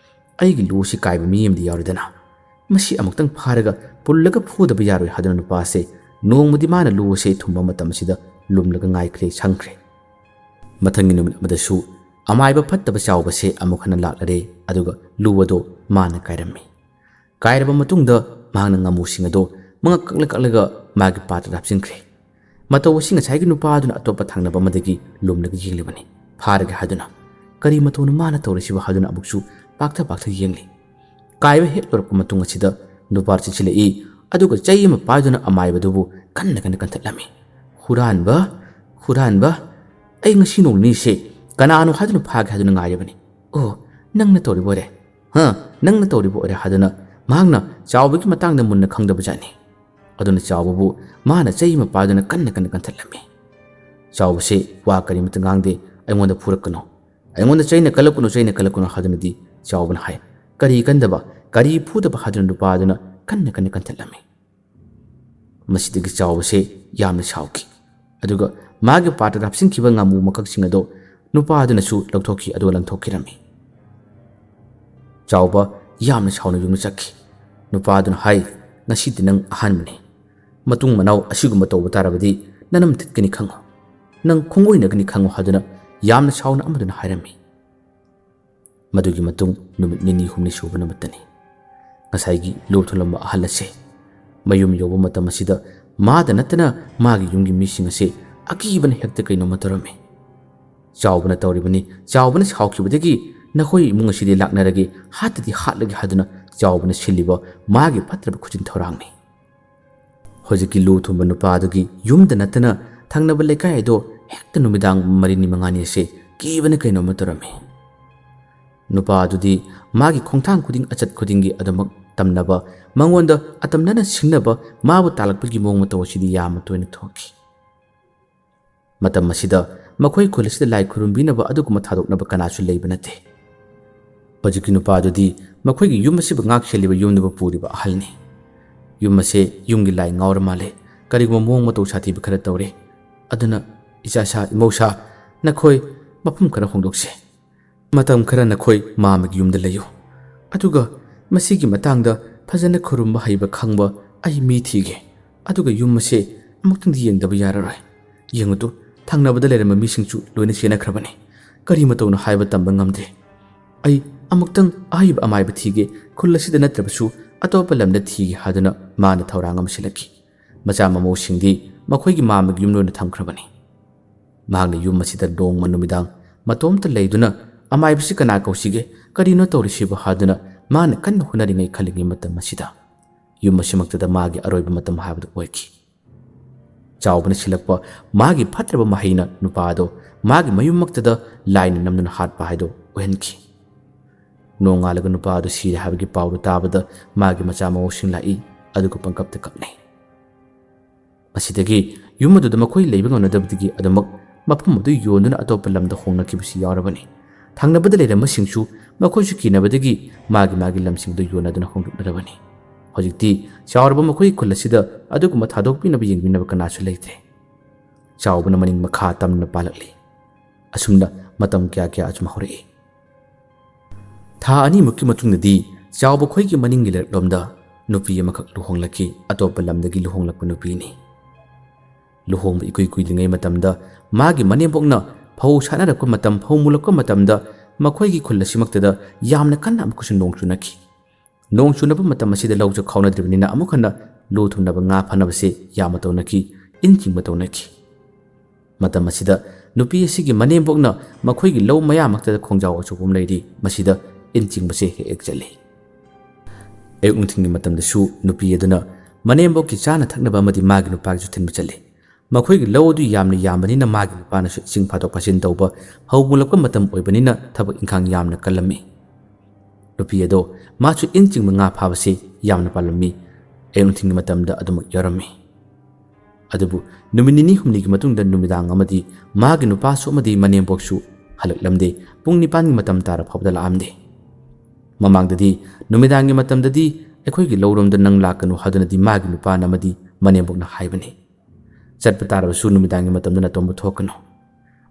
ꯑꯩꯒꯤ ꯂꯨ ꯑꯁꯤ ꯀꯥꯏꯕ ꯃꯤ ꯑꯃꯗꯤ ꯌꯥꯎꯔꯦꯗꯅ, ꯃꯁꯤ ꯑꯃꯨꯛꯇꯪ ꯐꯥꯔꯒ ꯄꯨꯜꯂꯒ ꯐꯨꯗꯕ ꯌꯥꯔꯣꯏ" ꯍꯥꯏꯗꯨꯅ ꯅꯨꯄꯥ ꯑꯁꯦ ꯅꯣꯡꯃꯗꯤ ꯃꯥꯅ ꯂꯨ ꯑꯁꯦ ꯊꯨꯝꯕ ꯃꯇꯝ ꯑꯁꯤꯗ ꯂꯨꯝꯂꯒ ꯉꯥꯏꯈ꯭ꯔꯦ, ꯁꯪꯈ꯭ꯔꯦ꯫ ꯃꯊꯪꯒꯤ ꯅꯨꯃꯤꯠ ꯑꯃꯗꯁꯨ ꯑꯃꯥꯏꯕ ꯐꯠꯇꯕ ꯆꯥꯎꯕꯁꯦ ꯑꯃꯨꯛ ꯍꯟꯅ ꯂꯥꯛꯂꯔꯦ, ꯑꯗꯨꯒ ꯂꯨ ꯑꯗꯣ ꯃꯥꯅ ꯀꯥꯏꯔꯝꯃꯤ꯫ ꯀꯥꯏꯔꯕ ꯃꯇꯨꯡꯗ ꯃꯍꯥꯛꯅ ꯉꯥꯃꯨꯁꯤꯡ ꯑꯗꯣ ꯃꯉꯛ ꯀꯛꯂ ꯀꯛꯂꯒ ꯃꯥꯒꯤ ꯄꯥꯇ꯭ꯔꯗ ꯍꯥꯞꯆꯤꯟꯈ꯭ꯔꯦ꯫ ꯃꯇꯧ ꯑꯁꯤ ꯉꯁꯥꯏꯒꯤ ꯅꯨꯄꯥ ꯑꯗꯨꯅ ꯑꯇꯣꯞꯄ ꯊꯪꯅꯕ ꯑꯃꯗꯒꯤ ꯂꯨꯝꯂꯒ ꯌꯦꯡꯂꯤꯕꯅꯤ, ꯐꯥꯔꯒꯦ ꯍꯥꯏꯗꯨꯅ꯫ "ꯀꯔꯤ ꯃꯇꯧꯅꯣ ꯃꯥꯅ ꯇꯧꯔꯤꯁꯤꯕꯣ?" ꯍꯥꯏꯗꯨꯅ ꯑꯃꯨꯛꯁꯨ ꯄꯥꯛꯊ ꯄꯥꯛꯊ ꯌꯦꯡꯂꯤ꯫ ꯀꯥꯏꯕ ꯍꯦꯛ ꯂꯣꯏꯔꯛꯄ ꯃꯇꯨꯡ ꯑꯁꯤꯗ ꯅꯨꯄꯥ ꯆꯦꯟꯁꯤꯜꯂꯛꯏ꯫ ꯑꯗꯨꯒ ꯆꯩ ꯑꯃ ꯄꯥꯏꯗꯨꯅ ꯑꯃꯥꯏꯕꯗꯨꯕꯨ ꯀꯟꯅ ꯀꯟꯅ ꯀꯟꯊꯠꯂꯝꯃꯤ꯫ "ꯍꯨꯔꯥꯟꯕ, ꯍꯨꯔꯥꯟꯕ, ꯑꯩ ꯉꯁꯤ ꯅꯣꯡ ꯅꯤꯅꯤꯁꯦ ꯀꯅꯥꯅꯣ ꯍꯥꯏꯗꯨꯅ ꯐꯥꯒꯦ ꯍꯥꯏꯗꯨꯅ ꯉꯥꯏꯔꯤꯕꯅꯤ꯫ ꯑꯣ, ꯅꯪꯅ ꯇꯧꯔꯤꯕ ꯑꯣꯏꯔꯦ꯫ ꯍꯥ, ꯅꯪꯅ ꯇꯧꯔꯤꯕ ꯑꯣꯏꯔꯦ" ꯍꯥꯏꯗꯨꯅ ꯃꯍꯥꯛꯅ ꯆꯥꯎꯕꯒꯤ ꯃꯇꯥꯡꯗ ꯃꯨꯟꯅ ꯈꯪꯗꯕꯖꯥꯠꯅꯤ꯫ ꯑꯗꯨꯅ ꯆꯥꯎꯕꯕꯨ ꯃꯥꯅ ꯆꯩ ꯑꯃ ꯄꯥꯏꯗꯨꯅ ꯀꯟꯅ ꯀꯟꯅ ꯀꯟꯊꯠꯂꯝꯃꯤ꯫ ꯆꯥꯎꯕꯁꯦ ꯋꯥ ꯀꯔꯤꯃꯇ ꯉꯥꯡꯗꯦ꯫ "ꯑꯩꯉꯣꯟꯗ ꯐꯨꯔꯛꯀꯅꯨ, ꯑꯩꯉꯣꯟꯗ ꯆꯩꯅ ꯀꯜꯂꯛꯀꯅꯨ, ꯆꯩꯅ ꯀꯜꯂꯛꯀꯅꯨ" ꯍꯥꯏꯗꯨꯅꯗꯤ ꯆꯥꯎꯕꯅ ꯍꯥꯏ꯫ "ꯀꯔꯤ ꯀꯟꯗꯕ, ꯀꯔꯤ ꯐꯨꯗꯕ?" ꯍꯥꯏꯗꯨꯅ ꯅꯨꯄꯥ ꯑꯗꯨꯅ ꯀꯟꯅ ꯀꯟꯅ ꯀꯟꯊꯠꯂꯝꯃꯤ꯫ ꯃꯁꯤꯗꯒꯤ ꯆꯥꯎꯕꯁꯦ ꯌꯥꯝꯅ ꯁꯥꯎꯈꯤ꯫ ꯑꯗꯨꯒ ꯃꯥꯒꯤ ꯄꯥꯇ꯭ꯔꯗ ꯍꯥꯞꯆꯤꯟꯈꯤꯕ ꯉꯥꯃꯨ ꯃꯀꯛꯁꯤꯡ ꯑꯗꯣ ꯅꯨꯄꯥ ꯑꯗꯨꯅꯁꯨ ꯂꯧꯊꯣꯛꯈꯤ, ꯑꯗꯨꯒ ꯂꯪꯊꯣꯛꯈꯤꯔꯝꯃꯤ꯫ ꯆꯥꯎꯕ ꯌꯥꯝꯅ ꯁꯥꯎꯅ ꯌꯨꯝꯗ ꯆꯠꯈꯤ꯫ ꯅꯨꯄꯥ ꯑꯗꯨꯅ ꯍꯥꯏ, "ꯉꯁꯤꯗꯤ ꯅꯪ ꯑꯍꯥꯟꯕꯅꯤ꯫ ꯃꯇꯨꯡ ꯃꯅꯥꯎ ꯑꯁꯤꯒꯨꯝꯕ ꯇꯧꯕ ꯇꯥꯔꯕꯗꯤ ꯅꯅꯝ ꯊꯤꯠꯀꯅꯤ ꯈꯪꯉꯨ, ꯅꯪ ꯈꯣꯡꯑꯣꯏꯅꯒꯅꯤ ꯈꯪꯉꯨ" ꯍꯥꯏꯗꯨꯅ ꯌꯥꯝꯅ ꯁꯥꯎꯅ ꯑꯃꯗꯨꯅ ꯍꯥꯏꯔꯝꯃꯤ꯫ ꯃꯗꯨꯒꯤ ꯃꯇꯨꯡ ꯅꯨꯃꯤꯠ ꯅꯤꯅꯤ ꯍꯨꯝꯅꯤ ꯁꯨꯕ ꯅꯨꯃꯤꯠꯇꯅꯤ꯫ ꯉꯁꯥꯏꯒꯤ ꯂꯨ ꯊꯨꯝꯂꯝꯕ ꯑꯍꯜ ꯑꯁꯦ ꯃꯌꯨꯝ ꯌꯧꯕ ꯃꯇꯝ ꯑꯁꯤꯗ ꯃꯥꯗ ꯅꯠꯇꯅ ꯃꯥꯒꯤ ꯌꯨꯝꯒꯤ ꯃꯤꯁꯤꯡ ꯑꯁꯦ ꯑꯀꯤꯕꯅ ꯍꯦꯛꯇ ꯀꯩꯅꯣꯝꯃ ꯇꯧꯔꯝꯃꯤ꯫ ꯆꯥꯎꯕꯅ ꯇꯧꯔꯤꯕꯅꯤ, ꯆꯥꯎꯕꯅ ꯁꯥꯎꯈꯤꯕꯗꯒꯤ "ꯅꯈꯣꯏ ꯏꯃꯨꯡ ꯑꯁꯤꯗꯤ ꯂꯥꯛꯅꯔꯒꯦ, ꯍꯥꯠꯇꯗꯤ ꯍꯥꯠꯂꯒꯦ" ꯍꯥꯏꯗꯨꯅ ꯆꯥꯎꯕꯅ ꯁꯤꯜꯂꯤꯕ ꯃꯥꯒꯤ ꯐꯠꯇ꯭ꯔꯕ ꯈꯨꯖꯤꯟ ꯊꯧꯔꯥꯡꯅꯤ꯫ ꯍꯧꯖꯤꯛꯀꯤ ꯂꯨ ꯊꯨꯝꯕ ꯅꯨꯄꯥ ꯑꯗꯨꯒꯤ ꯌꯨꯝꯗ ꯅꯠꯇꯅ ꯊꯪꯅꯕ ꯂꯩꯀꯥꯏ ꯑꯗꯣ ꯍꯦꯛꯇ ꯅꯨꯃꯤꯗꯥꯡ ꯃꯔꯤꯅꯤ ꯃꯉꯥꯅꯤ ꯑꯁꯦ ꯀꯤꯕꯅ ꯀꯩꯅꯣꯝꯃ ꯇꯧꯔꯝꯃꯤ꯫ ꯅꯨꯄꯥ ꯑꯗꯨꯗꯤ ꯃꯥꯒꯤ ꯈꯣꯡꯊꯥꯡ ꯈꯨꯗꯤꯡ, ꯑꯆꯠ ꯈꯨꯗꯤꯡꯒꯤ ꯑꯗꯨꯃꯛ ꯇꯝꯅꯕ, ꯃꯉꯣꯟꯗ ꯑꯇꯝꯅꯅ ꯁꯤꯡꯅꯕ, ꯃꯥꯕꯨ ꯇꯥꯜꯂꯛꯄꯒꯤ ꯃꯑꯣꯡ ꯃꯇꯧ ꯑꯁꯤꯗꯤ ꯌꯥꯝꯅ ꯇꯣꯏꯅ ꯊꯣꯛꯈꯤ꯫ ꯃꯇꯝ ꯑꯁꯤꯗ ꯃꯈꯣꯏ ꯈꯨꯜ ꯑꯁꯤꯗ ꯂꯥꯏ ꯈꯨꯔꯨꯝꯕꯤꯅꯕ ꯑꯗꯨꯒꯨꯝꯕ ꯊꯥꯗꯣꯛꯅꯕ ꯀꯅꯥꯁꯨ ꯂꯩꯕ ꯅꯠꯇꯦ꯫ ꯍꯧꯖꯤꯛꯀꯤ ꯅꯨꯄꯥ ꯑꯗꯨꯗꯤ ꯃꯈꯣꯏꯒꯤ ꯌꯨꯝ ꯑꯁꯤꯕꯨ ꯉꯥꯛ ꯁꯦꯜꯂꯤꯕ ꯌꯨꯝꯗꯨꯕꯨ ꯄꯨꯔꯤꯕ ꯑꯍꯜꯅꯤ꯫ ꯌꯨꯝ ꯑꯁꯦ ꯌꯨꯝꯒꯤ ꯂꯥꯏ ꯉꯥꯎꯔ ꯃꯥꯜꯂꯦ꯫ ꯀꯔꯤꯒꯨꯝꯕ ꯃꯑꯣꯡ ꯃꯇꯧ ꯁꯥꯊꯤꯕ ꯈꯔ ꯇꯧꯔꯦ꯫ ꯑꯗꯨꯅ ꯏꯆꯥꯁꯥ, ꯏꯃꯧꯁꯥ, ꯅꯈꯣꯏ ꯃꯐꯝ ꯈꯔ ꯍꯣꯡꯗꯣꯛꯁꯦ꯫ ꯃꯇꯝ ꯈꯔ ꯅꯈꯣꯏ ꯃꯥꯝꯃꯒꯤ ꯌꯨꯝꯗ ꯂꯩꯌꯨ꯫ ꯑꯗꯨꯒ ꯃꯁꯤꯒꯤ ꯃꯇꯥꯡꯗ ꯐꯖꯅ ꯈꯨꯔꯨꯝꯕ ꯍꯩꯕ ꯈꯪꯕ ꯑꯩ ꯃꯤ ꯊꯤꯒꯦ꯫ ꯑꯗꯨꯒ ꯌꯨꯝ ꯑꯁꯦ ꯑꯃꯨꯛꯇꯪꯗꯤ ꯌꯦꯡꯗꯕ ꯌꯥꯔꯔꯣꯏ꯫ ꯌꯦꯡꯉꯨꯇꯨ, ꯊꯪꯅꯕꯗ ꯂꯩꯔꯝꯕ ꯃꯤꯁꯤꯡꯁꯨ ꯂꯣꯏꯅ ꯆꯦꯟꯅꯈ꯭ꯔꯕꯅꯤ꯫ ꯀꯔꯤ ꯃꯇꯧꯅꯣ ꯍꯥꯏꯕ ꯇꯝꯕ ꯉꯝꯗꯦ꯫ ꯑꯩ ꯑꯃꯨꯛꯇꯪ ꯑꯍꯩꯕ ꯑꯃꯥꯏꯕ ꯊꯤꯒꯦ, ꯈꯨꯜ ꯑꯁꯤꯗ ꯅꯠꯇ꯭ꯔꯕꯁꯨ ꯑꯇꯣꯞꯄ ꯂꯝꯗ ꯊꯤꯒꯦ ꯍꯥꯏꯗꯨꯅ ꯃꯥꯅ ꯊꯧꯔꯥꯡ ꯑꯃ ꯁꯤꯜꯂꯛꯈꯤ꯫ ꯃꯆꯥ ꯃꯃꯧꯁꯤꯡꯗꯤ ꯃꯈꯣꯏꯒꯤ ꯃꯥꯝꯃꯒꯤ ꯌꯨꯝ ꯂꯣꯏꯅ ꯊꯝꯈ꯭ꯔꯕꯅꯤ꯫ ꯃꯍꯥꯛꯅ ꯌꯨꯝ ꯑꯁꯤꯗ ꯅꯣꯡꯃ ꯅꯨꯃꯤꯗꯥꯡ ꯃꯇꯣꯝꯇ ꯂꯩꯗꯨꯅ "ꯑꯃꯥꯏꯕꯁꯤ ꯀꯅꯥ ꯀꯧꯁꯤꯒꯦ? ꯀꯔꯤꯅꯣ ꯇꯧꯔꯤꯁꯤꯕꯣ?" ꯍꯥꯏꯗꯨꯅ ꯃꯥꯅ ꯀꯟꯅ ꯍꯣꯠꯅꯔꯤꯉꯩ ꯈꯜꯂꯤꯉꯩ ꯃꯇꯝ ꯑꯁꯤꯗ ꯌꯨꯝ ꯑꯁꯤꯃꯛꯇꯗ ꯃꯥꯒꯤ ꯑꯔꯣꯏꯕ ꯃꯇꯝ ꯍꯥꯏꯕꯗꯨ ꯑꯣꯏꯈꯤ꯫ ꯆꯥꯎꯕꯅ ꯁꯤꯜꯂꯛꯄ ꯃꯥꯒꯤ ꯐꯠꯇ꯭ꯔꯕ ꯃꯍꯩꯅ ꯅꯨꯄꯥ ꯑꯗꯣ ꯃꯥꯒꯤ ꯃꯌꯨꯝꯃꯛꯇꯗ ꯂꯥꯏꯅ ꯅꯝꯗꯨꯅ ꯍꯥꯠꯄ ꯍꯥꯏꯗꯣ ꯑꯣꯏꯍꯟꯈꯤ꯫ ꯅꯣꯡꯉꯥꯜꯂꯒ ꯅꯨꯄꯥ ꯑꯗꯨ ꯁꯤꯔꯦ ꯍꯥꯏꯕꯒꯤ ꯄꯥꯎꯗꯨ ꯇꯥꯕꯗ ꯃꯥꯒꯤ ꯃꯆꯥ ꯃꯎꯁꯤꯡ ꯂꯥꯛꯏ, ꯑꯗꯨꯒ ꯄꯪꯀꯞꯇ ꯀꯞꯅꯩ꯫ ꯃꯁꯤꯗꯒꯤ ꯌꯨꯝ ꯑꯗꯨꯗ ꯃꯈꯣꯏ ꯂꯩꯕ ꯉꯝꯅꯗꯕꯗꯒꯤ ꯑꯗꯨꯃꯛ ꯃꯐꯝ ꯑꯗꯨ ꯌꯣꯟꯗꯨꯅ ꯑꯇꯣꯞꯄ ꯂꯝꯗ ꯍꯣꯡꯅꯈꯤꯕꯁꯨ ꯌꯥꯎꯔꯕꯅꯤ꯫ ꯊꯪꯅꯕꯗ ꯂꯩꯔꯝꯕꯁꯤꯡꯁꯨ ꯃꯈꯣꯏꯁꯨ ꯀꯤꯅꯕꯗꯒꯤ ꯃꯥꯒꯤ ꯃꯥꯒꯤ ꯂꯝꯁꯤꯡꯗꯨ ꯌꯣꯟꯅꯗꯨꯅ ꯍꯣꯡꯗꯣꯛꯅꯔꯕꯅꯤ꯫ ꯍꯧꯖꯤꯛꯇꯤ ꯆꯥꯎꯔꯕ ꯃꯈꯣꯏꯒꯤ ꯈꯨꯜ ꯑꯁꯤꯗ ꯑꯗꯨꯒꯨꯝꯕ ꯊꯥꯗꯣꯛꯄꯤꯅꯕ ꯌꯦꯡꯕꯤꯅꯕ ꯀꯅꯥꯁꯨ ꯂꯩꯇ꯭ꯔꯦ꯫ ꯆꯥꯎꯕꯅ ꯃꯅꯤꯡ ꯃꯈꯥ ꯇꯝꯅ ꯄꯥꯜꯂꯛꯂꯤ꯫ ꯑꯁꯨꯝꯅ ꯃꯇꯝ ꯀꯌꯥ ꯀꯌꯥ ꯑꯁꯨꯝ ꯍꯧꯔꯛꯏ꯫ ꯊꯥ ꯑꯅꯤꯃꯨꯛꯀꯤ ꯃꯇꯨꯡꯗꯗꯤ ꯆꯥꯎꯕ ꯈꯣꯏꯒꯤ ꯃꯅꯤꯡꯒꯤ ꯂꯩꯔꯛꯂꯣꯝꯗ ꯅꯨꯄꯤ ꯑꯃꯈꯛ ꯂꯨꯍꯣꯡꯂꯛꯈꯤ, ꯑꯇꯣꯞꯄ ꯂꯝꯗꯒꯤ ꯂꯨꯍꯣꯡꯂꯛꯄ ꯅꯨꯄꯤꯅꯤ꯫ ꯂꯨꯍꯣꯡꯕ ꯏꯀꯨꯏ ꯀꯨꯏꯗ꯭ꯔꯤꯉꯩ ꯃꯇꯝꯗ ꯃꯥꯒꯤ ꯃꯅꯦꯝꯕꯣꯛꯅ ꯐꯧ ꯁꯥꯠꯅꯔꯛꯄ ꯃꯇꯝ, ꯐꯧ ꯃꯨꯜꯂꯛꯄ ꯃꯇꯝꯗ ꯃꯈꯣꯏꯒꯤ ꯈꯨꯜ ꯑꯁꯤꯃꯛꯇꯗ ꯌꯥꯝꯅ ꯀꯟꯅ ꯑꯃꯨꯛꯀꯁꯨ ꯅꯣꯡ ꯆꯨꯅꯈꯤ꯫ ꯅꯣꯡ ꯆꯨꯅꯕ ꯃꯇꯝ ꯑꯁꯤꯗ ꯂꯧꯁꯨ ꯈꯥꯎꯅꯗ꯭ꯔꯤꯕꯅꯤꯅ ꯑꯃꯨꯛ ꯍꯟꯅ ꯂꯨ ꯊꯨꯝꯅꯕ ꯉꯥ ꯐꯥꯅꯕꯁꯤ ꯌꯥꯝꯅ ꯇꯧꯅꯈꯤ, ꯏꯟ ꯆꯤꯡꯕ ꯇꯧꯅꯈꯤ꯫ ꯃꯇꯝ ꯑꯁꯤꯗ ꯅꯨꯄꯤ ꯑꯁꯤꯒꯤ ꯃꯅꯦꯝꯕꯣꯛꯅ ꯃꯈꯣꯏꯒꯤ ꯂꯧ ꯃꯌꯥꯃꯛꯇꯗ ꯈꯣꯡꯖꯥꯎ ꯑꯆꯧꯕ ꯑꯃ ꯂꯩꯔꯤ, ꯃꯁꯤꯗ ꯏꯟ ꯆꯤꯡꯕꯁꯦ ꯍꯦꯛ ꯍꯦꯛ ꯆꯠꯂꯤ꯫ ꯑꯌꯨꯛ ꯅꯨꯡꯊꯤꯜꯒꯤ ꯃꯇꯝꯗꯁꯨ ꯅꯨꯄꯤ ꯑꯗꯨꯅ ꯃꯅꯦꯝꯕꯣꯛꯀꯤ ꯆꯥꯅ ꯊꯛꯅꯕ ꯑꯃꯗꯤ ꯃꯥꯒꯤ ꯅꯨꯄꯥꯒꯤꯁꯨ ꯊꯤꯟꯕ ꯆꯠꯂꯤ꯫ ꯃꯈꯣꯏꯒꯤ ꯂꯧ ꯑꯗꯨ ꯌꯥꯝꯅ ꯌꯥꯝꯕꯅꯤꯅ ꯃꯥꯒꯤ ꯅꯨꯄꯥꯅꯁꯨ ꯏꯁꯤꯡ ꯐꯥꯗꯣꯛ ꯐꯥꯖꯤꯟ ꯇꯧꯕ, ꯐꯧ ꯃꯨꯜꯂꯛꯄ ꯃꯇꯝ ꯑꯣꯏꯕꯅꯤꯅ ꯊꯕꯛ ꯏꯪꯈꯥꯡ ꯌꯥꯝꯅ ꯀꯜꯂꯝꯃꯤ꯫ ꯅꯨꯄꯤ ꯑꯗꯣ ꯃꯥꯁꯨ ꯏꯟ ꯆꯤꯡꯕ, ꯉꯥ ꯐꯥꯕꯁꯤ ꯌꯥꯝꯅ ꯄꯥꯝꯂꯝꯃꯤ꯫ ꯑꯌꯨꯛ ꯅꯨꯡꯊꯤꯜꯒꯤ ꯃꯇꯝꯗ ꯑꯗꯨꯃꯛ ꯌꯥꯎꯔꯝꯃꯤ꯫ ꯑꯗꯨꯕꯨ ꯅꯨꯃꯤꯠ ꯅꯤꯅꯤ ꯍꯨꯝꯅꯤꯒꯤ ꯃꯇꯨꯡꯗ ꯅꯨꯃꯤꯗꯥꯡ ꯑꯃꯗꯤ ꯃꯥꯒꯤ ꯅꯨꯄꯥꯁꯨ ꯑꯃꯗꯤ ꯃꯅꯦꯝꯕꯣꯛꯁꯨ ꯍꯜꯂꯛꯂꯝꯗꯦ꯫ ꯄꯨꯡ ꯅꯤꯄꯥꯟꯒꯤ ꯃꯇꯝ ꯇꯥꯔ ꯐꯥꯎꯕꯗ ꯂꯥꯛꯑꯝꯗꯦ꯫ ꯃꯃꯥꯡꯗꯗꯤ ꯅꯨꯃꯤꯗꯥꯡꯒꯤ ꯃꯇꯝꯗꯗꯤ ꯑꯩꯈꯣꯏꯒꯤ ꯂꯧꯔꯣꯝꯗ ꯅꯪ ꯂꯥꯛꯀꯅꯨ ꯍꯥꯏꯗꯨꯅꯗꯤ ꯃꯥꯒꯤ ꯅꯨꯄꯥꯅ ꯑꯃꯗꯤ ꯃꯅꯦꯝꯕꯣꯛꯅ ꯍꯥꯏꯕꯅꯤ꯫ ꯆꯠꯄ ꯇꯥꯔꯕꯁꯨ ꯅꯨꯃꯤꯗꯥꯡꯒꯤ ꯃꯇꯝꯗ ꯅꯇꯣꯝꯕ ꯊꯣꯛꯀꯅꯨ,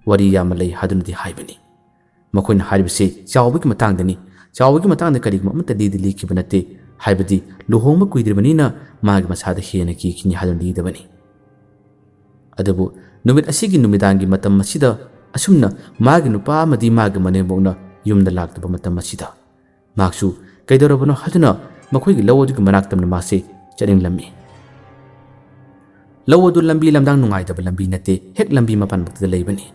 ꯋꯥꯔꯤ ꯌꯥꯝꯅ ꯂꯩ ꯍꯥꯏꯗꯨꯅꯗꯤ ꯍꯥꯏꯕꯅꯤ꯫ ꯃꯈꯣꯏꯅ ꯍꯥꯏꯔꯤꯕꯁꯤ ꯆꯥꯎꯕꯒꯤ ꯃꯇꯥꯡꯗꯅꯤ꯫ ꯆꯥꯎꯕꯒꯤ ꯃꯇꯥꯡꯗ ꯀꯔꯤꯒꯨꯝꯕ ꯑꯃꯠꯇ ꯂꯤꯗꯤ ꯂꯤꯈꯤꯕ ꯅꯠꯇꯦ, ꯍꯥꯏꯕꯗꯤ ꯂꯨꯍꯣꯡꯕ ꯀꯨꯏꯗ꯭ꯔꯤꯕꯅꯤꯅ ꯃꯥꯒꯤ ꯃꯁꯥꯗ ꯍꯦꯟꯅ ꯀꯤꯈꯤꯅꯤ ꯍꯥꯏꯗꯨꯅ ꯂꯤꯗꯕꯅꯤ꯫ ꯑꯗꯨꯕꯨ ꯅꯨꯃꯤꯠ ꯑꯁꯤꯒꯤ ꯅꯨꯃꯤꯗꯥꯡꯒꯤ ꯃꯇꯝ ꯑꯁꯤꯗ ꯑꯁꯨꯝꯅ ꯃꯥꯒꯤ ꯅꯨꯄꯥ ꯑꯃꯗꯤ ꯃꯥꯒꯤ ꯃꯅꯦꯝꯕꯣꯛꯅ ꯌꯨꯝꯗ ꯂꯥꯛꯇꯕ ꯃꯇꯝ ꯑꯁꯤꯗ ꯃꯍꯥꯛꯁꯨ ꯀꯩꯗꯧꯔꯕꯅꯣ ꯍꯥꯏꯗꯨꯅ ꯃꯈꯣꯏꯒꯤ ꯂꯧ ꯑꯗꯨꯒꯤ ꯃꯅꯥꯛꯇꯝꯅ ꯃꯥꯁꯦ ꯆꯠꯅꯤꯡꯂꯝꯃꯤ꯫ ꯂꯧ ꯑꯗꯨ ꯂꯝꯕꯤ ꯂꯝꯗꯥꯡ ꯅꯨꯡꯉꯥꯏꯇꯕ ꯂꯝꯕꯤ ꯅꯠꯇꯦ, ꯍꯦꯛ ꯂꯝꯕꯤ ꯃꯄꯥꯟꯃꯛꯇꯗ ꯂꯩꯕꯅꯤ꯫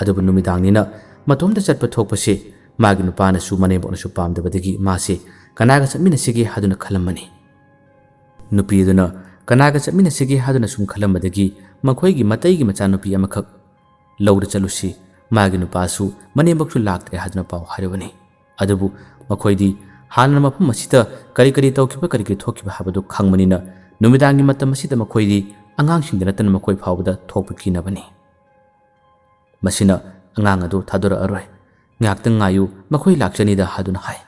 ꯑꯗꯨꯕꯨ ꯅꯨꯃꯤꯗꯥꯡꯅꯤꯅ ꯃꯇꯣꯝꯇ ꯆꯠꯄ ꯊꯣꯛꯄꯁꯦ ꯃꯥꯒꯤ ꯅꯨꯄꯥꯅꯁꯨ ꯃꯅꯦꯝꯕꯣꯛꯅꯁꯨ ꯄꯥꯝꯗꯕꯗꯒꯤ ꯃꯥꯁꯦ ꯀꯅꯥꯒ ꯆꯠꯃꯤꯟꯅꯁꯤꯒꯦ ꯍꯥꯏꯗꯨꯅ ꯈꯜꯂꯝꯕꯅꯤ꯫ ꯅꯨꯄꯤ ꯑꯗꯨꯅ ꯀꯅꯥꯒ ꯆꯠꯃꯤꯟꯅꯁꯤꯒꯦ ꯍꯥꯏꯗꯨꯅ ꯁꯨꯝ ꯈꯜꯂꯝꯕꯗꯒꯤ ꯃꯈꯣꯏꯒꯤ ꯃꯇꯩꯒꯤ ꯃꯆꯥꯅꯨꯄꯤ ꯑꯃꯈꯛ ꯂꯧꯗ ꯆꯠꯂꯨꯁꯤ, ꯃꯥꯒꯤ ꯅꯨꯄꯥꯁꯨ ꯃꯅꯦꯝꯕꯣꯛꯁꯨ ꯂꯥꯛꯇ꯭ꯔꯦ ꯍꯥꯏꯗꯨꯅ ꯄꯥꯎ ꯍꯥꯏꯔꯨꯕꯅꯤ꯫ ꯑꯗꯨꯕꯨ ꯃꯈꯣꯏꯗꯤ ꯍꯥꯟꯅ ꯃꯐꯝ ꯑꯁꯤꯗ ꯀꯔꯤ ꯀꯔꯤ ꯇꯧꯈꯤꯕ, ꯀꯔꯤ ꯀꯔꯤ ꯊꯣꯛꯈꯤꯕ ꯍꯥꯏꯕꯗꯨ ꯈꯪꯕꯅꯤꯅ ꯅꯨꯃꯤꯗꯥꯡꯒꯤ ꯃꯇꯝ ꯑꯁꯤꯗ ꯃꯈꯣꯏꯗꯤ ꯑꯉꯥꯡꯁꯤꯡꯗ ꯅꯠꯇꯅ ꯃꯈꯣꯏ ꯐꯥꯎꯕꯗ ꯊꯣꯛꯄ ꯀꯤꯅꯕꯅꯤ꯫ ꯃꯁꯤꯅ ꯑꯉꯥꯡ ꯑꯗꯨ ꯊꯥꯗꯣꯔꯛꯑꯔꯣꯏ, ꯉꯥꯏꯍꯥꯛꯇꯪ ꯉꯥꯏꯌꯨ, ꯃꯈꯣꯏ ꯂꯥꯛꯆꯅꯤꯗ ꯍꯥꯏꯗꯨꯅ ꯍꯥꯏ꯫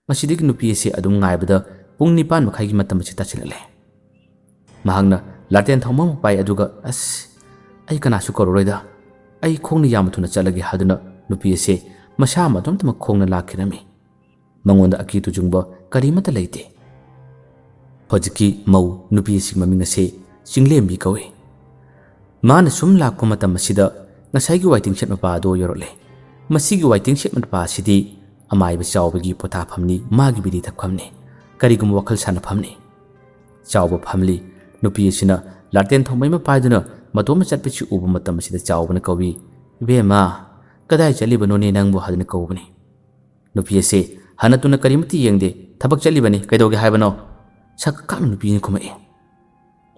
ꯃꯁꯤꯗꯒꯤ ꯅꯨꯄꯤ ꯑꯁꯤ ꯑꯗꯨꯝ ꯉꯥꯏꯕꯗ ꯄꯨꯡ ꯅꯤꯄꯥꯟ ꯃꯈꯥꯏꯒꯤ ꯃꯇꯝ ꯑꯁꯤ ꯇꯥꯁꯤꯜꯂꯛꯂꯦ꯫ ꯃꯍꯥꯛꯅ ꯂꯥꯇꯦꯟ ꯊꯧꯕ ꯑꯃ ꯄꯥꯏ, ꯑꯗꯨꯒ "ꯑꯁ, ꯑꯩ ꯀꯅꯥꯁꯨ ꯀꯧꯔꯔꯣꯏꯗ, ꯑꯩ ꯈꯣꯡꯅ ꯌꯥꯝꯅ ꯊꯨꯅ ꯆꯠꯂꯒꯦ" ꯍꯥꯏꯗꯨꯅ ꯅꯨꯄꯤ ꯑꯁꯤ ꯃꯁꯥ ꯃꯇꯣꯝꯇꯃꯛ ꯈꯣꯡꯅ ꯂꯥꯛꯈꯤꯔꯝꯃꯤ꯫ ꯃꯉꯣꯟꯗ ꯑꯀꯤ ꯇꯨꯖꯨꯡꯕ ꯀꯔꯤꯃꯠꯇ ꯂꯩꯇꯦ꯫ ꯍꯧꯖꯤꯛꯀꯤ ꯃꯧ ꯅꯨꯄꯤ ꯑꯁꯤꯒꯤ ꯃꯃꯤꯡ ꯑꯁꯤ ꯆꯤꯡꯂꯦꯝꯕꯤ ꯀꯧꯏ꯫ ꯃꯥꯅ ꯁꯨꯝ ꯂꯥꯛꯄ ꯃꯇꯝ ꯑꯁꯤꯗ ꯉꯁꯥꯏꯒꯤ ꯋꯥꯏꯇꯤꯡ ꯁꯦꯠ ꯃꯄꯥ ꯑꯗꯨ ꯌꯧꯔꯛꯂꯦ꯫ ꯃꯁꯤꯒꯤ ꯋꯥꯏꯇꯤꯡ ꯁꯦꯠ ꯃꯄꯥ ꯑꯁꯤꯗꯤ ꯑꯃꯥꯏꯕ ꯆꯥꯎꯕꯒꯤ ꯄꯣꯊꯥꯐꯝꯅꯤ, ꯃꯥꯒꯤ ꯕꯤꯔꯤ ꯊꯛꯐꯝꯅꯤ, ꯀꯔꯤꯒꯨꯝꯕ ꯋꯥꯈꯜ ꯁꯥꯟꯅꯐꯝꯅꯤ꯫ ꯆꯥꯎꯕ ꯐꯝꯂꯤ꯫ ꯅꯨꯄꯤ ꯑꯁꯤꯅ ꯂꯥꯇꯦꯟ ꯊꯧꯃꯩ ꯑꯃ ꯄꯥꯏꯗꯨꯅ ꯃꯇꯣꯝꯇ ꯆꯠꯄꯁꯤ ꯎꯕ ꯃꯇꯝ ꯑꯁꯤꯗ ꯆꯥꯎꯕꯅ ꯀꯧꯏ, "ꯏꯕꯦꯝꯃ, ꯀꯗꯥꯏ ꯆꯠꯂꯤꯕꯅꯣꯅꯦ ꯅꯪꯕꯨ?" ꯍꯥꯏꯗꯨꯅ ꯀꯧꯕꯅꯤ꯫ ꯅꯨꯄꯤ ꯑꯁꯤ ꯍꯟꯅ ꯇꯨꯅ ꯀꯔꯤꯃꯠꯇ ꯌꯦꯡꯗꯦ꯫ "ꯊꯕꯛ ꯆꯠꯂꯤꯕꯅꯤ, ꯀꯩꯗꯧꯒꯦ ꯍꯥꯏꯕꯅꯣ?" ꯁꯛ ꯀꯥꯛꯅ ꯅꯨꯄꯤꯅ ꯈꯨꯝꯃꯛꯏ꯫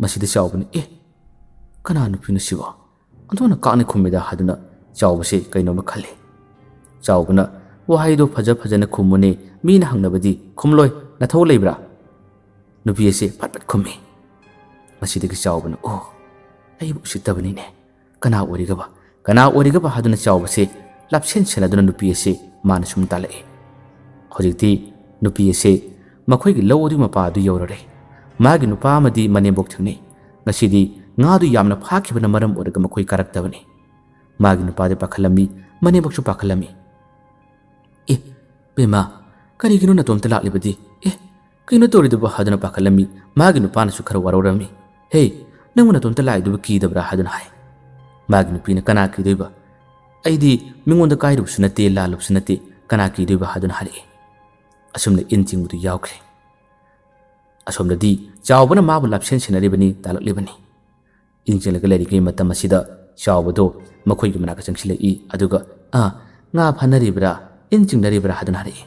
ꯃꯁꯤꯗ ꯆꯥꯎꯕꯅ, "ꯑꯦ, ꯀꯅꯥ ꯅꯨꯄꯤꯅꯣ ꯁꯤꯕꯣ? ꯑꯣꯟꯊꯣꯛꯅ ꯀꯥꯛꯅ ꯈꯨꯝꯃꯤꯗ" ꯍꯥꯏꯗꯨꯅ ꯆꯥꯎꯕꯁꯤ ꯀꯩꯅꯣꯝꯃ ꯈꯜꯂꯤ꯫ ꯆꯥꯎꯕꯅ, "ꯋꯥꯍꯩꯗꯣ ꯐꯖ ꯐꯖꯅ ꯈꯨꯝꯃꯨꯅꯦ, ꯃꯤꯅ ꯍꯪꯅꯕꯗꯤ ꯈꯨꯝꯂꯣꯏ, ꯅꯊꯧ ꯂꯩꯕ꯭ꯔꯥ?" ꯅꯨꯄꯤ ꯑꯁꯤ ꯐꯠ ꯐꯠ ꯈꯨꯝꯃꯤ꯫ ꯃꯁꯤꯗꯒꯤ ꯆꯥꯎꯕꯅ, "ꯑꯣ, ꯑꯩꯕꯨ ꯎꯁꯤꯠꯇꯕꯅꯤꯅꯦ꯫ ꯀꯅꯥ ꯑꯣꯏꯔꯤꯒꯕ? ꯀꯅꯥ ꯑꯣꯏꯔꯤꯒꯕ?" ꯍꯥꯏꯗꯨꯅ ꯆꯥꯎꯕꯁꯦ ꯂꯥꯞꯁꯦꯟ ꯁꯦꯟꯅꯗꯨꯅ ꯅꯨꯄꯤ ꯑꯁꯤ ꯃꯥꯅ ꯁꯨꯝ ꯇꯥꯜꯂꯛꯏ꯫ ꯍꯧꯖꯤꯛꯇꯤ ꯅꯨꯄꯤ ꯑꯁꯤ ꯃꯈꯣꯏꯒꯤ ꯂꯧ ꯑꯗꯨꯒꯤ ꯃꯄꯥ ꯑꯗꯨ ꯌꯧꯔꯔꯦ꯫ ꯃꯥꯒꯤ ꯅꯨꯄꯥ ꯑꯃꯗꯤ ꯃꯅꯦꯝꯕꯣꯛ ꯊꯦꯡꯅꯩ꯫ ꯉꯁꯤꯗꯤ ꯉꯥꯗꯨ ꯌꯥꯝꯅ ꯐꯥꯈꯤꯕꯅ ꯃꯔꯝ ꯑꯣꯏꯔꯒ ꯃꯈꯣꯏ ꯀꯥꯔꯛꯇꯕꯅꯤ꯫ ꯃꯥꯒꯤ ꯅꯨꯄꯥꯗꯤ ꯄꯥꯈꯠꯂꯝꯃꯤ, ꯃꯅꯦꯝꯕꯣꯛꯁꯨ ꯄꯥꯈꯠꯂꯝꯃꯤ꯫ "ꯑꯦ, ꯕꯦꯝꯃ, ꯀꯔꯤꯒꯤꯅꯣ ꯅꯇꯣꯝꯇ ꯂꯥꯛꯂꯤꯕꯗꯤ? ꯑꯦ, ꯀꯩꯅꯣ ꯇꯧꯔꯤꯗꯨꯕꯣ?" ꯍꯥꯏꯗꯨꯅ ꯄꯥꯈꯠꯂꯝꯃꯤ꯫ ꯃꯥꯒꯤ ꯅꯨꯄꯥꯅꯁꯨ ꯈꯔ ꯋꯥꯔꯧꯔꯝꯃꯤ꯫ "ꯍꯦ, ꯅꯪꯕꯨ ꯅꯇꯣꯝꯇ ꯂꯥꯛꯏꯗꯨꯕꯨ ꯀꯤꯗꯕ꯭ꯔꯥ?" ꯍꯥꯏꯗꯨꯅ ꯍꯥꯏ꯫ ꯃꯥꯒꯤ ꯅꯨꯄꯤꯅ, "ꯀꯅꯥ ꯀꯤꯗꯣꯏꯕ? ꯑꯩꯗꯤ ꯃꯤꯉꯣꯟꯗ ꯀꯥꯏꯔꯨꯕꯁꯨ ꯅꯠꯇꯦ, ꯂꯥꯜꯂꯨꯕꯁꯨ ꯅꯠꯇꯦ, ꯀꯅꯥ ꯀꯤꯗꯣꯏꯕ?" ꯍꯥꯏꯗꯨꯅ ꯍꯥꯏꯔꯛꯏ꯫ ꯑꯁꯨꯝꯅ ꯏꯟ ꯆꯤꯡꯕꯗꯨ ꯌꯥꯎꯈ꯭ꯔꯦ꯫ ꯑꯁꯣꯝꯗꯗꯤ ꯆꯥꯎꯕꯅ ꯃꯥꯕꯨ ꯂꯥꯞꯁꯦꯟ ꯁꯦꯟꯅꯔꯤꯕꯅꯤ, ꯇꯥꯜꯂꯛꯂꯤꯕꯅꯤ꯫ ꯏꯟ ꯆꯤꯡꯂꯒ ꯂꯩꯔꯤꯉꯩ ꯃꯇꯝ ꯑꯁꯤꯗ ꯆꯥꯎꯕꯗꯣ ꯃꯈꯣꯏꯒꯤ ꯃꯅꯥꯛꯇ ꯆꯪꯁꯤꯜꯂꯛꯏ, ꯑꯗꯨꯒ, "ꯑꯥ, ꯉꯥ ꯐꯥꯅꯔꯤꯕ꯭ꯔꯥ, ꯏꯟ ꯆꯤꯡꯅꯔꯤꯕ꯭ꯔꯥ?" ꯍꯥꯏꯗꯨꯅ ꯍꯥꯏꯔꯛꯏ꯫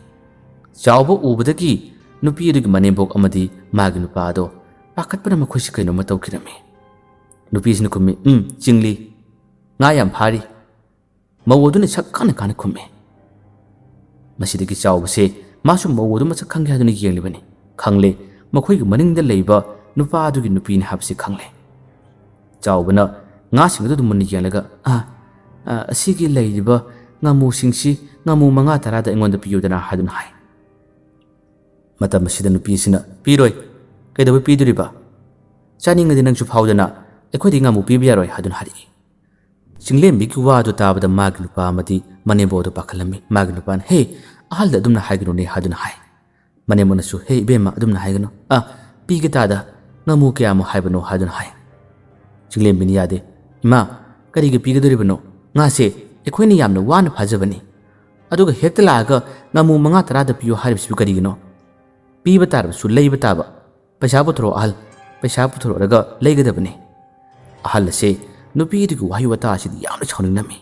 ꯆꯥꯎꯕ ꯎꯕꯗꯒꯤ ꯅꯨꯄꯤ ꯑꯗꯨꯒꯤ ꯃꯅꯦꯝꯕꯣꯛ ꯑꯃꯗꯤ ꯃꯥꯒꯤ ꯅꯨꯄꯥ ꯑꯗꯣ ꯄꯥꯈꯠꯄꯅ ꯃꯈꯣꯏꯁꯤ ꯀꯩꯅꯣꯝꯃ ꯇꯧꯈꯤꯔꯝꯃꯤ꯫ ꯅꯨꯄꯤꯁꯤꯅ ꯈꯨꯝꯃꯤ, "ꯎꯝ, ꯆꯤꯡꯂꯤ꯫ ꯉꯥ ꯌꯥꯝ ꯐꯥꯔꯤ꯫" ꯃꯧ ꯑꯗꯨꯅ ꯁꯛ ꯀꯥꯟꯅ ꯀꯥꯟꯅ ꯈꯨꯝꯃꯤ꯫ ꯃꯁꯤꯗꯒꯤ ꯆꯥꯎꯕꯁꯦ ꯃꯥꯁꯨ ꯃꯧ ꯑꯗꯨ ꯃꯁꯛ ꯈꯪꯒꯦ ꯍꯥꯏꯗꯨꯅ ꯌꯦꯡꯂꯤꯕꯅꯤ꯫ ꯈꯪꯂꯦ, ꯃꯈꯣꯏꯒꯤ ꯃꯅꯤꯡꯗ ꯂꯩꯕ ꯅꯨꯄꯥ ꯑꯗꯨꯒꯤ ꯅꯨꯄꯤꯅꯤ ꯍꯥꯏꯕꯁꯤ ꯈꯪꯂꯦ꯫ ꯆꯥꯎꯕꯅ ꯉꯥꯁꯤꯡ ꯑꯗꯨ ꯃꯨꯟꯅ ꯌꯦꯡꯂꯒ, "ꯑꯥ, ꯑꯥ, ꯑꯁꯤꯒꯤ ꯂꯩꯔꯤꯕ ꯉꯥꯃꯨꯁꯤꯡꯁꯤ ꯉꯥꯃꯨ ꯃꯉꯥ ꯇꯔꯥꯗ ꯑꯩꯉꯣꯟꯗ ꯄꯤꯌꯨꯗꯅ" ꯍꯥꯏꯗꯨꯅ ꯍꯥꯏ꯫ ꯃꯇꯝ ꯑꯁꯤꯗ ꯅꯨꯄꯤꯁꯤꯅ, "ꯄꯤꯔꯣꯏ꯫ ꯀꯩꯗꯧꯕꯩ ꯄꯤꯗꯣꯔꯤꯕ? ꯆꯥꯅꯤꯡꯉꯗꯤ ꯅꯪꯁꯨ ꯐꯥꯎꯗꯅ, ꯑꯩꯈꯣꯏꯗꯤ ꯉꯥꯃꯨ ꯄꯤꯕ ꯌꯥꯔꯣꯏ" ꯍꯥꯏꯗꯨꯅ ꯍꯥꯏꯔꯛꯏ꯫ ꯆꯤꯡꯂꯦꯝꯕꯤꯒꯤ ꯋꯥꯗꯨ ꯇꯥꯕꯗ ꯃꯥꯒꯤ ꯅꯨꯄꯥ ꯑꯃꯗꯤ ꯃꯅꯦꯝꯕꯣꯛ ꯑꯗꯨ ꯄꯥꯈꯠꯂꯝꯃꯤ꯫ ꯃꯥꯒꯤ ꯅꯨꯄꯥꯅ, "ꯍꯦ, ꯑꯍꯜꯗ ꯑꯗꯨꯝꯅ ꯍꯥꯏꯒꯅꯨꯅꯦ" ꯍꯥꯏꯗꯨꯅ ꯍꯥꯏ꯫ ꯃꯅꯦꯝꯕꯣꯛꯅꯁꯨ, "ꯍꯦ ꯏꯕꯦꯝꯃ, ꯑꯗꯨꯝꯅ ꯍꯥꯏꯒꯅꯨ꯫ ꯑ, ꯄꯤꯒꯦ ꯇꯥꯗ, ꯉꯥꯃꯨ ꯀꯌꯥꯃꯨꯛ ꯍꯥꯏꯕꯅꯣ?" ꯍꯥꯏꯗꯨꯅ ꯍꯥꯏ꯫ ꯆꯤꯡꯂꯦꯝꯕꯤꯅ ꯌꯥꯗꯦ꯫ "ꯏꯃꯥ, ꯀꯔꯤꯒꯤ ꯄꯤꯒꯗꯣꯔꯤꯕꯅꯣ? ꯉꯥꯁꯦ ꯑꯩꯈꯣꯏꯅ ꯌꯥꯝꯅ ꯋꯥꯅ ꯐꯥꯖꯕꯅꯤ꯫ ꯑꯗꯨꯒ ꯍꯦꯛꯇ ꯂꯥꯛꯑꯒ ꯉꯥꯃꯨ ꯃꯉꯥ ꯇꯔꯥꯗ ꯄꯤꯌꯨ ꯍꯥꯏꯔꯤꯕꯁꯤꯕꯨ ꯀꯔꯤꯒꯤꯅꯣ? ꯄꯤꯕ ꯇꯥꯔꯕꯁꯨ ꯂꯩꯕ ꯇꯥꯕ꯫ ꯄꯩꯁꯥ ꯄꯨꯊꯣꯔꯛꯑꯣ ꯑꯍꯜ, ꯄꯩꯁꯥ ꯄꯨꯊꯣꯔꯛꯂꯒ ꯂꯩꯒꯗꯕꯅꯤ꯫" ꯑꯍꯜ ꯑꯁꯦ ꯅꯨꯄꯤ ꯑꯗꯨꯒꯤ ꯋꯥꯍꯩ ꯋꯥꯇꯥ ꯑꯁꯤꯗ ꯌꯥꯝꯅ ꯁꯥꯎꯅꯤꯡꯂꯝꯃꯤ꯫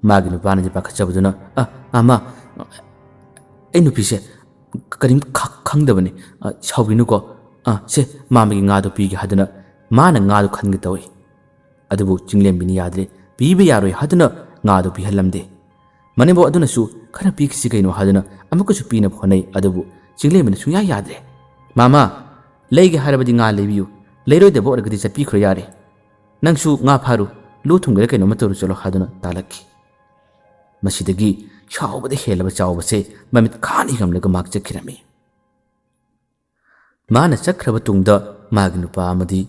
ꯃꯥꯒꯤ ꯅꯨꯄꯥꯅꯗꯤ ꯄꯥꯈꯠꯆꯕꯗꯨꯅ, "ꯑ, ꯑꯃ, ꯑꯩ ꯅꯨꯄꯤꯁꯦ ꯀꯔꯤꯝ ꯈ-, ꯈꯪꯗꯕꯅꯤ꯫ ꯑ, ꯁꯥꯎꯕꯤꯅꯨꯀꯣ꯫ ꯑ, ꯁꯦ, ꯃꯥꯃꯒꯤ ꯉꯥꯗꯣ ꯄꯤꯒꯦ" ꯍꯥꯏꯗꯨꯅ ꯃꯥꯅ ꯉꯥꯗꯣ ꯈꯟꯒꯦ ꯇꯧꯏ꯫ ꯑꯗꯨꯕꯨ ꯆꯤꯡꯂꯦꯝꯕꯤꯅ ꯌꯥꯗ꯭ꯔꯦ, ꯄꯤꯕ ꯌꯥꯔꯣꯏ ꯍꯥꯏꯗꯨꯅ ꯉꯥꯗꯣ ꯄꯤꯍꯜꯂꯝꯗꯦ꯫ ꯃꯅꯦꯝꯕꯣꯛ ꯑꯗꯨꯅꯁꯨ "ꯈꯔ ꯄꯤꯈꯤꯁꯤ ꯀꯩꯅꯣ" ꯍꯥꯏꯗꯨꯅ ꯑꯃꯨꯛꯀꯁꯨ ꯄꯤꯅꯕ ꯍꯣꯠꯅꯩ꯫ ꯑꯗꯨꯕꯨ ꯆꯤꯡꯂꯦꯝꯕꯤꯅ ꯁꯨꯡꯌꯥ ꯌꯥꯗ꯭ꯔꯦ꯫ "ꯃꯥꯃ, ꯂꯩꯒꯦ ꯍꯥꯏꯔꯕꯗꯤ ꯉꯥ ꯂꯩꯕꯤꯌꯨ, ꯂꯩꯔꯣꯏꯗꯕ ꯑꯣꯏꯔꯒꯗꯤ ꯆꯠꯄꯤꯈ꯭ꯔꯣ ꯌꯥꯔꯦ꯫ ꯅꯪꯁꯨ ꯉꯥ ꯐꯥꯔꯨ, ꯂꯨ ꯊꯨꯝꯒꯦꯔꯥ ꯀꯩꯅꯣꯝꯃ ꯇꯧꯔꯨ ꯆꯠꯂꯣ" ꯍꯥꯏꯗꯨꯅ ꯇꯥꯜꯂꯛꯈꯤ꯫ ꯃꯁꯤꯗꯒꯤ ꯁꯥꯎꯕꯗ ꯍꯦꯜꯂꯕ ꯆꯥꯎꯕꯁꯦ ꯃꯃꯤꯠ ꯈꯥꯅ ꯌꯦꯡꯂꯒ ꯃꯍꯥꯛ ꯆꯠꯈꯤꯔꯝꯃꯤ꯫ ꯃꯥꯅ ꯆꯠꯈ꯭ꯔꯕ ꯇꯨꯡꯗ ꯃꯥꯒꯤ ꯅꯨꯄꯥ ꯑꯃꯗꯤ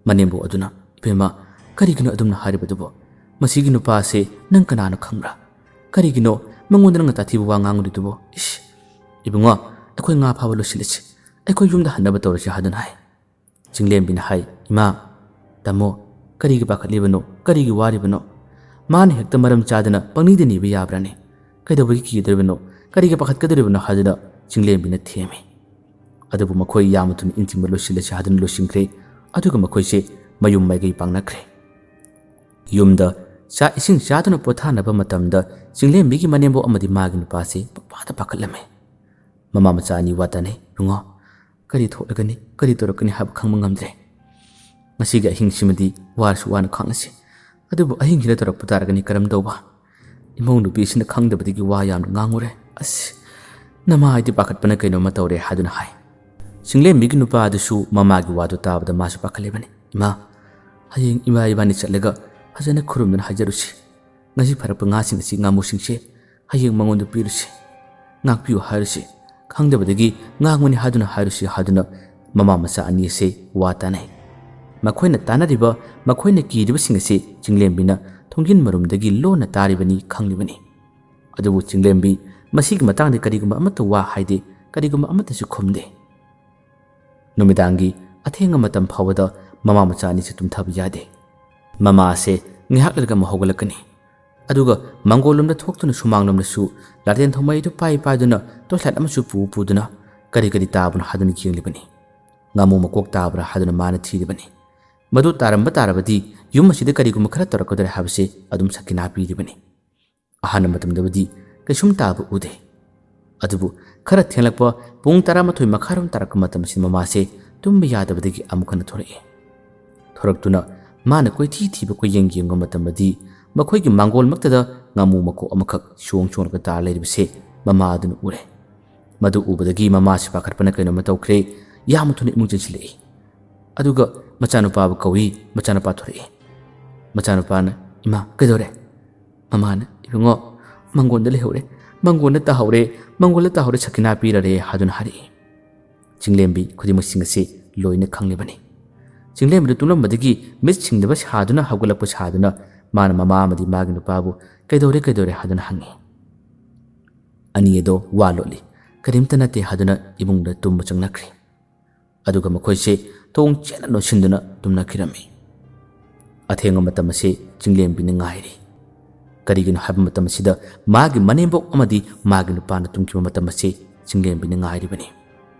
ꯃꯅꯦꯝꯕꯣꯛ ꯑꯗꯨꯅ, "ꯏꯕꯦꯝꯃ, ꯀꯔꯤꯒꯤꯅꯣ ꯑꯗꯨꯝꯅ ꯍꯥꯏꯔꯤꯕꯗꯨꯕꯣ? ꯃꯁꯤꯒꯤ ꯅꯨꯄꯥ ꯑꯁꯦ ꯅꯪ ꯀꯅꯥꯅ ꯈꯪꯕ꯭ꯔꯥ? ꯀꯔꯤꯒꯤꯅꯣ ꯃꯉꯣꯟꯗ ꯅꯪꯅ ꯇꯥꯊꯤꯕ ꯋꯥ ꯉꯥꯡꯂꯤꯗꯨꯕꯣ? ꯏꯁ! ꯏꯕꯨꯡꯉꯣ, ꯑꯩꯈꯣꯏ ꯉꯥ ꯐꯥꯕ ꯂꯣꯏꯁꯤꯜꯂꯁꯤ, ꯑꯩꯈꯣꯏ ꯌꯨꯝꯗ ꯍꯟꯅꯕ ꯇꯧꯔꯁꯤ" ꯍꯥꯏꯗꯨꯅ ꯍꯥꯏ꯫ ꯆꯤꯡꯂꯦꯝꯕꯤꯅ ꯍꯥꯏ, "ꯏꯃꯥ, ꯇꯥꯃꯣ, ꯀꯔꯤꯒꯤ ꯄꯥꯈꯠꯂꯤꯕꯅꯣ? ꯀꯔꯤꯒꯤ ꯋꯥꯔꯤꯕꯅꯣ? ꯃꯥꯅ ꯍꯦꯛꯇ ꯃꯔꯝ ꯆꯥꯗꯅ ꯄꯪꯅꯤꯗ ꯅꯤꯕ ꯌꯥꯕ꯭ꯔꯥꯅꯦ? ꯀꯩꯗꯧꯕꯒꯤ ꯀꯤꯗꯣꯔꯤꯕꯅꯣ? ꯀꯔꯤꯒꯤ ꯄꯥꯈꯠꯀꯗꯣꯔꯤꯕꯅꯣ?" ꯍꯥꯏꯗꯨꯅ ꯆꯤꯡꯂꯦꯝꯕꯤꯅ ꯊꯦꯝꯃꯤ꯫ ꯑꯗꯨꯕꯨ ꯃꯈꯣꯏ ꯌꯥꯝꯅ ꯊꯨꯅ ꯏꯟ ꯆꯤꯡꯕ ꯂꯣꯏꯁꯤꯜꯂꯁꯤ ꯍꯥꯏꯗꯨꯅ ꯂꯣꯏꯁꯤꯟꯈ꯭ꯔꯦ꯫ ꯑꯗꯨꯒ ꯃꯈꯣꯏꯁꯦ ꯃꯌꯨꯝ ꯃꯥꯏꯀꯩ ꯄꯥꯡꯅꯈ꯭ꯔꯦ꯫ ꯌꯨꯝꯗ ꯆꯥꯛ ꯏꯁꯤꯡ ꯆꯥꯗꯨꯅ ꯄꯣꯊꯥꯅꯕ ꯃꯇꯝꯗ ꯆꯤꯡꯂꯦꯝꯕꯤꯒꯤ ꯃꯅꯦꯝꯕꯣꯛ ꯑꯃꯗꯤ ꯃꯥꯒꯤ ꯅꯨꯄꯥꯁꯤ ꯄꯪꯄꯥꯗ ꯄꯥꯈꯠꯂꯝꯃꯤ꯫ ꯃꯃꯥ ꯃꯆꯥ ꯑꯅꯤ ꯋꯥ ꯇꯥꯅꯩ꯫ "ꯏꯕꯨꯡꯉꯣ, ꯀꯔꯤ ꯊꯣꯛꯂꯒꯅꯤ, ꯀꯔꯤ ꯇꯧꯔꯛꯀꯅꯤ ꯍꯥꯏꯕ ꯈꯪꯕ ꯉꯝꯗ꯭ꯔꯦ꯫ ꯉꯁꯤꯒꯤ ꯑꯍꯤꯡꯁꯤꯃꯗꯤ ꯋꯥꯔꯁꯨ ꯋꯥꯅ ꯈꯥꯡꯉꯁꯤ꯫ ꯑꯗꯨꯕꯨ ꯑꯍꯤꯡꯁꯤꯗ ꯇꯧꯔꯛꯄ ꯇꯥꯔꯒꯅꯤ ꯀꯔꯝ ꯇꯧꯕ? ꯏꯃꯧ ꯅꯨꯄꯤꯁꯤꯅ ꯈꯪꯗꯕꯗꯒꯤ ꯋꯥ ꯌꯥꯝꯅ ꯉꯥꯡꯉꯨꯔꯦ꯫ ꯑꯁ, ꯅꯃꯥ ꯍꯥꯏꯗꯤ ꯄꯥꯈꯠꯄꯅ ꯀꯩꯅꯣꯝꯃ ꯇꯧꯔꯦ" ꯍꯥꯏꯗꯨꯅ ꯍꯥꯏ꯫ ꯆꯤꯡꯂꯦꯝꯕꯤꯒꯤ ꯅꯨꯄꯥ ꯑꯗꯨꯁꯨ ꯃꯃꯥꯒꯤ ꯋꯥꯗꯨ ꯇꯥꯕꯗ ꯃꯥꯁꯨ ꯄꯥꯈꯠꯂꯤꯕꯅꯤ꯫ "ꯏꯃꯥ, ꯍꯌꯦꯡ ꯏꯃꯥ ꯏꯕꯥꯅꯤ ꯆꯠꯂꯒ ꯐꯖꯅ ꯈꯨꯔꯨꯝꯗꯨꯅ ꯍꯥꯏꯖꯔꯨꯁꯤ꯫ ꯉꯁꯤ ꯐꯥꯔꯛꯄ ꯉꯥꯁꯤꯡ ꯑꯁꯤ ꯉꯥꯃꯨꯁꯤꯡꯁꯦ ꯍꯌꯦꯡ ꯃꯉꯣꯟꯗ ꯄꯤꯔꯨꯁꯤ꯫ ꯉꯥꯛꯄꯤꯌꯨ ꯍꯥꯏꯔꯨꯁꯤ꯫ ꯈꯪꯗꯕꯗꯒꯤ ꯉꯥꯡꯕꯅꯤ ꯍꯥꯏꯗꯨꯅ ꯍꯥꯏꯔꯨꯁꯤ" ꯍꯥꯏꯗꯨꯅ ꯃꯃꯥ ꯃꯆꯥ ꯑꯅꯤ ꯑꯁꯤ ꯋꯥ ꯇꯥꯅꯩ꯫ ꯃꯈꯣꯏꯅ ꯇꯥꯅꯔꯤꯕ, ꯃꯈꯣꯏꯅ ꯀꯤꯔꯤꯕꯁꯤꯡ ꯑꯁꯤ ꯆꯤꯡꯂꯦꯝꯕꯤꯅ ꯊꯣꯡꯖꯤꯟ ꯃꯔꯨꯝꯗꯒꯤ ꯂꯣꯟꯅ ꯇꯥꯔꯤꯕꯅꯤ, ꯈꯪꯂꯤꯕꯅꯤ꯫ ꯑꯗꯨꯕꯨ ꯆꯤꯡꯂꯦꯝꯕꯤ ꯃꯁꯤꯒꯤ ꯃꯇꯥꯡꯗ ꯀꯔꯤꯒꯨꯝꯕ ꯑꯃꯠꯇ ꯋꯥ ꯍꯥꯏꯗꯦ, ꯀꯔꯤꯒꯨꯝꯕ ꯑꯃꯠꯇꯁꯨ ꯈꯨꯝꯗꯦ꯫ ꯅꯨꯃꯤꯗꯥꯡꯒꯤ ꯑꯊꯦꯡꯕ ꯃꯇꯝ ꯐꯥꯎꯕꯗ ꯃꯃꯥ ꯃꯆꯥ ꯑꯅꯤꯁꯤ ꯇꯨꯝꯊꯕ ꯌꯥꯗꯦ꯫ ꯃꯃꯥ ꯑꯁꯦ ꯉꯥꯏꯍꯥꯛ ꯂꯩꯔꯒ ꯑꯃꯨꯛ ꯍꯧꯒꯠꯂꯛꯀꯅꯤ꯫ ꯑꯗꯨꯒ ꯃꯪꯒꯣꯜ ꯂꯣꯝꯗ ꯊꯣꯛꯇꯨꯅ ꯁꯨꯃꯥꯡ ꯂꯣꯝꯗꯁꯨ ꯂꯥꯇꯦꯟ ꯊꯧꯃꯩꯗꯨ ꯄꯥꯏ ꯄꯥꯏꯗꯨꯅ ꯇꯣꯔꯆ ꯂꯥꯏꯠ ꯑꯃꯁꯨ ꯄꯨ ꯄꯨꯗꯨꯅ ꯀꯔꯤ ꯀꯔꯤ ꯇꯥꯕꯅꯣ ꯍꯥꯏꯗꯨꯅ ꯌꯦꯡꯂꯤꯕꯅꯤ꯫ ꯉꯥꯃꯨ ꯃꯀꯣꯛ ꯇꯥꯕ꯭ꯔꯥ ꯍꯥꯏꯗꯨꯅ ꯃꯥꯅ ꯊꯤꯔꯤꯕꯅꯤ꯫ ꯃꯗꯨ ꯇꯥꯔꯝꯕ ꯇꯥꯔꯕꯗꯤ ꯌꯨꯝ ꯑꯁꯤꯗ ꯀꯔꯤꯒꯨꯝꯕ ꯈꯔ ꯇꯧꯔꯛꯀꯗꯧꯔꯦ ꯍꯥꯏꯕꯁꯤ ꯑꯗꯨꯝ ꯁꯈꯤꯅꯥ ꯄꯤꯔꯤꯕꯅꯤ꯫ ꯑꯍꯥꯟꯕ ꯃꯇꯝꯗꯕꯨꯗꯤ ꯀꯩꯁꯨꯝ ꯇꯥꯕ ꯎꯗꯦ꯫ ꯑꯗꯨꯕꯨ ꯈꯔ ꯊꯦꯡꯂꯛꯄ ꯄꯨꯡ ꯇꯔꯥꯃꯥꯊꯣꯏ ꯃꯈꯥꯏꯔꯣꯝ ꯇꯥꯔꯛꯄ ꯃꯇꯝꯁꯤ ꯃꯃꯥꯁꯦ ꯇꯨꯝꯕ ꯌꯥꯗꯕꯗꯒꯤ ꯑꯃꯨꯛ ꯍꯟꯅ ꯊꯣꯔꯛꯏ꯫ ꯊꯣꯔꯛꯇꯨꯅ ꯃꯥꯅ ꯀꯣꯏꯊꯤ ꯊꯤꯕ ꯀꯣꯏꯌꯦꯡ ꯌꯦꯡꯕ ꯃꯇꯝꯗꯗꯤ ꯃꯈꯣꯏꯒꯤ ꯃꯥꯡꯒꯣꯜꯃꯛꯇꯗ ꯉꯥꯃꯨ ꯃꯀꯣꯛ ꯑꯃꯈꯛ ꯆꯣꯡ ꯆꯣꯡꯂꯒ ꯇꯥꯔ ꯂꯩꯔꯤꯕꯁꯦ ꯃꯃꯥ ꯑꯗꯨꯅ ꯎꯔꯦ꯫ ꯃꯗꯨ ꯎꯕꯗꯒꯤ ꯃꯃꯥꯁꯤ ꯄꯥꯈꯠꯄꯅ ꯀꯩꯅꯣꯝꯃ ꯇꯧꯈ꯭ꯔꯦ꯫ ꯌꯥꯝꯅ ꯊꯨꯅ ꯏꯃꯨꯡ ꯆꯦꯟꯁꯤꯜꯂꯛꯏ꯫ ꯑꯗꯨꯒ ꯃꯆꯥꯅꯨꯄꯥꯕꯨ ꯀꯧꯏ꯫ ꯃꯆꯥꯅꯨꯄꯥ ꯊꯣꯔꯛꯏ꯫ ꯃꯆꯥꯅꯨꯄꯥꯅ, "ꯏꯃꯥ, ꯀꯩꯗꯧꯔꯦ?" ꯃꯃꯥꯅ, "ꯏꯕꯨꯡꯉꯣ, ꯃꯪꯒꯣꯟꯗ ꯂꯩꯍꯧꯔꯦ, ꯃꯪꯒꯣꯟꯗ ꯇꯥꯍꯧꯔꯦ, ꯃꯪꯒꯣꯟꯗ ꯇꯥꯍꯧꯔꯦ, ꯁꯈꯤꯅꯥ ꯄꯤꯔꯔꯦ" ꯍꯥꯏꯗꯨꯅ ꯍꯥꯏꯔꯛꯏ꯫ ꯆꯤꯡꯂꯦꯝꯕꯤ ꯈꯨꯗꯤꯡꯃꯛꯁꯤꯡ ꯑꯁꯤ ꯂꯣꯏꯅ ꯈꯪꯂꯤꯕꯅꯤ꯫ ꯆꯤꯡꯂꯦꯝꯕꯤꯗꯨ ꯇꯨꯝꯂꯝꯕꯗꯒꯤ ꯃꯤꯠ ꯁꯤꯡꯗꯕ ꯁꯥꯗꯨꯅ ꯍꯧꯒꯠꯂꯛꯄ ꯁꯥꯗꯨꯅ ꯃꯥꯅ ꯃꯃꯥ ꯑꯃꯗꯤ ꯃꯥꯒꯤ ꯅꯨꯄꯥꯕꯨ "ꯀꯩꯗꯧꯔꯦ, ꯀꯩꯗꯧꯔꯦ?" ꯍꯥꯏꯗꯨꯅ ꯍꯪꯉꯤ꯫ ꯑꯅꯤ ꯑꯗꯣ ꯋꯥ ꯂꯣꯠꯂꯤ꯫ "ꯀꯔꯤꯝꯇ ꯅꯠꯇꯦ" ꯍꯥꯏꯗꯨꯅ ꯏꯃꯨꯡꯗ ꯇꯨꯝꯕ ꯆꯪꯅꯈ꯭ꯔꯦ꯫ ꯑꯗꯨꯒ ꯃꯈꯣꯏꯁꯦ ꯊꯣꯡ ꯆꯦꯠꯅ ꯂꯣꯟꯁꯤꯟꯗꯨꯅ ꯇꯨꯝꯅꯈꯤꯔꯝꯃꯤ꯫ ꯑꯊꯦꯡꯕ ꯃꯇꯝ ꯑꯁꯤ ꯆꯤꯡꯂꯦꯝꯕꯤꯅ ꯉꯥꯏꯔꯤ꯫ ꯀꯔꯤꯒꯤꯅꯣ ꯍꯥꯏꯕ ꯃꯇꯝ ꯑꯁꯤꯗ ꯃꯥꯒꯤ ꯃꯅꯦꯝꯕꯣꯛ ꯑꯃꯗꯤ ꯃꯥꯒꯤ ꯅꯨꯄꯥꯅ ꯇꯨꯝꯈꯤꯕ ꯃꯇꯝ ꯑꯁꯤ ꯆꯤꯡꯂꯦꯝꯕꯤꯅ ꯉꯥꯏꯔꯤꯕꯅꯤ꯫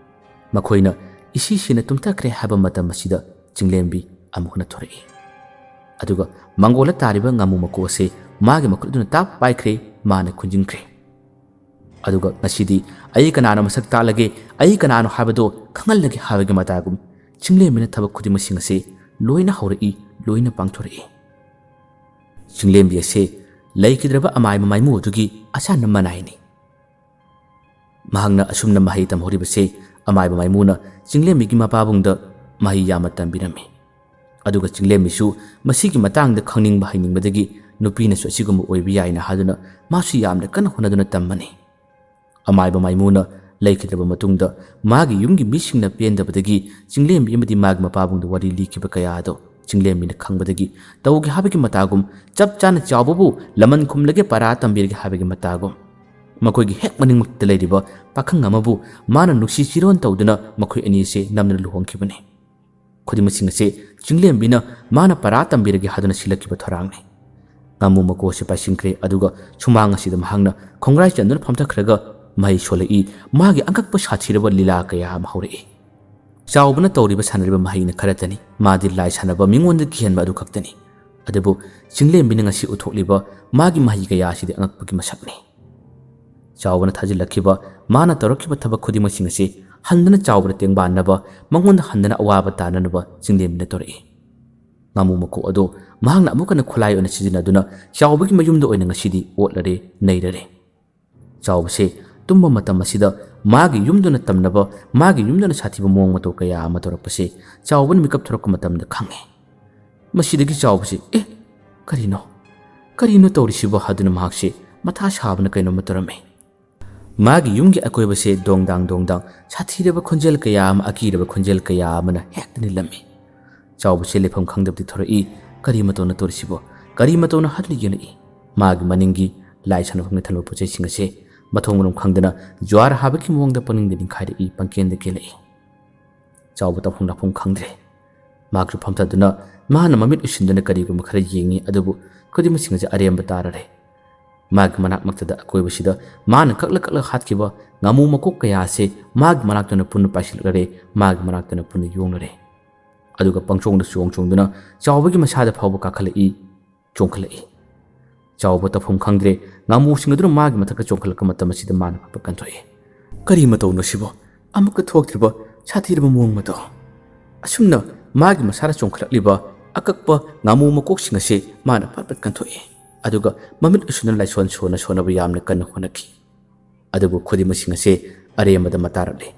ꯃꯈꯣꯏꯅ ꯏꯁꯤ ꯁꯤꯅ ꯇꯨꯝꯊꯈ꯭ꯔꯦ ꯍꯥꯏꯕ ꯃꯇꯝ ꯑꯁꯤꯗ ꯆꯤꯡꯂꯦꯝꯕꯤ ꯑꯃꯨꯛ ꯍꯟꯅ ꯊꯣꯔꯛꯏ꯫ ꯑꯗꯨꯒ ꯃꯪꯒꯣꯜꯗ ꯇꯥꯔꯤꯕ ꯉꯥꯃꯨ ꯃꯀꯣꯛ ꯑꯁꯤ ꯃꯥꯒꯤ ꯃꯈꯨꯠ ꯑꯗꯨꯅ ꯇꯥꯞ ꯄꯥꯏꯈ꯭ꯔꯦ, ꯃꯥꯅ ꯈꯨꯟꯖꯤꯟꯈ꯭ꯔꯦ꯫ ꯑꯗꯨꯒ ꯉꯁꯤꯗꯤ ꯑꯩ ꯀꯅꯥꯅꯣ ꯃꯁꯛ ꯇꯥꯛꯂꯒꯦ, ꯑꯩ ꯀꯅꯥꯅꯣ ꯍꯥꯏꯕꯗꯣ ꯈꯪꯍꯜꯂꯒꯦ ꯍꯥꯏꯕꯒꯤ ꯃꯇꯥꯒꯨꯝ ꯆꯤꯡꯂꯦꯝꯕꯤꯅ ꯊꯕꯛ ꯈꯨꯗꯤꯡꯃꯛꯁꯤꯡ ꯑꯁꯦ ꯂꯣꯏꯅ ꯍꯧꯔꯛꯏ, ꯂꯣꯏꯅ ꯄꯥꯡꯊꯣꯔꯛꯏ꯫ ꯆꯤꯡꯂꯦꯝꯕꯤ ꯑꯁꯦ ꯂꯩꯈꯤꯗ꯭ꯔꯕ ꯑꯃꯥꯏꯕ ꯃꯥꯏꯃꯨ ꯑꯗꯨꯒꯤ ꯑꯆꯥꯟꯅ ꯃꯅꯥꯏꯅꯤ꯫ ꯃꯍꯥꯛꯅ ꯑꯁꯨꯝꯅ ꯃꯍꯩ ꯇꯝꯍꯧꯔꯤꯕꯁꯦ ꯑꯃꯥꯏꯕ ꯃꯥꯏꯃꯨꯅ ꯆꯤꯡꯂꯦꯝꯕꯤꯒꯤ ꯃꯄꯥꯕꯨꯡꯗ ꯃꯍꯩ ꯌꯥꯝꯅ ꯇꯝꯕꯤꯔꯝꯃꯤ꯫ ꯑꯗꯨꯒ ꯆꯤꯡꯂꯦꯝꯕꯤꯁꯨ ꯃꯁꯤꯒꯤ ꯃꯇꯥꯡꯗ ꯈꯪꯅꯤꯡꯕ ꯍꯩꯅꯤꯡꯕꯗꯒꯤ ꯅꯨꯄꯤꯅꯁꯨ ꯑꯁꯤꯒꯨꯝꯕ ꯑꯣꯏꯕ ꯌꯥꯏꯅ ꯍꯥꯏꯗꯨꯅ ꯃꯥꯁꯨ ꯌꯥꯝꯅ ꯀꯟꯅ ꯍꯣꯠꯅꯗꯨꯅ ꯇꯝꯕꯅꯤ꯫ ꯑꯃꯥꯏꯕ ꯃꯥꯏꯃꯨꯅ ꯂꯩꯈꯤꯗ꯭ꯔꯕ ꯃꯇꯨꯡꯗ ꯃꯥꯒꯤ ꯌꯨꯝꯒꯤ ꯃꯤꯁꯤꯡꯅ ꯄꯦꯟꯗꯕꯗꯒꯤ ꯆꯤꯡꯂꯦꯝꯕꯤ ꯑꯃꯗꯤ ꯃꯥꯒꯤ ꯃꯄꯥꯕꯨꯡꯗ ꯋꯥꯔꯤ ꯂꯤꯈꯤꯕ ꯀꯌꯥ ꯑꯗꯣ ꯆꯤꯡꯂꯦꯝꯕꯤꯅ ꯈꯪꯕꯗꯒꯤ ꯇꯧꯒꯦ ꯍꯥꯏꯕꯒꯤ ꯃꯇꯥꯒꯨꯝ, ꯆꯞ ꯆꯥꯅ ꯆꯥꯎꯕꯕꯨ ꯂꯃꯟ ꯈꯨꯝꯂꯒꯦ, ꯄꯔꯥ ꯇꯝꯕꯤꯔꯒꯦ ꯍꯥꯏꯕꯒꯤ ꯃꯇꯥꯒꯨꯝ, ꯃꯈꯣꯏꯒꯤ ꯍꯦꯛ ꯃꯅꯤꯡꯃꯛꯇ ꯂꯩꯔꯤꯕ ꯄꯥꯈꯪ ꯑꯃꯕꯨ ꯃꯥꯅ ꯅꯨꯡꯁꯤ ꯆꯤꯔꯣꯟ ꯇꯧꯗꯨꯅ ꯃꯈꯣꯏ ꯑꯅꯤ ꯑꯁꯦ ꯅꯝꯗꯨꯅ ꯂꯨꯍꯣꯡꯈꯤꯕꯅꯤ꯫ ꯈꯨꯗꯤꯡꯃꯛꯁꯤꯡ ꯑꯁꯦ ꯆꯤꯡꯂꯦꯝꯕꯤꯅ ꯃꯥꯅ ꯄꯔꯥ ꯇꯝꯕꯤꯔꯒꯦ ꯍꯥꯏꯗꯨꯅ ꯁꯤꯜꯂꯛꯈꯤꯕ ꯊꯧꯔꯥꯡꯅꯤ꯫ ꯉꯥꯃꯨ ꯃꯀꯣꯛ ꯑꯁꯤ ꯄꯥꯏꯁꯤꯟꯈ꯭ꯔꯦ, ꯑꯗꯨꯒ ꯁꯨꯃꯥꯡ ꯑꯁꯤꯗ ꯃꯍꯥꯛꯅ ꯈꯣꯡꯒ꯭ꯔꯥꯏ ꯆꯟꯗꯨꯅ ꯐꯝꯊꯈ꯭ꯔꯒ ꯃꯍꯩ ꯁꯣꯜꯂꯛꯏ꯫ ꯃꯥꯒꯤ ꯑꯉꯛꯄ ꯁꯥꯊꯤꯔꯕ ꯂꯤꯂꯥ ꯀꯌꯥ ꯑꯃ ꯍꯧꯔꯛꯏ꯫ ꯆꯥꯎꯕꯅ ꯇꯧꯔꯤꯕ ꯁꯥꯟꯅꯔꯤꯕ ꯃꯍꯩꯅ ꯈꯔꯇꯅꯤ, ꯃꯥꯗꯤ ꯂꯥꯏ ꯁꯥꯟꯅꯕ ꯃꯤꯉꯣꯟꯗ ꯀꯤꯍꯟꯕ ꯑꯗꯨ ꯈꯛꯇꯅꯤ꯫ ꯑꯗꯨꯕꯨ ꯆꯤꯡꯂꯦꯝꯕꯤꯅ ꯉꯁꯤ ꯎꯠꯊꯣꯛꯂꯤꯕ ꯃꯥꯒꯤ ꯃꯍꯩ ꯀꯌꯥ ꯑꯁꯤꯗꯤ ꯑꯉꯛꯄꯒꯤ ꯃꯁꯛꯅꯤ꯫ ꯆꯥꯎꯕꯅ ꯊꯥꯖꯤꯜꯂꯛꯈꯤꯕ, ꯃꯥꯅ ꯇꯧꯔꯛꯈꯤꯕ ꯊꯕꯛ ꯈꯨꯗꯤꯡꯃꯛꯁꯤꯡ ꯑꯁꯤ ꯍꯟꯗꯅ ꯆꯥꯎꯕꯗ ꯇꯦꯡꯕꯥꯟꯅꯕ, ꯃꯉꯣꯟꯗ ꯍꯟꯗꯅ ꯑꯋꯥꯕ ꯇꯥꯅꯅꯕ ꯆꯤꯡꯂꯦꯝꯕꯤꯅ ꯇꯧꯔꯛꯏ꯫ ꯉꯥꯃꯨ ꯃꯀꯣꯛ ꯑꯗꯨ ꯃꯍꯥꯛꯅ ꯑꯃꯨꯛ ꯍꯟꯅ ꯈꯨꯠꯂꯥꯏ ꯑꯣꯏꯅ ꯁꯤꯖꯤꯟꯅꯗꯨꯅ ꯆꯥꯎꯕꯒꯤ ꯃꯌꯨꯝꯗ ꯑꯣꯏꯅ ꯉꯁꯤꯗꯤ ꯑꯣꯠꯂꯔꯦ, ꯅꯩꯔꯔꯦ꯫ ꯆꯥꯎꯕꯁꯦ ꯇꯨꯝꯕ ꯃꯇꯝ ꯑꯁꯤꯗ ꯃꯥꯒꯤ ꯌꯨꯝꯗꯨꯅ ꯇꯝꯅꯕ, ꯃꯥꯒꯤ ꯌꯨꯝꯗꯨꯅ ꯁꯥꯊꯤꯕ ꯃꯑꯣꯡ ꯃꯇꯧ ꯀꯌꯥ ꯑꯃ ꯇꯧꯔꯛꯄꯁꯦ ꯆꯥꯎꯕꯅ ꯃꯤꯀꯞ ꯊꯣꯔꯛꯄ ꯃꯇꯝꯗ ꯈꯪꯉꯦ꯫ ꯃꯁꯤꯗꯒꯤ ꯆꯥꯎꯕꯁꯦ, "ꯑꯦ, ꯀꯔꯤꯅꯣ? ꯀꯔꯤꯅꯣ ꯇꯧꯔꯤꯁꯤꯕꯣ?" ꯍꯥꯏꯗꯨꯅ ꯃꯍꯥꯛꯁꯦ ꯃꯊꯥ ꯁꯥꯕꯅ ꯀꯩꯅꯣꯝꯃ ꯇꯧꯔꯝꯃꯤ꯫ ꯃꯥꯒꯤ ꯌꯨꯝꯒꯤ ꯑꯀꯣꯏꯕꯁꯦ ꯗꯣꯡꯗꯥꯡ ꯗꯣꯡꯗꯥꯡ ꯁꯥꯊꯤꯔꯕ ꯈꯣꯟꯖꯦꯜ ꯀꯌꯥ ꯑꯃ, ꯑꯀꯤꯔꯕ ꯈꯣꯟꯖꯦꯜ ꯀꯌꯥ ꯑꯃꯅ ꯍꯦꯛꯇ ꯅꯤꯜꯂꯝꯃꯤ꯫ ꯆꯥꯎꯕꯁꯦ ꯂꯩꯐꯝ ꯈꯪꯗꯕꯗꯤ ꯊꯣꯔꯛꯏ꯫ "ꯀꯔꯤ ꯃꯇꯧꯅ ꯇꯧꯔꯤꯁꯤꯕꯣ? ꯀꯔꯤ ꯃꯇꯧꯅ?" ꯍꯥꯏꯗꯨꯅ ꯌꯦꯡꯂꯛꯏ꯫ ꯃꯥꯒꯤ ꯃꯅꯤꯡꯒꯤ ꯂꯥꯏ ꯁꯥꯟꯅꯐꯝꯒꯤ ꯊꯝꯕ ꯄꯣꯠ ꯆꯩꯁꯤꯡ ꯑꯁꯦ ꯃꯊꯣꯡ ꯃꯔꯝ ꯈꯪꯗꯅ ꯖ꯭ꯋꯥꯔ ꯍꯥꯕꯒꯤ ꯃꯑꯣꯡꯗ ꯄꯪꯅꯤꯡꯗ ꯅꯤꯡꯈꯥꯏꯔꯛꯏ, ꯄꯪꯀꯦꯟꯗ ꯀꯦꯜꯂꯛꯏ꯫ ꯆꯥꯎꯕ ꯇꯧꯐꯝ ꯂꯥꯛꯐꯝ ꯈꯪꯗ꯭ꯔꯦ꯫ ꯃꯍꯥꯛꯁꯨ ꯐꯝꯊꯗꯨꯅ ꯃꯥꯅ ꯃꯃꯤꯠ ꯎꯏꯁꯤꯟꯗꯨꯅ ꯀꯔꯤꯒꯨꯝꯕ ꯈꯔ ꯌꯦꯡꯉꯤ, ꯑꯗꯨꯕꯨ ꯈꯨꯗꯤꯡꯃꯛꯁꯤꯡ ꯑꯁꯦ ꯑꯔꯦꯝꯕ ꯇꯥꯔꯔꯦ꯫ ꯃꯥꯒꯤ ꯃꯅꯥꯛꯃꯛꯇꯗ ꯑꯀꯣꯏꯕꯁꯤꯗ ꯃꯥꯅ ꯀꯛꯂ ꯀꯛꯂ ꯍꯥꯠꯈꯤꯕ ꯉꯥꯃꯨ ꯃꯀꯣꯛ ꯀꯌꯥ ꯑꯁꯦ ꯃꯥꯒꯤ ꯃꯅꯥꯛꯇꯅ ꯄꯨꯟꯅ ꯄꯥꯏꯁꯤꯜꯂꯛꯂꯔꯦ, ꯃꯥꯒꯤ ꯃꯅꯥꯛꯇꯅ ꯄꯨꯟꯅ ꯌꯣꯡꯂꯔꯦ꯫ ꯑꯗꯨꯒ ꯄꯪꯆꯣꯡꯗ ꯆꯣꯡ ꯆꯣꯡꯗꯨꯅ ꯆꯥꯎꯕꯒꯤ ꯃꯁꯥꯗ ꯐꯥꯎꯕ ꯀꯥꯈꯠꯂꯛꯏ, ꯆꯣꯡꯈꯠꯂꯛꯏ꯫ ꯆꯥꯎꯕ ꯇꯧꯐꯝ ꯈꯪꯗ꯭ꯔꯦ꯫ ꯉꯥꯃꯨꯁꯤꯡ ꯑꯗꯨꯅ ꯃꯥꯒꯤ ꯃꯊꯛꯇ ꯆꯣꯡꯈꯠꯂꯛꯄ ꯃꯇꯝ ꯑꯁꯤꯗ ꯃꯥꯅ ꯐꯠ ꯐꯠ ꯀꯟꯊꯣꯛꯏ꯫ "ꯀꯔꯤ ꯃꯇꯧꯅꯣ ꯁꯤꯕꯣ? ꯑꯃꯨꯛꯀ ꯊꯣꯛꯇ꯭ꯔꯤꯕ ꯁꯥꯊꯤꯔꯕ ꯃꯑꯣꯡ ꯃꯇꯧ!" ꯑꯁꯨꯝꯅ ꯃꯥꯒꯤ ꯃꯁꯥꯅ ꯆꯣꯡꯈꯠꯂꯛꯂꯤꯕ ꯑꯀꯛꯄ ꯉꯥꯃꯨ ꯃꯀꯣꯛꯁꯤꯡ ꯑꯁꯤ ꯃꯥꯅ ꯐꯠ ꯐꯠ ꯀꯟꯊꯣꯛꯏ꯫ ꯑꯗꯨꯒ ꯃꯃꯤꯠ ꯎꯁꯤꯟꯅ ꯂꯥꯏꯁꯣꯟ ꯁꯣꯟꯅ ꯁꯣꯟꯅꯕ ꯌꯥꯝꯅ ꯀꯟꯅ ꯍꯣꯠꯅꯈꯤ꯫ ꯑꯗꯨꯕꯨ ꯈꯨꯗꯤꯡꯃꯛꯁꯤꯡ ꯑꯁꯤ ꯑꯔꯦꯝꯕꯗ ꯃꯇꯥꯔꯛꯂꯦ꯫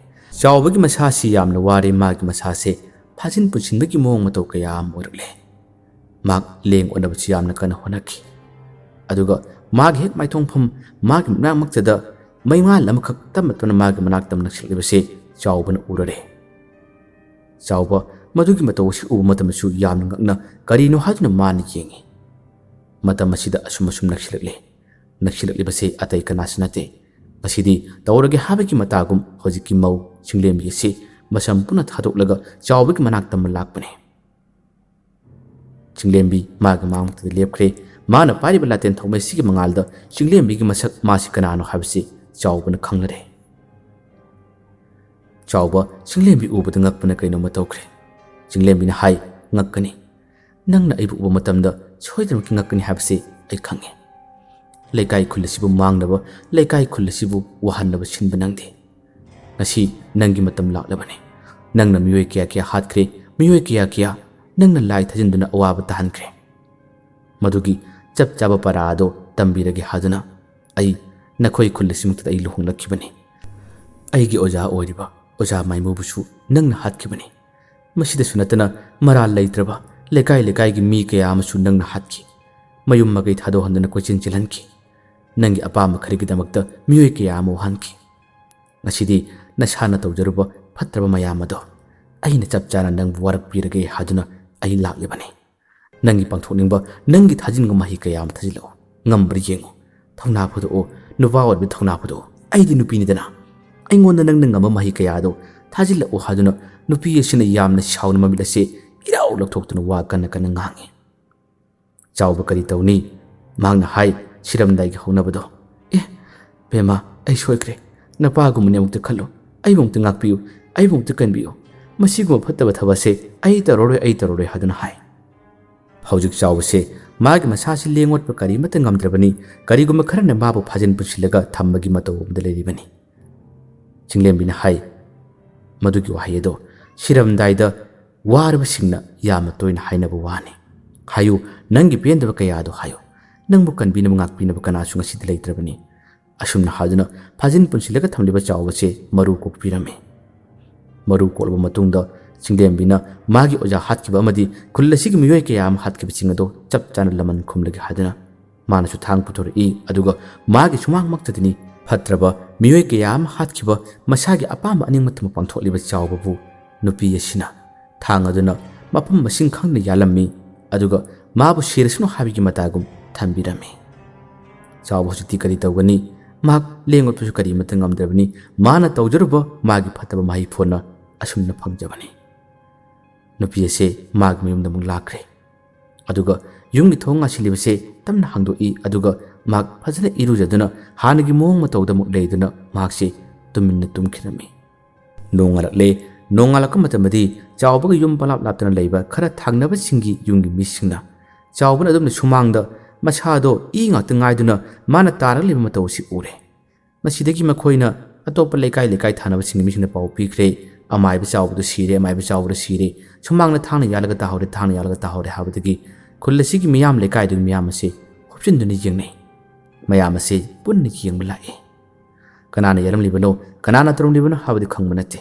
ꯆꯥꯎꯕꯒꯤ ꯃꯁꯥ ꯑꯁꯤ ꯌꯥꯝꯅ ꯋꯥꯔꯦ꯫ ꯃꯥꯒꯤ ꯃꯁꯥꯁꯦ ꯐꯥꯖꯤꯟ ꯄꯨꯟꯁꯤꯟꯕꯒꯤ ꯃꯑꯣꯡ ꯃꯇꯧ ꯀꯌꯥ ꯑꯃ ꯑꯣꯏꯔꯛꯂꯦ꯫ ꯃꯍꯥꯛ ꯂꯦꯡ ꯑꯣꯠꯅꯕꯁꯨ ꯌꯥꯝꯅ ꯀꯟꯅ ꯍꯣꯠꯅꯈꯤ꯫ ꯑꯗꯨꯒ ꯃꯥꯒꯤ ꯍꯦꯛ ꯃꯥꯏꯊꯣꯡꯐꯝ, ꯃꯥꯒꯤ ꯃꯅꯥꯛꯃꯛꯇꯗ ꯃꯩꯉꯥꯜ ꯑꯃꯈꯛ ꯇꯞꯅ ꯇꯞꯅ ꯃꯥꯒꯤ ꯃꯅꯥꯛꯇ ꯅꯛꯁꯤꯜꯂꯛꯂꯤꯕꯁꯤ ꯆꯥꯎꯕꯅ ꯎꯔꯔꯦ꯫ ꯆꯥꯎꯕ ꯃꯗꯨꯒꯤ ꯃꯇꯧ ꯑꯁꯤ ꯎꯕ ꯃꯇꯝꯗꯁꯨ ꯌꯥꯝꯅ ꯉꯛꯅ ꯀꯔꯤꯅꯣ ꯍꯥꯏꯗꯨꯅ ꯃꯥꯅ ꯌꯦꯡꯉꯤ꯫ ꯃꯇꯝ ꯑꯁꯤꯗ ꯑꯁꯨꯝ ꯑꯁꯨꯝ ꯅꯛꯁꯤꯜꯂꯛꯂꯦ꯫ ꯅꯛꯁꯤꯜꯂꯛꯂꯤꯕꯁꯤ ꯑꯇꯩ ꯀꯅꯥꯁꯨ ꯅꯠꯇꯦ꯫ ꯉꯁꯤꯗꯤ ꯇꯧꯔꯒꯦ ꯍꯥꯏꯕꯒꯤ ꯃꯇꯥꯒꯨꯝ ꯍꯧꯖꯤꯛꯀꯤ ꯃꯧ ꯆꯤꯡꯂꯦꯝꯕꯤ ꯑꯁꯤ ꯃꯁꯝ ꯄꯨꯟꯅ ꯊꯥꯗꯣꯛꯂꯒ ꯆꯥꯎꯕꯒꯤ ꯃꯅꯥꯛꯇ ꯑꯃ ꯂꯥꯛꯄꯅꯦ꯫ ꯆꯤꯡꯂꯦꯝꯕꯤ ꯃꯥꯒꯤ ꯃꯥꯡꯗꯨꯗ ꯂꯦꯞꯈ꯭ꯔꯦ꯫ ꯃꯥꯅ ꯄꯥꯏꯔꯤꯕ ꯂꯥꯇꯦꯟ ꯊꯥꯎꯃꯩꯁꯤꯒꯤ ꯃꯉꯥꯜꯗ ꯆꯤꯡꯂꯦꯝꯕꯤꯒꯤ ꯃꯁꯛ ꯃꯥꯁꯤ ꯀꯅꯥꯅꯣ ꯍꯥꯏꯕꯁꯤ ꯆꯥꯎꯕꯅ ꯈꯪꯂꯔꯦ꯫ ꯆꯥꯎꯕ ꯆꯤꯡꯂꯦꯝꯕꯤ ꯎꯕꯗ ꯉꯛꯄꯅ ꯀꯩꯅꯣꯝꯃ ꯇꯧꯈ꯭ꯔꯦ꯫ ꯆꯤꯡꯂꯦꯝꯕꯤꯅ ꯍꯥꯏ, "ꯉꯛꯀꯅꯤ꯫ ꯅꯪꯅ ꯑꯩꯕꯨ ꯎꯕ ꯃꯇꯝꯗ ꯁꯣꯏꯗꯅꯃꯛꯀꯤ ꯉꯛꯀꯅꯤ ꯍꯥꯏꯕꯁꯤ ꯑꯩ ꯈꯪꯉꯤ꯫ ꯂꯩꯀꯥꯏ ꯈꯨꯜ ꯑꯁꯤꯕꯨ ꯃꯥꯡꯅꯕ, ꯂꯩꯀꯥꯏ ꯈꯨꯜ ꯑꯁꯤꯕꯨ ꯋꯥꯍꯟꯅꯕ ꯁꯤꯟꯕ ꯅꯪꯗꯦ꯫ ꯉꯁꯤ ꯅꯪꯒꯤ ꯃꯇꯝ ꯂꯥꯛꯂꯕꯅꯤ꯫ ꯅꯪꯅ ꯃꯤꯑꯣꯏ ꯀꯌꯥ ꯀꯌꯥ ꯍꯥꯠꯈ꯭ꯔꯦ, ꯃꯤꯑꯣꯏ ꯀꯌꯥ ꯀꯌꯥ ꯅꯪꯅ ꯂꯥꯏ ꯊꯥꯖꯤꯟꯗꯨꯅ ꯑꯋꯥꯕ ꯇꯥꯍꯟꯈ꯭ꯔꯦ꯫ ꯃꯗꯨꯒꯤ ꯆꯞ ꯆꯥꯕ ꯄꯔꯥ ꯑꯗꯣ ꯇꯝꯕꯤꯔꯒꯦ ꯍꯥꯏꯗꯨꯅ ꯑꯩ ꯅꯈꯣꯏ ꯈꯨꯜ ꯑꯁꯤꯃꯛꯇꯗ ꯑꯩ ꯂꯨꯍꯣꯡꯂꯛꯈꯤꯕꯅꯤ꯫ ꯑꯩꯒꯤ ꯑꯣꯖꯥ ꯑꯣꯏꯔꯤꯕ ꯑꯣꯖꯥ ꯃꯥꯏꯃꯨꯕꯨꯁꯨ ꯅꯪꯅ ꯍꯥꯠꯈꯤꯕꯅꯤ꯫ ꯃꯁꯤꯗꯁꯨ ꯅꯠꯇꯅ ꯃꯔꯥꯜ ꯂꯩꯇ꯭ꯔꯕ ꯂꯩꯀꯥꯏ ꯂꯩꯀꯥꯏꯒꯤ ꯃꯤ ꯀꯌꯥ ꯑꯃꯁꯨ ꯅꯪꯅ ꯍꯥꯠꯈꯤ꯫ ꯃꯌꯨꯝ ꯃꯀꯩ ꯊꯥꯗꯣꯛꯍꯟꯗꯅ ꯀꯣꯏꯆꯦꯟ ꯆꯦꯜꯍꯟꯈꯤ꯫ ꯅꯪꯒꯤ ꯑꯄꯥꯝꯕ ꯈꯔꯒꯤꯗꯃꯛꯇ ꯃꯤꯑꯣꯏ ꯀꯌꯥ ꯑꯃ ꯋꯥꯍꯟꯈꯤ꯫ ꯉꯁꯤꯗꯤ ꯅꯁꯥꯅ ꯇꯧꯖꯔꯨꯕ ꯐꯠꯇ꯭ꯔꯕ ꯃꯌꯥꯝ ꯑꯗꯣ ꯑꯩꯅ ꯆꯞ ꯆꯥꯅ ꯅꯪꯕꯨ ꯋꯥꯔꯛꯄꯤꯔꯒꯦ ꯍꯥꯏꯗꯨꯅ ꯑꯩ ꯂꯥꯛꯂꯤꯕꯅꯤ꯫ ꯅꯪꯒꯤ ꯄꯥꯡꯊꯣꯛꯅꯤꯡꯕ, ꯅꯪꯒꯤ ꯊꯥꯖꯤꯟꯕ ꯃꯍꯩ ꯀꯌꯥ ꯑꯃ ꯊꯥꯖꯤꯜꯂꯛꯎ꯫ ꯉꯝꯕ꯭ꯔꯥ ꯌꯦꯡꯉꯨ꯫ ꯊꯧꯅꯥ ꯐꯨꯗꯣꯛꯎ꯫ ꯅꯨꯄꯥ ꯑꯣꯏꯕ ꯊꯧꯅꯥ ꯐꯨꯗꯣꯛꯎ꯫ ꯑꯩꯗꯤ ꯅꯨꯄꯤꯅꯤꯗꯅ꯫ ꯑꯩꯉꯣꯟꯗ ꯅꯪꯅ ꯉꯝꯕ ꯃꯍꯩ ꯀꯌꯥ ꯑꯗꯣ ꯊꯥꯖꯤꯜꯂꯛꯎ ꯍꯥꯏꯗꯨꯅ ꯅꯨꯄꯤ ꯑꯁꯤꯅ ꯌꯥꯝꯅ ꯁꯥꯎꯅ ꯃꯃꯤꯠ ꯑꯁꯤ ꯏꯔꯥꯎ ꯂꯧꯊꯣꯛꯇꯨꯅ ꯋꯥ ꯀꯟꯅ ꯀꯟꯅ ꯉꯥꯡꯉꯤ꯫ ꯆꯥꯎꯕ ꯀꯔꯤ ꯇꯧꯅꯤ? ꯃꯍꯥꯛꯅ ꯍꯥꯏ, ꯁꯤꯔꯝꯗꯥꯏꯒꯤ ꯍꯧꯅꯕꯗꯣ꯫ "ꯑꯦ, ꯕꯦꯝꯃ, ꯑꯩ ꯁꯣꯏꯈ꯭ꯔꯦ꯫ ꯅꯄꯥꯒꯨꯝꯕꯅꯤ ꯑꯃꯨꯛꯇ ꯈꯜꯂꯨ꯫ ꯑꯩꯕꯨ ꯑꯃꯨꯛꯇ ꯉꯥꯛꯄꯤꯌꯨ꯫ ꯑꯩꯕꯨ ꯑꯃꯨꯛꯇ ꯀꯟꯕꯤꯌꯨ꯫ ꯃꯁꯤꯒꯨꯝꯕ ꯐꯠꯇꯕ ꯊꯕꯛꯁꯦ ꯑꯩ ꯇꯧꯔꯔꯣꯏ, ꯑꯩ ꯇꯧꯔꯔꯣꯏ" ꯍꯥꯏꯗꯨꯅ ꯍꯥꯏ꯫ ꯍꯧꯖꯤꯛ ꯆꯥꯎꯕꯁꯦ ꯃꯥꯒꯤ ꯃꯁꯥꯁꯤ ꯂꯦꯡ ꯑꯣꯠꯄ ꯀꯔꯤꯃꯠꯇ ꯉꯝꯗ꯭ꯔꯕꯅꯤ꯫ ꯀꯔꯤꯒꯨꯝꯕ ꯈꯔꯅ ꯃꯥꯕꯨ ꯐꯥꯖꯤꯟ ꯄꯨꯟꯁꯤꯜꯂꯒ ꯊꯝꯕꯒꯤ ꯃꯇꯧ ꯑꯃꯗ ꯂꯩꯔꯤꯕꯅꯤ꯫ ꯆꯤꯡꯂꯦꯝꯕꯤꯅ ꯍꯥꯏ, ꯃꯗꯨꯒꯤ ꯋꯥꯍꯩ ꯑꯗꯣ ꯁꯤꯔꯝꯗꯥꯏꯗ ꯋꯥꯔꯕꯁꯤꯡꯅ ꯌꯥꯝꯅ ꯇꯣꯏꯅ ꯍꯥꯏꯅꯕ ꯋꯥꯅꯤ꯫ ꯍꯥꯏꯌꯨ, ꯅꯪꯒꯤ ꯄꯦꯟꯗꯕ ꯀꯌꯥꯗꯣ ꯍꯥꯏꯌꯨ꯫ ꯅꯪꯕꯨ ꯀꯟꯕꯤꯅꯕ ꯉꯥꯛꯄꯤꯅꯕ ꯀꯅꯥꯁꯨ ꯉꯁꯤꯗꯤ ꯂꯩꯇ꯭ꯔꯕꯅꯤ꯫ ꯑꯁꯨꯝꯅ ꯍꯥꯏꯗꯨꯅ ꯐꯥꯖꯤꯟ ꯄꯨꯟꯁꯤꯜꯂꯒ ꯊꯝꯂꯤꯕ ꯆꯥꯎꯕꯁꯦ ꯃꯔꯨ ꯀꯣꯛꯄꯤꯔꯝꯃꯤ꯫ ꯃꯔꯨ ꯀꯣꯛꯂꯕ ꯃꯇꯨꯡꯗ ꯆꯤꯡꯂꯦꯝꯕꯤꯅ ꯃꯥꯒꯤ ꯑꯣꯖꯥ ꯍꯥꯠꯈꯤꯕ ꯑꯃꯗꯤ ꯈꯨꯜ ꯑꯁꯤꯒꯤ ꯃꯤꯑꯣꯏ ꯀꯌꯥ ꯑꯃ ꯍꯥꯠꯈꯤꯕꯁꯤꯡ ꯑꯗꯨ ꯆꯞ ꯆꯥꯅ ꯂꯃꯟ ꯈꯨꯝꯂꯒꯦ ꯍꯥꯏꯗꯨꯅ ꯃꯥꯅꯁꯨ ꯊꯥꯡ ꯄꯨꯊꯣꯔꯛꯏ꯫ ꯑꯗꯨꯒ ꯃꯥꯒꯤ ꯁꯨꯃꯥꯡꯃꯛꯇꯗꯅꯤ ꯐꯠꯇ꯭ꯔꯕ ꯃꯤꯑꯣꯏ ꯀꯌꯥ ꯑꯃ ꯍꯥꯠꯈꯤꯕ, ꯃꯁꯥꯒꯤ ꯑꯄꯥꯝꯕ ꯑꯅꯤꯡꯕ ꯊꯨꯡꯅ ꯄꯥꯡꯊꯣꯛꯂꯤꯕ ꯆꯥꯎꯕꯕꯨ ꯅꯨꯄꯤ ꯑꯁꯤꯅ ꯊꯥꯡ ꯑꯗꯨꯅ ꯃꯐꯝ ꯃꯁꯤꯡ ꯈꯪꯗꯅ ꯌꯥꯜꯂꯝꯃꯤ꯫ ꯑꯗꯨꯒ ꯃꯥꯕꯨ ꯁꯤꯔꯁꯅꯨ ꯍꯥꯏꯕꯒꯤ ꯃꯇꯥꯒꯨꯝ ꯊꯝꯕꯤꯔꯝꯃꯤ꯫ ꯆꯥꯎꯕ ꯍꯧꯖꯤꯛꯇꯤ ꯀꯔꯤ ꯇꯧꯒꯅꯤ? ꯃꯍꯥꯛ ꯂꯦꯡ ꯑꯣꯠꯄꯁꯨ ꯀꯔꯤꯃꯠꯇ ꯉꯝꯗ꯭ꯔꯕꯅꯤ꯫ ꯃꯥꯅ ꯇꯧꯖꯔꯨꯕ ꯃꯥꯒꯤ ꯐꯠꯇꯕ ꯃꯍꯩ ꯐꯣꯟꯅ ꯑꯁꯨꯝꯅ ꯐꯪꯖꯕꯅꯤ꯫ ꯅꯨꯄꯤ ꯑꯁꯦ ꯃꯥꯒꯤ ꯃꯌꯨꯝꯗ ꯑꯃꯨꯛ ꯂꯥꯛꯈ꯭ꯔꯦ꯫ ꯑꯗꯨꯒ ꯌꯨꯝꯒꯤ ꯊꯣꯡ ꯉꯥꯁꯤꯜꯂꯤꯕꯁꯦ ꯇꯞꯅ ꯍꯥꯡꯗꯣꯛꯏ꯫ ꯑꯗꯨꯒ ꯃꯍꯥꯛ ꯐꯖꯅ ꯏꯔꯨꯖꯗꯨꯅ ꯍꯥꯟꯅꯒꯤ ꯃꯑꯣꯡ ꯃꯇꯧꯗ ꯑꯃꯨꯛ ꯂꯩꯗꯨꯅ ꯃꯍꯥꯛꯁꯦ ꯇꯨꯃꯤꯟꯅ ꯇꯨꯝꯈꯤꯔꯝꯃꯤ꯫ ꯅꯣꯡꯉꯥꯜꯂꯛꯂꯦ꯫ ꯅꯣꯡꯉꯥꯜꯂꯛꯄ ꯃꯇꯝꯗꯗꯤ ꯆꯥꯎꯕꯒꯤ ꯌꯨꯝ ꯄꯂꯥꯞ ꯂꯥꯞꯇꯅ ꯂꯩꯕ ꯈꯔ ꯊꯪꯅꯕꯁꯤꯡꯒꯤ ꯌꯨꯝꯒꯤ ꯃꯤꯁꯤꯡꯅ ꯆꯥꯎꯕꯅ ꯑꯗꯨꯝꯅ ꯁꯨꯃꯥꯡꯗ ꯃꯁꯥꯗꯣ ꯏ ꯉꯥꯛꯇ ꯉꯥꯏꯗꯨꯅ ꯃꯥꯅ ꯇꯥꯔꯒ ꯂꯩꯕ ꯃꯇꯧ ꯑꯁꯤ ꯎꯔꯦ꯫ ꯃꯁꯤꯗꯒꯤ ꯃꯈꯣꯏꯅ ꯑꯇꯣꯞꯄ ꯂꯩꯀꯥꯏ ꯂꯩꯀꯥꯏ ꯊꯥꯅꯕꯁꯤꯡꯒꯤ ꯃꯤꯁꯤꯡꯗ ꯄꯥꯎ ꯄꯤꯈ꯭ꯔꯦ, "ꯑꯃꯥꯏꯕ ꯆꯥꯎꯕꯗꯨ ꯁꯤꯔꯦ, ꯑꯃꯥꯏꯕ ꯆꯥꯎꯕꯗꯨ ꯁꯤꯔꯦ, ꯁꯨꯃꯥꯡꯗ ꯊꯥꯡꯅ ꯌꯥꯜꯂꯒ ꯇꯥꯍꯧꯔꯦ, ꯊꯥꯡꯅ ꯌꯥꯜꯂꯒ ꯇꯥꯍꯧꯔꯦ" ꯍꯥꯏꯕꯗꯒꯤ ꯈꯨꯜ ꯑꯁꯤꯒꯤ ꯃꯤꯌꯥꯝ, ꯂꯩꯀꯥꯏꯗꯨꯒꯤ ꯃꯤꯌꯥꯝ ꯑꯁꯤ ꯍꯨꯞꯆꯤꯟꯗꯨꯅ ꯌꯦꯡꯅꯩ꯫ ꯃꯌꯥꯝ ꯑꯁꯤ ꯄꯨꯟꯅ ꯌꯦꯡꯕ ꯂꯥꯛꯏ꯫ ꯀꯅꯥꯅ ꯌꯥꯜꯂꯝꯂꯤꯕꯅꯣ, ꯀꯅꯥꯅ ꯇꯧꯔꯝꯂꯤꯕꯅꯣ ꯍꯥꯏꯕꯗꯤ ꯈꯪꯕ ꯅꯠꯇꯦ꯫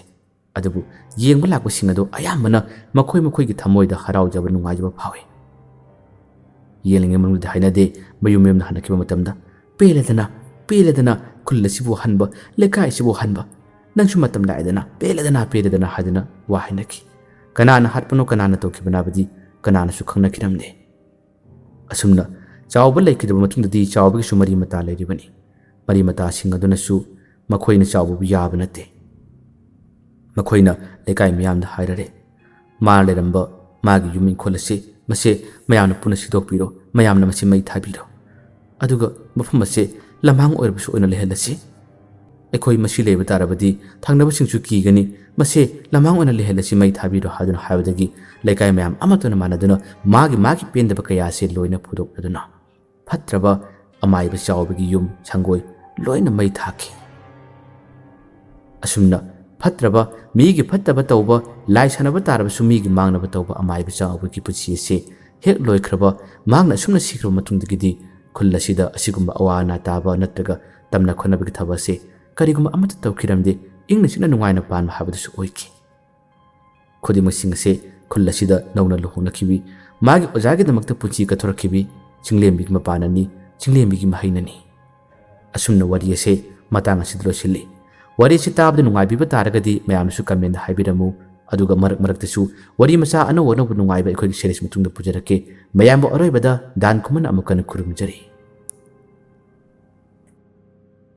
ꯑꯗꯨꯕꯨ ꯌꯦꯡꯕ ꯂꯥꯛꯄꯁꯤꯡ ꯑꯗꯨ ꯑꯌꯥꯝꯕꯅ ꯃꯈꯣꯏ ꯃꯈꯣꯏꯒꯤ ꯊꯃꯣꯏꯗ ꯍꯔꯥꯎꯖꯕ, ꯅꯨꯡꯉꯥꯏꯖꯕ ꯐꯥꯎꯏ꯫ ꯌꯦꯡꯂꯤꯉꯩ ꯃꯅꯨꯡꯗ ꯍꯥꯏꯅꯗꯦ, ꯃꯌꯨꯝ ꯃꯌꯨꯝꯗ ꯍꯟꯅꯈꯤꯕ ꯃꯇꯝꯗ, "ꯄꯦꯜꯂꯦꯗꯅ, ꯄꯦꯜꯂꯦꯗꯅ, ꯈꯨꯜ ꯑꯁꯤꯕꯨ ꯍꯟꯕ, ꯂꯩꯀꯥꯏ ꯑꯁꯤꯕꯨ ꯍꯟꯕ, ꯅꯪꯁꯨ ꯃꯇꯝ ꯂꯥꯛꯑꯦꯗꯅ, ꯄꯦꯜꯂꯦꯗꯅ, ꯄꯦꯜꯂꯦꯗꯅ" ꯍꯥꯏꯗꯨꯅ ꯋꯥ ꯍꯥꯏꯅꯈꯤ꯫ ꯀꯅꯥꯅ ꯍꯥꯠꯄꯅꯣ, ꯀꯅꯥꯅ ꯇꯧꯈꯤꯕꯅꯣ ꯍꯥꯏꯕꯗꯤ ꯀꯅꯥꯅꯁꯨ ꯈꯪꯅꯈꯤꯔꯝꯗꯦ꯫ ꯑꯁꯨꯝꯅ ꯆꯥꯎꯕ ꯂꯩꯈꯤꯗ꯭ꯔꯕ ꯃꯇꯨꯡꯗꯗꯤ ꯆꯥꯎꯕꯒꯤꯁꯨ ꯃꯔꯤ ꯃꯇꯥ ꯂꯩꯔꯤꯕꯅꯤ꯫ ꯃꯔꯤ ꯃꯇꯥꯁꯤꯡ ꯑꯗꯨꯅꯁꯨ ꯃꯈꯣꯏꯅ ꯆꯥꯎꯕꯕꯨ ꯌꯥꯕ ꯅꯠꯇꯦ꯫ ꯃꯈꯣꯏꯅ ꯂꯩꯀꯥꯏ ꯃꯤꯌꯥꯝꯗ ꯍꯥꯏꯔꯔꯦ, "ꯃꯥꯅ ꯂꯩꯔꯝꯕ ꯃꯥꯒꯤ ꯌꯨꯝ ꯏꯪꯈꯣꯜ ꯑꯁꯤ, ꯃꯁꯦ ꯃꯌꯥꯝꯅ ꯄꯨꯟꯅ ꯁꯤꯗꯣꯛꯄꯤꯔꯣ, ꯃꯌꯥꯝꯅ ꯃꯁꯤ ꯃꯩ ꯊꯥꯕꯤꯔꯣ꯫ ꯑꯗꯨꯒ ꯃꯐꯝ ꯑꯁꯦ ꯂꯝꯍꯥꯡ ꯑꯣꯏꯔꯕꯁꯨ ꯑꯣꯏꯅ ꯂꯩꯍꯜꯂꯁꯤ"꯫ "ꯑꯩꯈꯣꯏ ꯃꯁꯤ ꯂꯩꯕ ꯇꯥꯔꯕꯗꯤ ꯊꯪꯅꯕꯁꯤꯡꯁꯨ ꯀꯤꯒꯅꯤ, ꯃꯁꯦ ꯂꯝꯍꯥꯡ ꯑꯣꯏꯅ ꯂꯩꯍꯜꯂꯁꯤ, ꯃꯩ ꯊꯥꯕꯤꯔꯣ" ꯍꯥꯏꯗꯨꯅ ꯍꯥꯏꯕꯗꯒꯤ ꯂꯩꯀꯥꯏ ꯃꯌꯥꯝ ꯑꯃꯠꯇꯅ ꯃꯥꯟꯅꯗꯨꯅ ꯃꯥꯒꯤ ꯃꯥꯒꯤ ꯄꯦꯟꯗꯕ ꯀꯌꯥ ꯑꯁꯤ ꯂꯣꯏꯅ ꯐꯨꯗꯣꯛꯂꯗꯨꯅ ꯐꯠꯇ꯭ꯔꯕ ꯑꯃꯥꯏꯕ ꯆꯥꯎꯕꯒꯤ ꯌꯨꯝ ꯁꯪꯒꯣꯏ ꯂꯣꯏꯅ ꯃꯩ ꯊꯥꯈꯤ꯫ ꯑꯁꯨꯝꯅ ꯐꯠꯇ꯭ꯔꯕ, ꯃꯤꯒꯤ ꯐꯠꯇꯕ ꯇꯧꯕ, ꯂꯥꯏ ꯁꯥꯟꯅꯕ ꯇꯥꯔꯕꯁꯨ ꯃꯤꯒꯤ ꯃꯥꯡꯅꯕ ꯇꯧꯕ ꯑꯃꯥꯏꯕ ꯆꯥꯎꯕꯒꯤ ꯄꯨꯟꯁꯤ ꯑꯁꯤ ꯍꯦꯛ ꯂꯣꯏꯈ꯭ꯔꯕ, ꯃꯍꯥꯛꯅ ꯑꯁꯨꯝꯅ ꯁꯤꯈ꯭ꯔꯕ ꯃꯇꯨꯡꯗꯒꯤꯗꯤ ꯈꯨꯜ ꯑꯁꯤꯗ ꯑꯁꯤꯒꯨꯝꯕ ꯑꯋꯥ ꯑꯅꯥ ꯇꯥꯕ ꯅꯠꯇ꯭ꯔꯒ ꯇꯝꯅ ꯈꯣꯠꯅꯕꯒꯤ ꯊꯕꯛ ꯑꯁꯤ ꯀꯔꯤꯒꯨꯝꯕ ꯑꯃꯠꯇ ꯇꯧꯈꯤꯔꯝꯗꯦ꯫ ꯏꯪꯅ ꯆꯤꯛꯅ ꯅꯨꯡꯉꯥꯏꯅ ꯄꯥꯟꯕ ꯍꯥꯏꯕꯗꯨꯁꯨ ꯑꯣꯏꯈꯤ꯫ ꯈꯨꯗꯤꯡꯃꯛꯁꯤꯡ ꯑꯁꯤ ꯈꯨꯜ ꯑꯁꯤꯗ ꯅꯧꯅ ꯂꯨꯍꯣꯡꯅꯈꯤꯕꯤ, ꯃꯥꯒꯤ ꯑꯣꯖꯥꯒꯤꯗꯃꯛꯇ ꯄꯨꯟꯁꯤ ꯀꯠꯊꯣꯔꯛꯈꯤꯕꯤ ꯆꯤꯡꯂꯦꯝꯕꯤꯒꯤ ꯃꯄꯥꯟꯅꯅꯤ, ꯆꯤꯡꯂꯦꯝꯕꯤꯒꯤ ꯃꯍꯩꯅꯅꯤ꯫ ꯑꯁꯨꯝꯅ ꯋꯥꯔꯤ ꯑꯁꯦ ꯃꯇꯥꯡ ꯑꯁꯤꯗ ꯂꯣꯏꯁꯤꯜꯂꯤ꯫ ꯋꯥꯔꯤ ꯑꯁꯤ ꯇꯥꯕꯗ ꯅꯨꯡꯉꯥꯏꯕꯤꯕ ꯇꯥꯔꯒꯗꯤ ꯃꯌꯥꯝꯅꯁꯨ comment ꯍꯥꯏꯕꯤꯔꯝꯃꯨ꯫ ꯑꯗꯨꯒ ꯃꯔꯛ ꯃꯔꯛꯇꯁꯨ ꯋꯥꯔꯤ ꯃꯆꯥ ꯑꯅꯧ ꯑꯅꯧꯕ ꯅꯨꯡꯉꯥꯏꯕ ꯑꯩꯈꯣꯏꯒꯤ series ꯃꯇꯨꯡꯗ ꯄꯨꯖꯔꯛꯀꯦ꯫ ꯃꯌꯥꯝꯕꯨ ꯑꯔꯣꯏꯕꯗ ꯗꯥꯟ ꯈꯨꯃꯟ ꯑꯃꯨꯛ ꯍꯟꯅ ꯈꯨꯔꯨꯝꯖꯔꯤ꯫